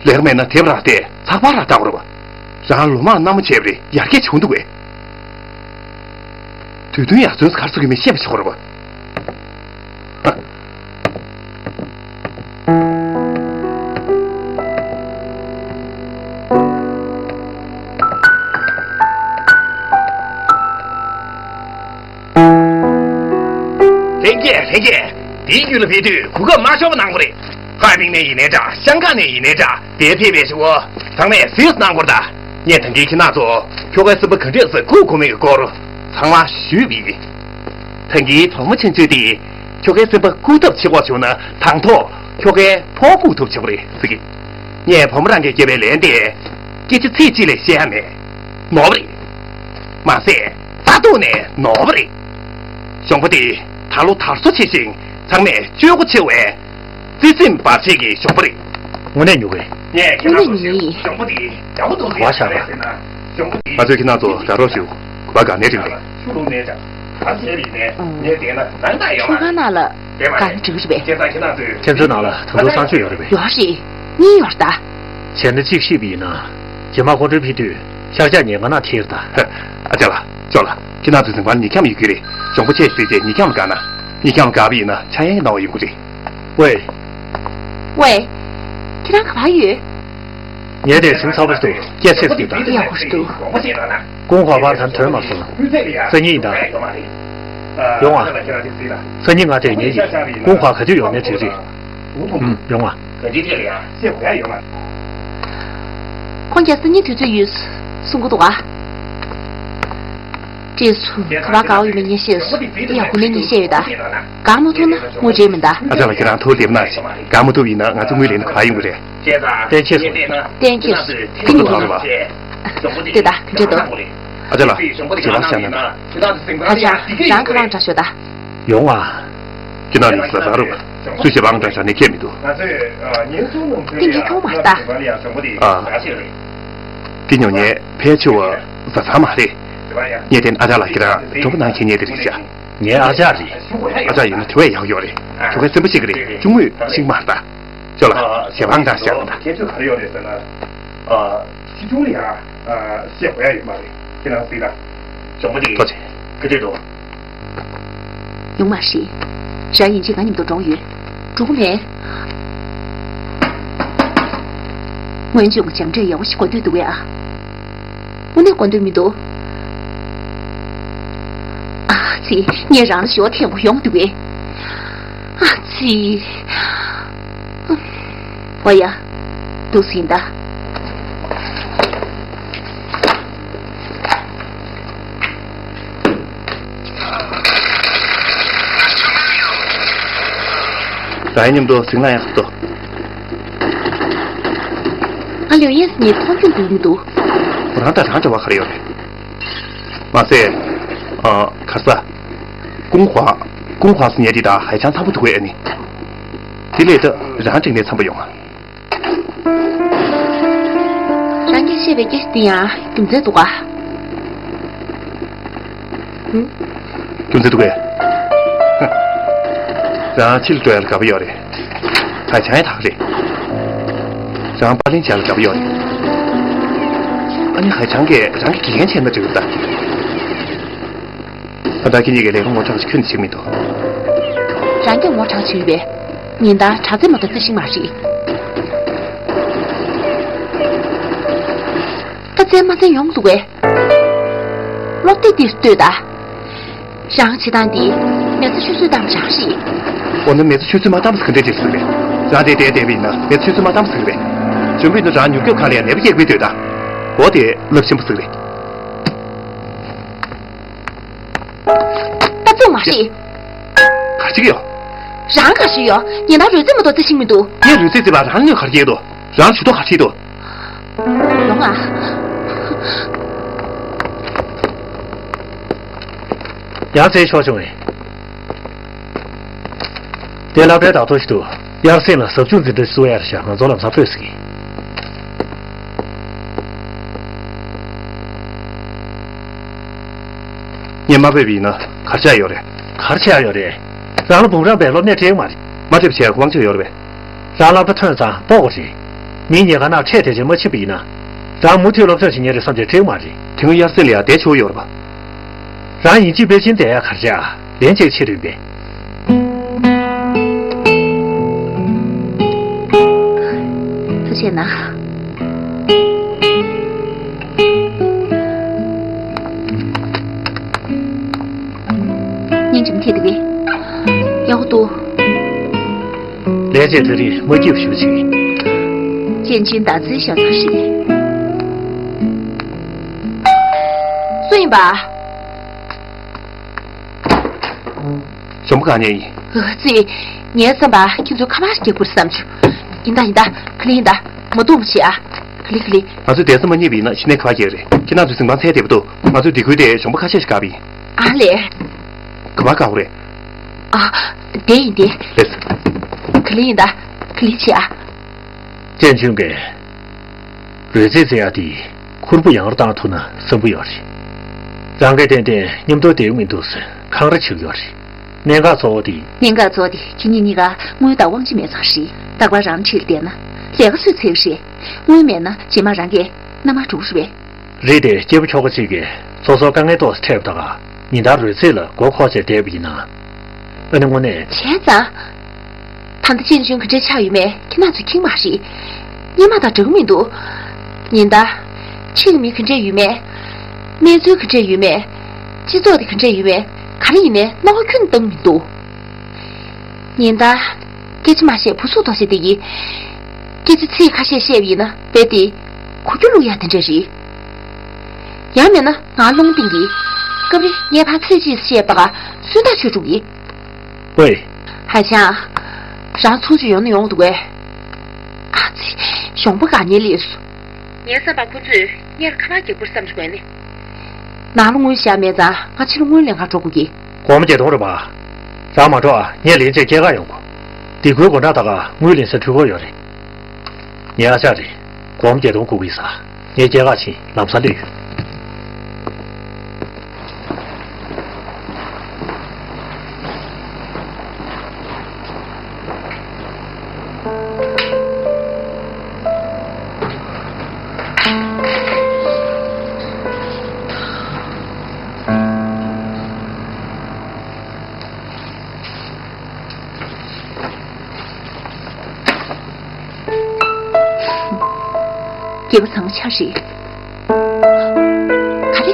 ལས་ཀ་མེད་ན་དེབ་རག་བལྟས་ཚགས་པར་རག་ལྟ་དགོས་རེད་བ། རང་ལོ་མང་མནའ་མ་བྱས་པ་རེད་ཡར་རྒྱས་བྱུང་འདུག་གས། དུས་སྟོན་ཡར་བརྩོན་ག་རེ་བཟོ་གི་མིན་ཤེས་པ་ཞིག་དགོས་རེད་བ། ལྷན་རྒྱས་ལྷན་རྒྱས། འདིའི་ཡུལ་ལ་ཕེབས་དུས་གོ་སྐབས་མ་ཤོར་བ་གནང་དགོས་རེད། ཧྭ་པིང་ནས་ཡིན་ནའི་འདྲ་ཤང་ཀང་ནས་ཡིན་ནའི་འདྲ་འདིར་ཕེབས་པའི་ཞུ་བོ་ཚང་མས་གཟིགས་གནང་དགོས་རེད་ད། ངས་ད་གིན་ཁྱེད་རང་ཚོ་ཁྱོ་གའི་སེམས་པ་ག་འདྲས་སེ་བཀུག་དགོས་མིན་གྱི་སྐོར་ཚང་མ་ཞུས་པ་ཡིན། ད་གིན་བུ་མོ་ཆུང་ཆུང་དེས་ཁྱོ་གའི་སེམས་པ་བཀུག་ཐབས་བྱེད་དགོས་བྱུང་ན་དང་ཐོག་ཁྱོ་གའི་ཕོ་བཀུག་ཐབས་བྱེད་དགོས་རེད་ཟེར་གི། ངས་བུ་མོ་རང་གིས་བརྒྱབ་པའི་ལན་དེ། སྐད་ཆ་ཚིག་གཅིག་ལས་བཤད་ཡ་མེད། ནོར་བ་རེད། མ་ཟད་རྩ་ཐོག་ནས་ནོར་བ་རེད། གཞོང་པ་དེ་ད་ལོ་དར་སོ་ཆེ་ཞིང་ཚང་མས་སྤྱོད་སྒོ་ཆེ་བས། བརྩེ་སེམས་འབར་བྱེད་ཀྱི་གཞོང་པ་རེད། དངོས་གནས་ཉོ་གི། ངས་ཁྱེད་རང་ཚོ་ཞུ་གཞོང་པ་དེ་ཡག་པོ་འདུག་ཟེར་བ་ཤར་བ། ཟེར་ན་གཞོང་པ་དེ་ང་ཚོས་ཁྱེད་རང་ཚོ་དགའ་རོགས་ཞུ། ག་པར་ག་ནས་འགྲིག་རེད། ཆུ་ལུག་ནས་ཀྱང་ག་བྱས་ཡིན་ནས་ངས་བལྟས་ན་ནང་ན་ཡོད་མ་རེད། ཁང་ནང་ལ་ག་རེ་འགྲིག་རེད་པས། བྱས་ཙང་ཁྱེད་རང་ཚོས། ཁྱེད་ཚོའི་ནང་ལ་དུང་ཐོག་གསང་སྤྱོད་ཡོད་རེད་པས། ཡོད་རེད། གཉིས་ཡོད་རེད་ད། བྱས་ན་གཅིག་ཤེས་པ་ཡིན་ན། རྗེས་མ་ཁོང་ཁྲོའི་ཕི་དུས་ཤར་ཕྱོགས་ཉེ་ང་ན་ཁྱེར་ད། ཨ་ཅག་ལགས་ཅོག་ལགས། ཁྱེད་རང་ཚོའི་འཛིན་པར་ཉིས་འཁྱམ་ཡོད་ཀྱི་རེད། གཞོང་པ་ཆེ་བསྲེས་རྗེས་ཉིས་འཁྱམ་ལ་བཀག་ན། ཉིས་འཁྱམ་ལ་བཀག་པ་ཡིན་ན་ཆག་ཡང་གནང་བ་ཡོང་གི་རེད། ཝེ། ཝེ། ཁྱེད་རང་ག་པར་ཡོད། ངས་དེར་ཞིམ་ཚ་པོ་འདུག་སྐྱ་སེར་ཞིག་དང་། ཡག་པོ་ཞིག་འདུག་ཀུང་ཧྭ་པར་ད་ཐོན་མ་སོང་། སང་ཉིན་ཡིན་ད། ཡོང་ཨ། སང་ཉིན་ང་དེར་ཉལ་གྱི། ཀུང་ཧྭ་ག་དུས་ཡོང་ནའི་འགྲིག་རེད། ཨུམ། ཡོང་ཨ། ཁོང་རྒྱ་སང་ཉིན་དུས་ཚོད་ཡོད་གསུང་གི་འདུག་ཨ། བཀྲས་སུ་ག་པར་དགའ་བོ་ཡོད་མེད་ངས་ཤེས་སོང་། ཡག་པོ་ནས་ངས་བཤད་ཡོད་ད། དགའ་མ་ཐུབ་ན་དངུལ་སྤྲད་མིན་ད། ཨ་ཅག་ལགས། ཁྱེད་རང་ཐུགས་ལེགས་མ་གནང་ཞིག་དགའ་མ་ཐུབ་ཡིན་ན་ང་ཚོ་དངུལ་ལེན་ན་ག་པར་ཡོང་གི་རེད། བརྟན་ཁྱེར་སོང་། བརྟན་ཁྱེར་སོང་། ཁྱེད་ཉིད་ཀྱིས་ན། ལྟོས་དང་དེ་འདྲ་འདུག་ཨ་ཅག་ལགས། རྗེས་ལ་བཞག་ན་ན། ཨ་ཅག་རང་ག་པར་འདྲ་ཤོད་ད། ཡོང་ཨ། ཁྱེད་རང་ནི་བཟའ་ཚང་རེད་པ། སུས་བྱས་པའང་འདྲ་ཤོད་ནས་ཁྱད་མི་འདུག་དེ་ངས་མཐོང་མ་ད། ཨ། དེ་ཉོ་མཁན་ཕལ་ཆེ་བ་བཟའ་ཚང་མ་རེད། ངས་བལྟས་ན་ཨ་ཅག་ལགས་ཁྱེད་རང་གྲོགས་པོ་གནང་མཁན་ཉིད་དེ་རེད་ཤག་ངའི་ཨ་ཅག་རེད། ཨ་ཅག་ཡིན་ན་དེ་བས་ཡག་ཡོད་རེད། ཁྱོ་གའི་སེམས་པ་ཤེས་ཀྱི་རེད། གཅུང་མོས་ཤེས་ཀྱི་མ་རེད་ད། ཅོ་ལགས་ཞལ་པར་འདྲ་བཞག་ད། ཁྱད་ཆོས་ག་རེ་ཡོད་རེད་ཟེར་ན། ཨ། ཕྱི་ཁྱུང་ལ་ཡང་ཨ་བཤད་དགོས་ཡ་ཡོད་མ་རེད། ཁྱེད་རང་གཟིགས་དང་། གཅུང་མོ་དེ་ཐུགས་རྗེ་ཆེ། ག་འདྲས་འདུག་ཡོང་མ་རེད། རང་ཡིན་གཅིག་ང་མཉམ་དུ་འགྲོ་གི་ཡོད། འགྲོ་གི་མེད། སྔོན་བྱུང་གི་སྦྱང་འབྲས་ཡག་པོ་ཞིག་གོ་འདོད་འདུག་གས་ཨ། དངོས་གནས་གོ་འདོད་མི་འདུག་ཨ་ཙི། ངས་རང་ལ་ཞུ་བ་འཐེན་དགོས་ཡོང་འདུག་གས། ཨ་ཙི། འོ་ཡ། འདུག་སེ་ཡིན་ད། རང་མཉམ་དུ་ཟིང་ལ་ཡང་ཐུག་ཏོ། ང་ལོས་ཡས་ངས་མཐོང་ཆུང་འདུག་མི་འདུག་ཁོ་རང་དང་རང་འབྲེལ་བ་ག་རེ་ཡོད་རེད། མ་ཟད། ཨ། ག་རེ་ཟ། ཀུང་ཧྭ། ཀུང་ཧྭ་ཟེར་མཁན་དེ་དང་ཧའེ་ཆང་འཚམ་པོ་འདུག་གས་ཨ་ནི། དེ་ལས་ད་རང་འགྲིག་ནས་འཚམ་པོ་ཡོང་ང་། རང་གིས་བཤད་པའི་སྐད་ཆ་འདི་ཡང་རྒྱུ་མཚན་འདུག་ག་ཧུམ། རྒྱུ་མཚན་འདུག་གས། རང་ཕྱི་ལ་འགྲོ་ཡ་ལ་དགའ་པོ་ཡོད་རེད། ཧའེ་ཆང་ཡང་དག་རེད། རང་པར་ལེན་བྱ་ལ་དགའ་པོ་ཡོད་རེད། ཨ་ནི་ཧའེ་ཆང་གིས་རང་གི་དགེ་རྒན་བྱས་ན་འགྲིག་གི་རེད་ད། ད་ལྟ་ཁྱེད་གཉིས་ཀྱི་ལས་ཀ་ངོ་དྲག་ཅིག་ཁྱོན་ནས་བྱེད་མི་འདུག་རང་གིས་ངོ་དྲག་བྱེད་ཡོད་པས། ཉིན་ལྟར་དྲག་རྩལ་མ་གཏོགས་རྩེ་ཤེས་མ་རེད། ད་རྩལ་མ་རྩལ་ཡོང་འདུག་གས། སློབ་དེབ་འདིར་ལྟོས་ད། རང་བྱེད་སྟངས་འདི་མེ་ཚ་ཆུ་ཚོད་བཏང་བ་རང་རེད། འོ་ན་མེ་ཚ་ཆུ་ཚོད་མ་བཏང་བ་ག་འདྲས་བྱེད་ཟེར་རེད། རང་དེ་བསྡད་བསྡད་པ་ཡིན་ན་མེ་ཚ་ཆུ་ཚོད་མ་བཏང་བ་ཟེར་རེད། འཇོན་པོ་ཡིན་ན་རང་མྱུར་སྐྱོབ་ཁང་ལ་ཡང་ནད་པ་སྐྱེལ་དགོས་འདོད་ད། འོ་དེ་རླབས་ཆེན་པོ་ཟེར་རེད། ད་བཙུགས་མ་རེད། ག་ཅིག་ཡོད། རང་ག་ཞིག་ཡོད། ཉིན་ལྟར་རོལ་རྩེད་མ་གཏོགས་རྩེ་ཤེས་མི་འདུག་ངས་རོལ་རྩེད་རྩེས་པ་རང་ལ་གནོད་ག་རེ་སྐྱེལ་འདུག་རང་ཇུས་གཏོགས་ག་རེ་བྱེད་འདུག་ཡོང་ང་། ཡར་འཛེགས་ཆོག་བྱུང་བས། དེ་སློབ་གྲྭའི་བདག་ཐོ་ཞིག་འདུག་དབྱར་གསེང་ལ་ཟབ་སྦྱོང་འཛིན་གྲྭ་ཞིག་བཙུགས་ཡ་རེད་ཤག་ང་ཚོ་ལམ་སང་ཕེབས་ཟེར་གི། ངས་མ་ཕེབས་པ་ཡིན་ན་ག་རེ་བྱ་ཡ་ཡོད་རེད། ག་རེ་བྱ་ཡ་ཡོད་རེད། རང་ལ་འབུམ་རམས་པའི་སློབ་གནས་སྤྲད་ཡོད་མ་རེད། མ་སྤྲད་པ་བྱས་ཡ་དབང་ཆ་ཡོད་རེད་པས། རང་སློབ་གྲྭ་ཐོན་ཙང་སྤོ་དགོས་རེད། མིའི་ཉེན་ཁ་ནང་འཕྲད་བསྡད་རྗེས་མ་ཕྱིན་པ་ཡིན་ན། རང་མུ་མཐུད་སློབ་སྦྱོང་བྱེད་མཁན་རེད་བསམ་བྱས་འགྲིག་མ་རེད། དེ་སྔོན་དབྱར་གསེང་ལ་ཡང་བསྡད་ཆོག་ཡོད་རེད་པ། རང་ཡིན་གཅིག་པེ་ཅིན་བསྡད་ཡ་ག་རེ་བྱས་ཨ། ལན་གཅིག་ཕྱིར་ཡིན་པས། ཐུགས་རྗེ་གནང་། སྙིང་རྗེ་མོ་ཐེབས་འདུག་གས། ཡག་པོ་འདུག་ལས་བྱེད་ཚེ་རིང་མ་སྐྱིད་པ་ཞུ་ཆེ། ཅན་ཅུན་དང་ཙི་ཞ་ཚ་ཧྲི། སུ་ཡིན་པ། གཞོན་པ་གང་ཉལ་ཡིན། ཨ་ཙི། ངའི་བསམ་པ་ཁྱེད་ཚོ་ཁ་པར་རྒྱག་དགོས་བསམ་བྱུང་། ཡིན་ད་ཡིན་ད། ག་ལེ་ཡིན་ད། མ་གཏོང་བྱེད་ཨ། ག་ལེ་ག་ལེ། ང་ཚོས་བསྡད་ས་མ་རྙེད་པ་ཡིན་ན་ཕྱི་ནས་ཁ་པར་རྒྱག་རེད། ཁྱེད་རང་ཚོའི་གཟིམ་ཁང་ཚད་བསྡད་པ་འདུག་ང་ཚོས་སྡེ་ཁུལ་དེ་གཞོན་པ་ཁ་ཤས་ཤིག་བཀག་པ་ཡིན། ཨ་ལས། ག་པར་བཀག་དགོས་རེད། ཨ། བསྡད་ཡིན་བསྡད། ལེས། ག་ལེ་ཡིན་ད། ག་ལེ་བྱེད་ཨ། ཅན་ཅུན་གྱིས། རོལ་རྩེད་རྩེ་ཡག་དེ་ཁུར་པོ་ཡང་རུ་བཏང་ཐུབ་ན་བསམ་པོ་ཡོད་རེད། རང་གིས་ཏན་ཏན་མཉམ་དུ་བསྡད་ཀྱི་མི་འདུག་ཟེར་འཁང་ར་བྱེད་ཀྱི་ཡོད་རེད། གནད་འགག་གཙོ་བོ་དེ། གནད་འགག་གཙོ་བོ་དེ་ཁྱེད་གཉིས་གཉིས་ཀ་དངུལ་དང་དབང་ཆ་མེད་ཙང་རེད། རྟག་པར་རང་ཁྲིར་བསྡད་ན་ལས་ཀ་སུས་འཚོལ་གི་རེད། དངུལ་མེད་ན་རྗེས་མ་རང་གིས་མནའ་མར་འགྲོ་གི་རེད་པས། རེད་དེ་སྐྱེས་བུ་ཁྱོ་ག་གཅིག་གིས་སོ་སོར་དཀའ་ངལ་ཏོག་ཙམ་འཕྲད་པ་དང་ཉིན་ལྟར་རོལ་རྩེད་ལ་མགོ་འཁོར་བྱས་བསྡད་པ་ཡིན་ན། ཨ་ནི་དངོས་གནས། བྱས་ཙང་། ད་ལྟ་ཅན་ཅུན་ག་འདྲ་ཆགས་ཡོད་མེད་ཁྱེད་རང་ཚོས་མཁྱེན་མ་རེད། སྔོན་མ་དང་འདྲ་གི་མི་འདུག་ཉིན་ལྟར། ཁྲིད་མི་ག་འདྲས་ཡོད་མེད། གནས་ཚུལ་ག་འདྲས་ཡོད་མེད། སྤྱི་ཚོགས་དེ་ག་འདྲས་ཡོད་མེད། ག་རེ་ཡིན་མིན་རྣ་བ་ཁྱོན་ནས་གཏོང་གི་མི་འདུག་ཉིན་ལྟར། སྐད་ཆ་མ་བཤད་བུ་སུ་དོགས་བྱས་བསྡད་ཀྱི། སྐད་ཆ་ཚིག་ཁ་ཤས་བཤད་པ་ཡིན་ན་རྦད་དེ། གོ་རྒྱུ་བླུག་ཡ་དེ་འདྲས་རེད། ཡང་མིན་ན་ང་རླུང་བཏང་གི། སྐབས་རེ་ངས་ཕར་ཚིག་གཅིག་བཤད་པ་ག་སུན་ཐག་ཆོད་འགྲོ་གི། ཝེ། ཧའེ་ཆང་། རང་ཚུར་ཅིག་ཡོང་ན་ཡོང་འདུག་གས། ཨ་ཙི། གཞོན་པ་ག་ཉལ་ལས་སོ། ངའི་བསམ་པར་ཁོ་ཚོས་ངས་ཁ་པར་རྒྱག་དགོས་བསམ་བྱུང་བས་ནི། ནང་ལ་དངུལ་བཞག་མེད་ཙང་ང་ཕྱི་ལ་དངུལ་ལེན་གར་འགྲོ་དགོས་ཀྱི། དགོང་མོ་བརྒྱད་སྟོང་རེད་པ། རང་མ་འགྲོ་ཨ། ངས་ལེན་བྱས་སྐྱེལ་གར་ཡོང་དགོས། སྡེ་ཁུལ་སྒོ་འགྲམ་དག་ག་དངུལ་ལེན་སའི་འཕྲུལ་འཁོར་ཡོད་རེད། ངའི་ཨ་ཅག་རེད། དགོང་མོ་བརྒྱད་སྟོང་སྒུག་གི་ཡིན་ས། ངས་སྐྱེལ་གར་ཕྱིན་ལམ་སང་སླེབས་ཡོང་། སྐྱེས་པ་ཚང་མ་ཆགས་རེད། ག་རེ།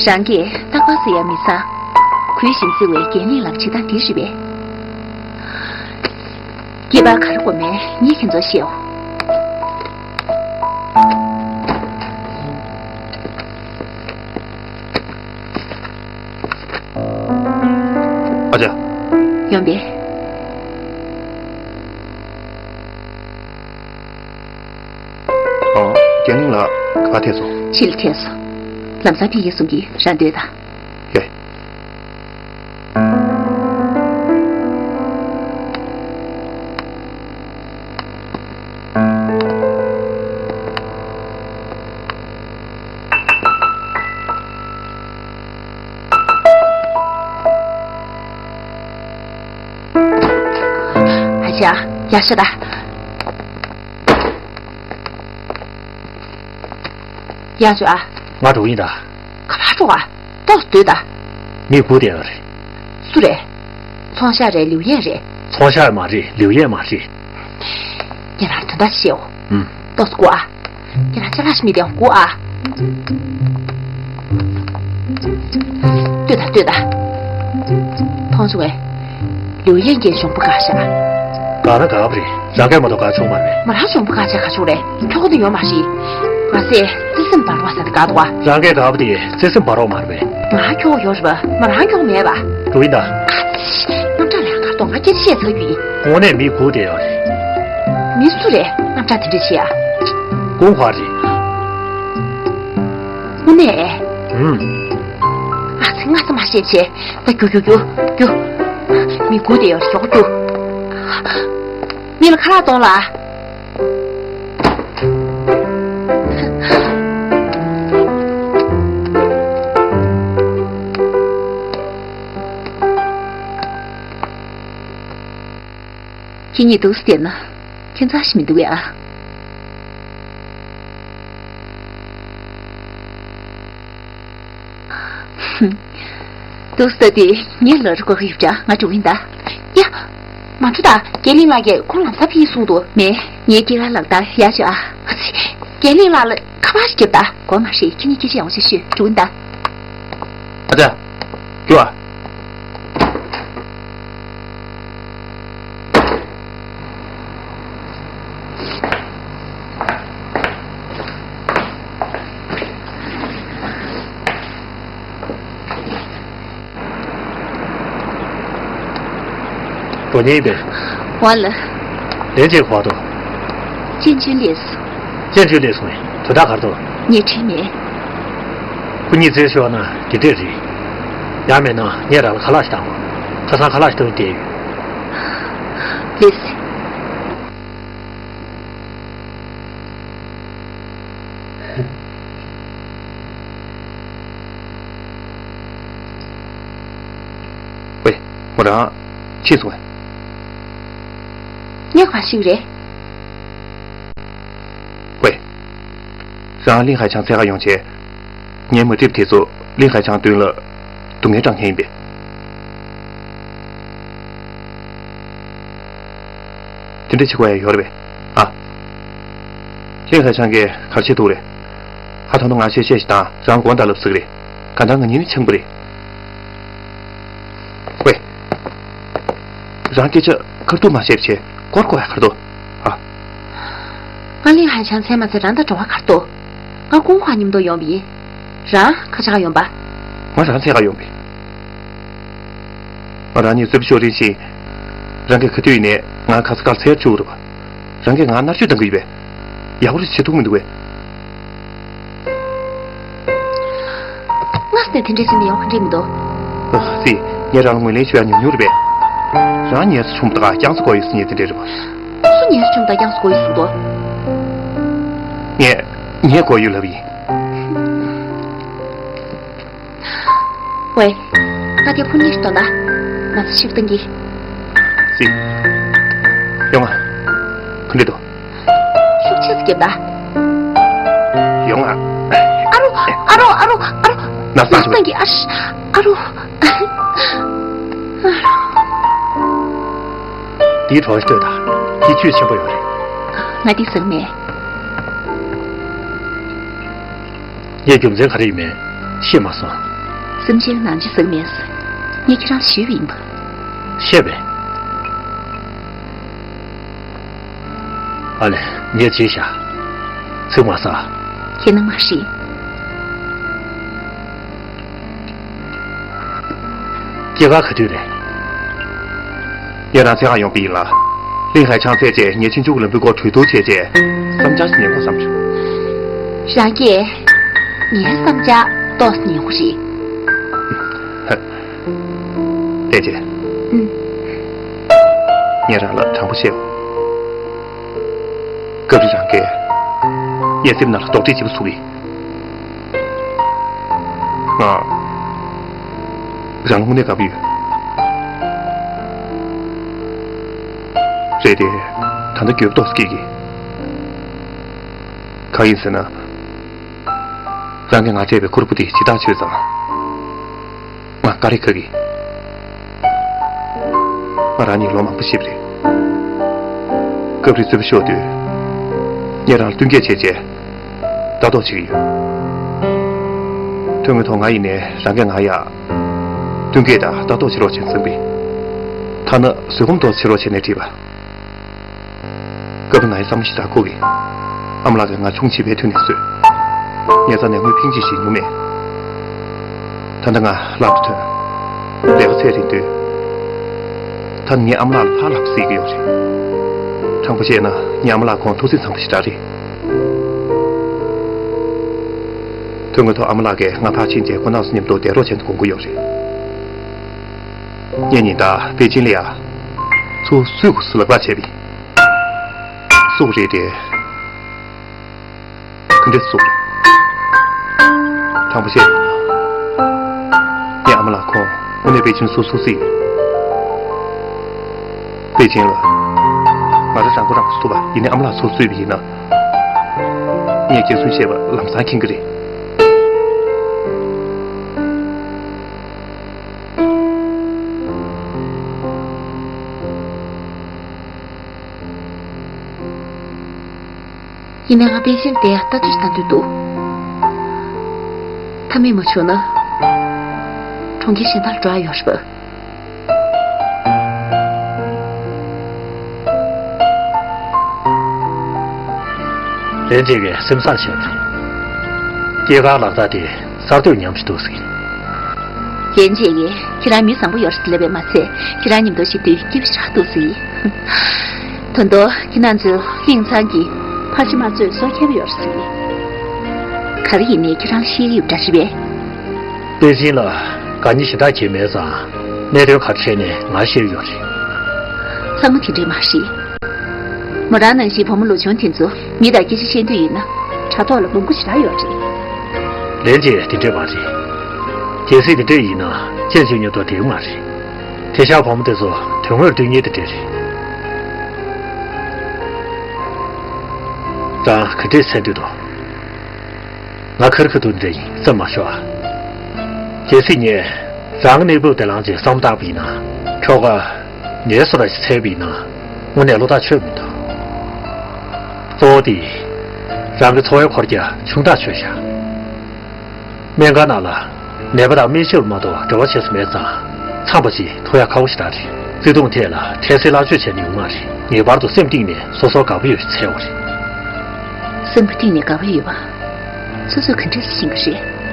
རང་གིས་རྟག་པར་ཟེར་ཡ་མི་ཚང་། གུས་ཤིང་བརྩི་བའི་རྒན་གླིང་ལགས་བྱེད་སྟངས་འདི་རེད་པས། སྐྱེས་པ་ག་རེ་དགོས་མིན་ངས་ཁྱེད་ཚོར་བཤད་འོ། ཨ་ཅག་ཡོང་པས། ཨོ། རྒན་གླིང་ལགས་ག་པར་ཐད་སོང་། ཕྱི་ལ་ཐད་སོང་། ལམ་སང་ཕེབས་ཀྱི་གསུང་གི། རང་སྡོད་དང་། ལགས། ཨ་ཅག་ཡར་ཤོག་ད། ཡར་ཤོག་ཨ། ང་འགྲོ་གི་ཡིན་ད། ག་པར་འགྲོ་ག་ཏོག་ཙམ་སྡོད་ད། མི་སྒུག་བསྡད་ཡོད་རེད། སུ་རེད། ཚོང་ཤག་རེད། ལིའུ་ཡན་རེད། ཚོང་ཤག་མ་རེད། ལིའུ་ཡན་མ་རེད། ངས་རང་དོན་དག་བཤད་འོ། ཨུམ། ཏོག་ཙམ་སྒུག་ཨ། ངས་རང་ཅ་ལག་ཞིག་མི་དེ་སྒུག་ཨ། ལྟོས་དང་ལྟོས་དང་། མཐོང་བྱུང་ངས། ལིའུ་ཡན་གྱི་གཞོང་པ་བཀག་ཤག་བཀག་ན་བཀག་པ་རེད། རང་གིས་མ་གཏོགས་བཀག་ཆོག་མ་རེད་པས། ང་རང་གཞོང་པ་བཀག་ཆ་ག་ཆོག་རེད། ཁྱོ་ག་དེ་ཡོད་མ་རེད། ང་ཚོས་བརྩེ་སེམས་འབར་བ་ཟེར་དེ་བཀག་འདུག་ག་རང་གིས་བཀག་པ་དེ་བརྩེ་སེམས་འབར་བ་མ་རེད་པས། ང་ཁྱོ་ག་ཡོད་རེད་པ། ང་རང་ཁྱོ་ག་མེད་པ། འགྲོ་ཡིན་ད། ཁ་ཚིག་རྣམ་གྲངས་ལ་གར་གཏོང་ང་སྐད་ཆ་བཤད་ཚར་རྒྱུ་ཡིན། དངོས་གནས་མི་སྒུག་བསྡད་ཡོད་རེད། མི་སུ་རེད་རྣམ་གྲངས་དེ་འདྲ་བྱེད་ཡ། ཀུང་ཧྭ་རེད། དངོས་གནས། ཨུམ། ཨ་ཙི་སྔ་ས་མ་བཤད་བྱས། ད་རྒྱུགས་རྒྱུགས་རྒྱུགས་རྒྱུགས། མི་སྒུག་བསྡད་ཡོད་རེད། ཞོགས་རྒྱུགས། མི་ལ་ཁ་ལག་གཏོང་ལ། ཁྱེད་གཉིས་འདུག་སེ་བསྡད་ན་ཁྱད་མཚར་ཞིག་མི་འདུག་གས་ཨ། འདུག་སེ་བསྡད་དེ་ངས་ལོ་རེ་དགོས་ཀྱི་ཡོད་པ་འདྲ། ང་འགྲོ་གི་ཡིན་ད། ཡ། མ་འགྲོ་ད། རྒན་གླིང་ལགས་ཀྱིས་ཁོང་ལམ་སང་ཕེབས་ཡིན་གསུངས་འདུག་མེད། ངའི་སྐྱེས་སྐར་ལག་བསྟར་ཡར་ཞོག་ཨ། རྒན་གླིང་ལགས་ལ་ཁ་པར་ཞིག་རྒྱོབ་ད། དགོས་མ་རེད། ཁྱེད་གཉིས་སྐད་ཆ་ཡག་པོ་ཞིག་ཤོད། འགྲོ་གི་ཡིན་ད། ཨ་ཅག་རྒྱུགས་ཨ། འགྲོ་མཁན་ཡིན་པས། འོ་ལགས། ལན་ཅིག་གོ་དོ། ཅན་ཅུན་སླེབས་སོང་། ཅན་ཅུན་སླེབས་སོང་། དོན་དག་ག་རེ་འདུག་ངས་དྲིས་མེད། ཁོ་གཉིས་རྩད་ཞུ་ན་དེ་འདྲས་རེད། ཡང་མིན་ན་ངས་རང་ལ་ཁ་ལག་ཞིག་བཏང་བ། ཁ་སང་ཁ་ལག་ཞིག་བཏང་བསྡད་ཡོད། ལགས་སེ། ཝེ། མོ་རང་ཕྱིན་སོང་ངས། ངས་ག་པར་ཕྱིན་རེད། ཝེ། རང་གླིང་ཧའེ་ཆང་འཚོལ་ག་ཡོང་བྱས། ངའི་མ་ཊིབ་དེ་ཚོ་གླིང་ཧའེ་ཆང་མདུན་ལ་སྡུག་བསྔལ་སྐྲག་མཁན་ཡིན་པས། དེ་འདྲ་བྱེད་དགོས་ཡ་ཡོད་རེད་པས། ཨ། གླིང་ཧའེ་ཆང་གིས་ག་རེ་བྱེད་ཐུབ་རེད། ཨ། ད་དུང་ང་གཤེ་གཤེ་ཞིག་དང་རང་དགོངས་དག་ལབ་ཟེར་གི་རེད། གང་ལྟར་ང་གཉིས་ནི་ཆང་བུ་རེད། ཝེ། རང་སྐད་ཆ་ཁ་ཐུག་མ་བཤད་བྱས་སྐོར་སྐོར་ཡ་ག་རེ་འདུག་ཨ། ང་གླིང་ཧའེ་ཆང་འཚོལ་མ་འཚོལ་རང་དང་འབྲེལ་བ་ག་རེ་འདུག་ང་ཀུང་ཧྭ་མཉམ་དུ་ཡོང་བ་ཡིན། རང་ཁ་ཆག་ཡོང་པ། ང་རང་འཚོལ་ག་ཡོང་པས། ང་རང་གཉིས་རྩེ་པོ་ཤོར་རིན་ཞིག་རང་གིས་ག་དུས་ཡིན་ནའི་ང་ཁ་ཚ་དཀར་འཚོལ་བཅུག་རེད་པ། རང་གིས་ང་མནར་གཅོད་གཏང་གི་ཡོད་པས། ཡག་པོ་རེ་བྱེད་ཐུབ་མི་འདུག་པས། སྔར་ནས་དེ་འདྲའི་བྱས་ན་ཡག་པོ་འདྲ་མི་འདུག་ཨོ་ཙི། ངས་རང་ལ་ངོས་ལེན་ཞུ་ཡ་ཉུང་ཉུང་རེད་པས། རང་ཉེས་སུ་ཆུང་དང་རྐྱང་སུ་གོ་ཡོད་ཟེར་ཉེས་དེ་འདྲ་རེད་པ། སུ་ཉེས་སུ་ཆུང་དང་རྐྱང་སུ་གོ་ཡོད་ཟེར་འདུག་ངས་ངས་གོ་ཡོད་ལབ་ཡིན། ཝེ། ང་དེ་ཕུ་ཉེས་སུ་གཏོང་ད། ང་ཚོ་ཤིག་བཏང་གི་ཙི། ཡོང་ང་། ག་འདྲ་འདུག་ཤུགས་ཆེ་ཙམ་རྒྱབ་ད། ཡོང་ང་། ཨ་རོ། ཨ་རོ། ཨ་རོ། ཨ་རོ། ན་ཚ་ན་ཚ་གི་ཨ་ཤ། ཨ་རོ། ཨ་རོ། འདིའི་གྲོགས་ཤིག་ལྟོས་དང་། འདི་ཆོས་ཆེན་པོ་ཡོད་རེད། ང་འདི་ཟེར་མེད། ངས་རྒྱུ་མཚན་ག་རེ་ཡིན་མིན་ཤེས་མ་སོང་། སེམས་ཅན་ནང་ཅི་ཟེར་མེད། ངས་ཁྱེད་རང་ཞུས་པ་ཡིན་པ། ཤེས་པས། ཨ་ལས། ངས་བརྗེད་བཞག་ཚིག་མ་ཟ། ཁྱེད་ནི་མ་ཤེས། སྐྱེས་སྐར་ག་དུས་རེད། ངས་རང་ཚེ་ཧ་ཡོང་པ་ཡིན་ལ། གླིང་ཧའེ་ཆང་བཙལ་རྗེས་ངས་ཆུང་ཆུང་གི་ལམ་བུའི་སྐོར་གྲོས་བསྡུར་བྱས་རྗེས། བསམ་འཆར་ཞིག་ཉན་དགོས་བསམ་བྱུང་། རང་གིས་ངའི་བསམ་འཆར་ཏོག་ཙམ་ཉན་དགོས་རེད། ལྟས་བྱེད། ཨུམ། ངས་རང་ལ་དྲང་པོ་བཤད། སྐབས་རེ་རང་གིས་ངའི་སེམས་ནང་ལ་རྡོག་ཁྲེས་ཆེན་པོ་བཟོ་གི། ང་རང་ལ་དངོས་གནས་དགའ་པོ་ཡོད། རེད་དེ། ད་ལྟ་འགྱོད་པ་ཏོག་ཙམ་སྐྱེ་གི། གང་ཡིན་ཟེར་ན། རང་གིས་ང་སྤྲད་པའི་ཁུར་པོ་དེ་ཇི་ལྟར་བྱོས་ཙང་། ང་དཀའ་ལས་ཁག་གི། ང་རང་གཉིས་ལོ་མང་པོ་ཞིག་རེད། སྐབས་རེ་རྩོད་པ་ཤོར་དུས། ངས་རང་ལ་བསྟུན་མཁས་བྱས་རྗེས། ལྟ་རྟོག་བྱེད་ཀྱི་ཡོད། དོན་དངོས་ཐོག་ང་ཡིན་ནའི་རང་གིས་ང་ཡ། བསྟུན་མཁས་དང་ལྟ་རྟོག་བྱེད་རོགས་བྱེད་བསམ་པས། ཐ་ན་བཟོད་སྒོམ་ཏོག་བྱེད་རོགས་བྱས་ནས་དྲིས་པ། སྐབས་རེ་ང་ཡི་བསམ་བློ་ཞིག་དྲག་ཁུག་གི། ཨ་མ་ལགས་ཀྱིས་ང་ཆུང་བྱིས་པའི་དུས་ནས་གསོས། ཉལ་ས་ནས་དངུལ་ཕིང་གཅིག་ཞིག་ཉོ་མེད། ད་ལྟ་ང་སླར་དུ་ཐོན། ལས་ཀ་ཚད་རིང་དུས། ད་ངའི་ཨ་མ་ལགས་ལ་ཕར་ལབ་སྲིད་ཀྱི་ཡོད་རེད། དྲང་པོ་བཤད་ན་ངའི་ཨ་མ་ལགས་ཁོང་ཐུགས་སེམས་བཟང་པོ་ཞིག་རང་རེད། དོན་དངོས་ཐོག་ཨ་མ་ལགས་ཀྱིས་ང་ཕར་ཕྱིན་རྗེས་ཁོང་རྣམ་ཚོ་མཉམ་དུ་བསྡད་རོགས་བྱས་ནས་དགོངས་ཀྱི་ཡོད་རེད། ངས་ཉིན་ལྟར་པེ་ཅིན་ལ་ཡ། ཚུར་སུས་ཁུ་སུ་ལབ་པ་བྱས་པས། སུ་རེད་དེ། ག་འདྲས་སུ་རེད། དྲང་པོ་བཤད། ངའི་ཨ་མ་ལགས་ཁོང་དངོས་གནས་པེ་ཅིན་སུ་སུ་སི། པེ་ཅིན་ལ། ང་རང་རང་མགོ་རང་གིས་ཐུབ་པ་ཡིན་ནའི་ཨ་མ་ལགས་སུ་སུ་ཡིན་པ་ཡིན་ན། ངས་རྒྱལ་སྲུང་བཤད་པ་ལམ་སང་མཁྱེན་གྱི་རེད། ཡིན་ནའི་ང་པེ་ཅིན་དེ་ལྟ་དུས་ལྟ་དུས་འདུག་མཐའ་མེད་མ་བྱུང་ན། གྲོང་ཁྱེར་གཞན་དག་ལ་འགྲོ་ཡ་ཡོད་རེད་པ། ལན་ཅིག་གིས་སེམས་བཟང་བྱས་པ་རེད། སྐྱེས་སྐར་ལག་རྟགས་དེ་གསར་གཏོད་ཉམས་ཤིག་འདུག་ཟེར། ལན་ཅིག་གིས་ཁྱེད་རང་མི་བཟང་པོ་ཡོད་རེད་ལབ་པས་མ་ཚད། ཁྱེད་རང་མཉམ་དུ་བཤད་དུས་སྐྱིད་པོ་ཞེ་དྲག་འདུག་ཟེར། ད་དུང་ཁྱེད་རང་ཚོའི་གླིང་ཚང་གི་ཕར་ཕྱིན་དམངས་གཙོའི་སྲོག་ཁྱེར་ཡོད་རེད་ཟེར། ག་རེ་ཡིན་ནའི་ཁྱེད་རང་ལ་བཤད་ཀྱི་ཡོད་འདྲ་ཞིག་པས། པེ་ཅིན་ལ་དགའ་ཉེ་གཞན་དག་གང་མེད་ཙང་། གནད་དོན་ག་རེ་འཕྲད་ནའི་ང་ཤེས་ཡོད་རེད། ཚང་མ་དེ་འདྲས་མ་རེད། མོ་རང་ནང་བཞིན་བུ་མོ་ལོ་ཆུང་དེ་ཚོ་མི་དང་སྐད་ཆ་བཤད་འདོད་ཡོད་ན། དྲ་ཐོག་ལ་མང་པོ་ཞེ་དྲག་ཡོད་རེད། ལན་ཅིག་དེ་འདྲས་མ་རེད། གལ་སྲིད་དེ་འདྲས་ཡིན་ན་ཁྱེད་ཚོས་མཉམ་དུ་བསྡད་ཀྱི་མ་རེད། དེང་སང་བུ་མོ་དེ་ཚོ་དོན་དངོས་སྡུག་བསྔལ་དེ་འདྲས་རེད། རང་ག་འདྲས་འཚོལ་འདོད་འདུག་ང་ཁར་ཁ་ཐུག་འདྲ་ཡིན་བསམ་མ་ཤོག་ཨ། གལ་སྲིད་ངས་རང་གི་གནས་བབ་དེ་ལངས་ཅིག་བསམ་བཏང་བ་ཡིན་ན། ཁྱོ་ག་ངའི་སོ་ར་ཞིག་འཚོལ་བ་ཡིན་ན། དངོས་གནས་བློ་ཐག་ཆོད་མི་འདུག་གཙོ་བོ་དེ། རང་གི་འཚོ་བའི་འཁོར་རྒྱ་ཆུང་དྲགས་ཆགས་ཤག་སྨན་ཁང་ནང་ལ་ནད་པ་དང་སྨན་ཞབས་མ་གཏོགས་འབྲེལ་བ་བྱེད་ས་མེད་ཙང་། འཚམས་པ་ཞིག་ཐུག་ཡ་ཁག་པོ་ཞེ་དྲག་རེད། བརྩེ་དུང་ཐད་ལ་ཐལ་སེལ་ལག་བཅོས་བྱས་ནས་ཡོང་མ་རེད། ངེས་པར་དུ་སེམས་གཏིང་ནས་སོ་སོར་དགའ་པོ་ཡོད་ཅིག་འཚོལ་དགོས་རེད། སེམས་ཀྱི་གཏིང་ནས་དགའ་པོ་ཡོད་པ། སོ་སོས་ག་འདྲས་ཤེས་ཀྱི་རེད།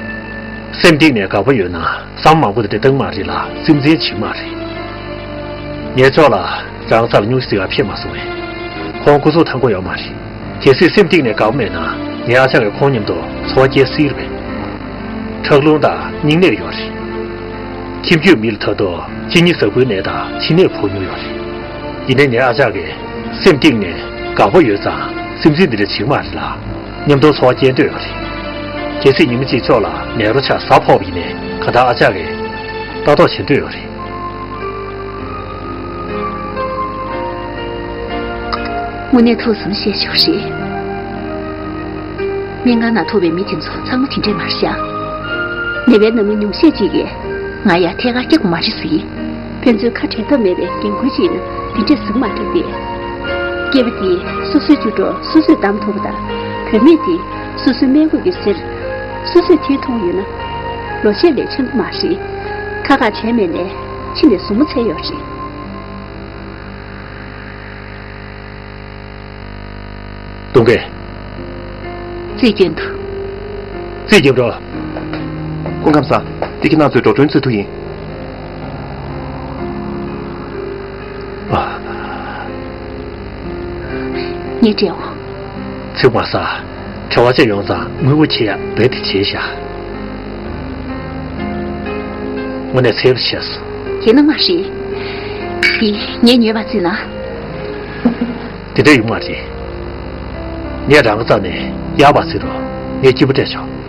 སེམས་གཏིང་ནས་དགའ་པོ་ཡོད་ན་བསམ་མང་པོ་དེ་འདྲ་བཏང་མ་རེད་ལ། སེམས་ཅན་བྱེད་མ་རེད། ངའི་ཕྱོགས་ལ་རང་ས་ལ་སྙུང་གཞི་ཟེར་བ་ཕེབས་མ་སོང་བས། ཁོང་སྐུ་གཟུགས་ཐང་པོ་ཡོད་མ་རེད། གལ་སྲིད་སེམས་གཏིང་ནས་དགའ་པོ་མེད་ན། ངའི་ཨ་ཅག་གིས་ཁོང་མཉམ་དུ་འཚོ་བ་སྐྱེལ་སྲིད་པས། ཁྲག་རླུང་དང་སྙིང་ནད་ཡོད་རེད། ཁྱིམ་རྒྱུད་མི་ལ་ད་དུང་གཅིན་སྙི་ཟ་ཁུའི་ནད་དང་མཆིན་ནད་ཕོག་མྱོང་ཡོད་རེད། ཡིན་ནའི་ངའི་ཨ་ཅག་གིས་སེམས་གཏིང་ནས་དགའ་པོ་ཡོད་ཙང་སེམས་ཅན་འདི་འདྲ་བྱེད་ཀྱི་མ་རེད་ལ། མཉམ་དུ་འཚོ་བ་སྐྱེལ་འདོད་ཡོད་རེད། གལ་སྲིད་ཉི་མ་གཅིག་ཕྱོགས་ལ་ནད་རོ་ཆགས་གཟའ་ཕོག་པ་ཡིན་ནའི་གང་ལྟར་ཨ་ཅག་གིས་ལྟ་རྟོག་བྱེད་འདོད་ཡོད་རེད། དངོས་གནས་ཐུགས་བསམ་བཞེས་ཆོག་རེད། སྨན་ཁང་ནང་ཐུག་པའི་མི་དེ་ཚོ་ཚང་མ་དེ་འདྲས་མ་རེད་ཤག་ནད་པའི་ནང་མི་ཉུང་ཤས་ཅིག་གིས་ང་ཡར་ཐད་ཀར་སྐྱེ་དགོས་མ་རེད་ཟེར། ཕན་ཚུན་ཁ་བྲལ་ཐབས་མེད་པའི་འགན་ཁུར་ཅིག་ཡིན་ན། འདི་འདྲས་ཟིན་མ་ཐུབ་པས། སྐྱེས་པ་འདིས་སོ་སོའི་ཆུ་གྲོགས་སོ་སོས་བདམས་ཐུབ་པ་དང་། བུད་མེད་འདིས་སོ་སོའི་སྨན་ཁབ་ཀྱི་གསེར་སོ་སོས་འཐེན་ཐུབ་ཡོད་ན། ལོ་ཤས་ལས་ཆེན་པོ་མ་རེད། ཁ་ཁ་བྱས་མེད་ནས་ཕྱི་ནས་ཟུར་མོ་འཚོལ་ཡོད་རེད། གཏོང་གི། རྩིས་སྐྱོན་དུ། རྩིས་སྐྱོན་འགྲོ། སྐུ་ཁམས་བཟང་། འདི་ཁྱེད་རང་ཚོའི་འགྲོ་གྲོན་རྩིས་ཐུ་ཡིན། ཨ། ངས་སྤྲད་འོང་། ཚིག་མ་ཟ། གྲྭ་པ་ཅིག་ཡོང་ཙང་དངུལ་སྒོར་ཁྱེར་ཡ་རྦད་དེ་བྱས་ཤག་དངོས་གནས་ཚད་ལས་ཆེ་སོང་། ཡིན་ནམ་མ་རེད། འདི་ངས་ཉོས་པ་རྩིས་ན། དེ་འདྲ་ཡོད་མ་རེད། ངས་རང་གི་རྩ་ནས་ཡག་པ་རྩིས་རོགས། ངས་སྐྱིད་པོ་སྤྲད་ཆོག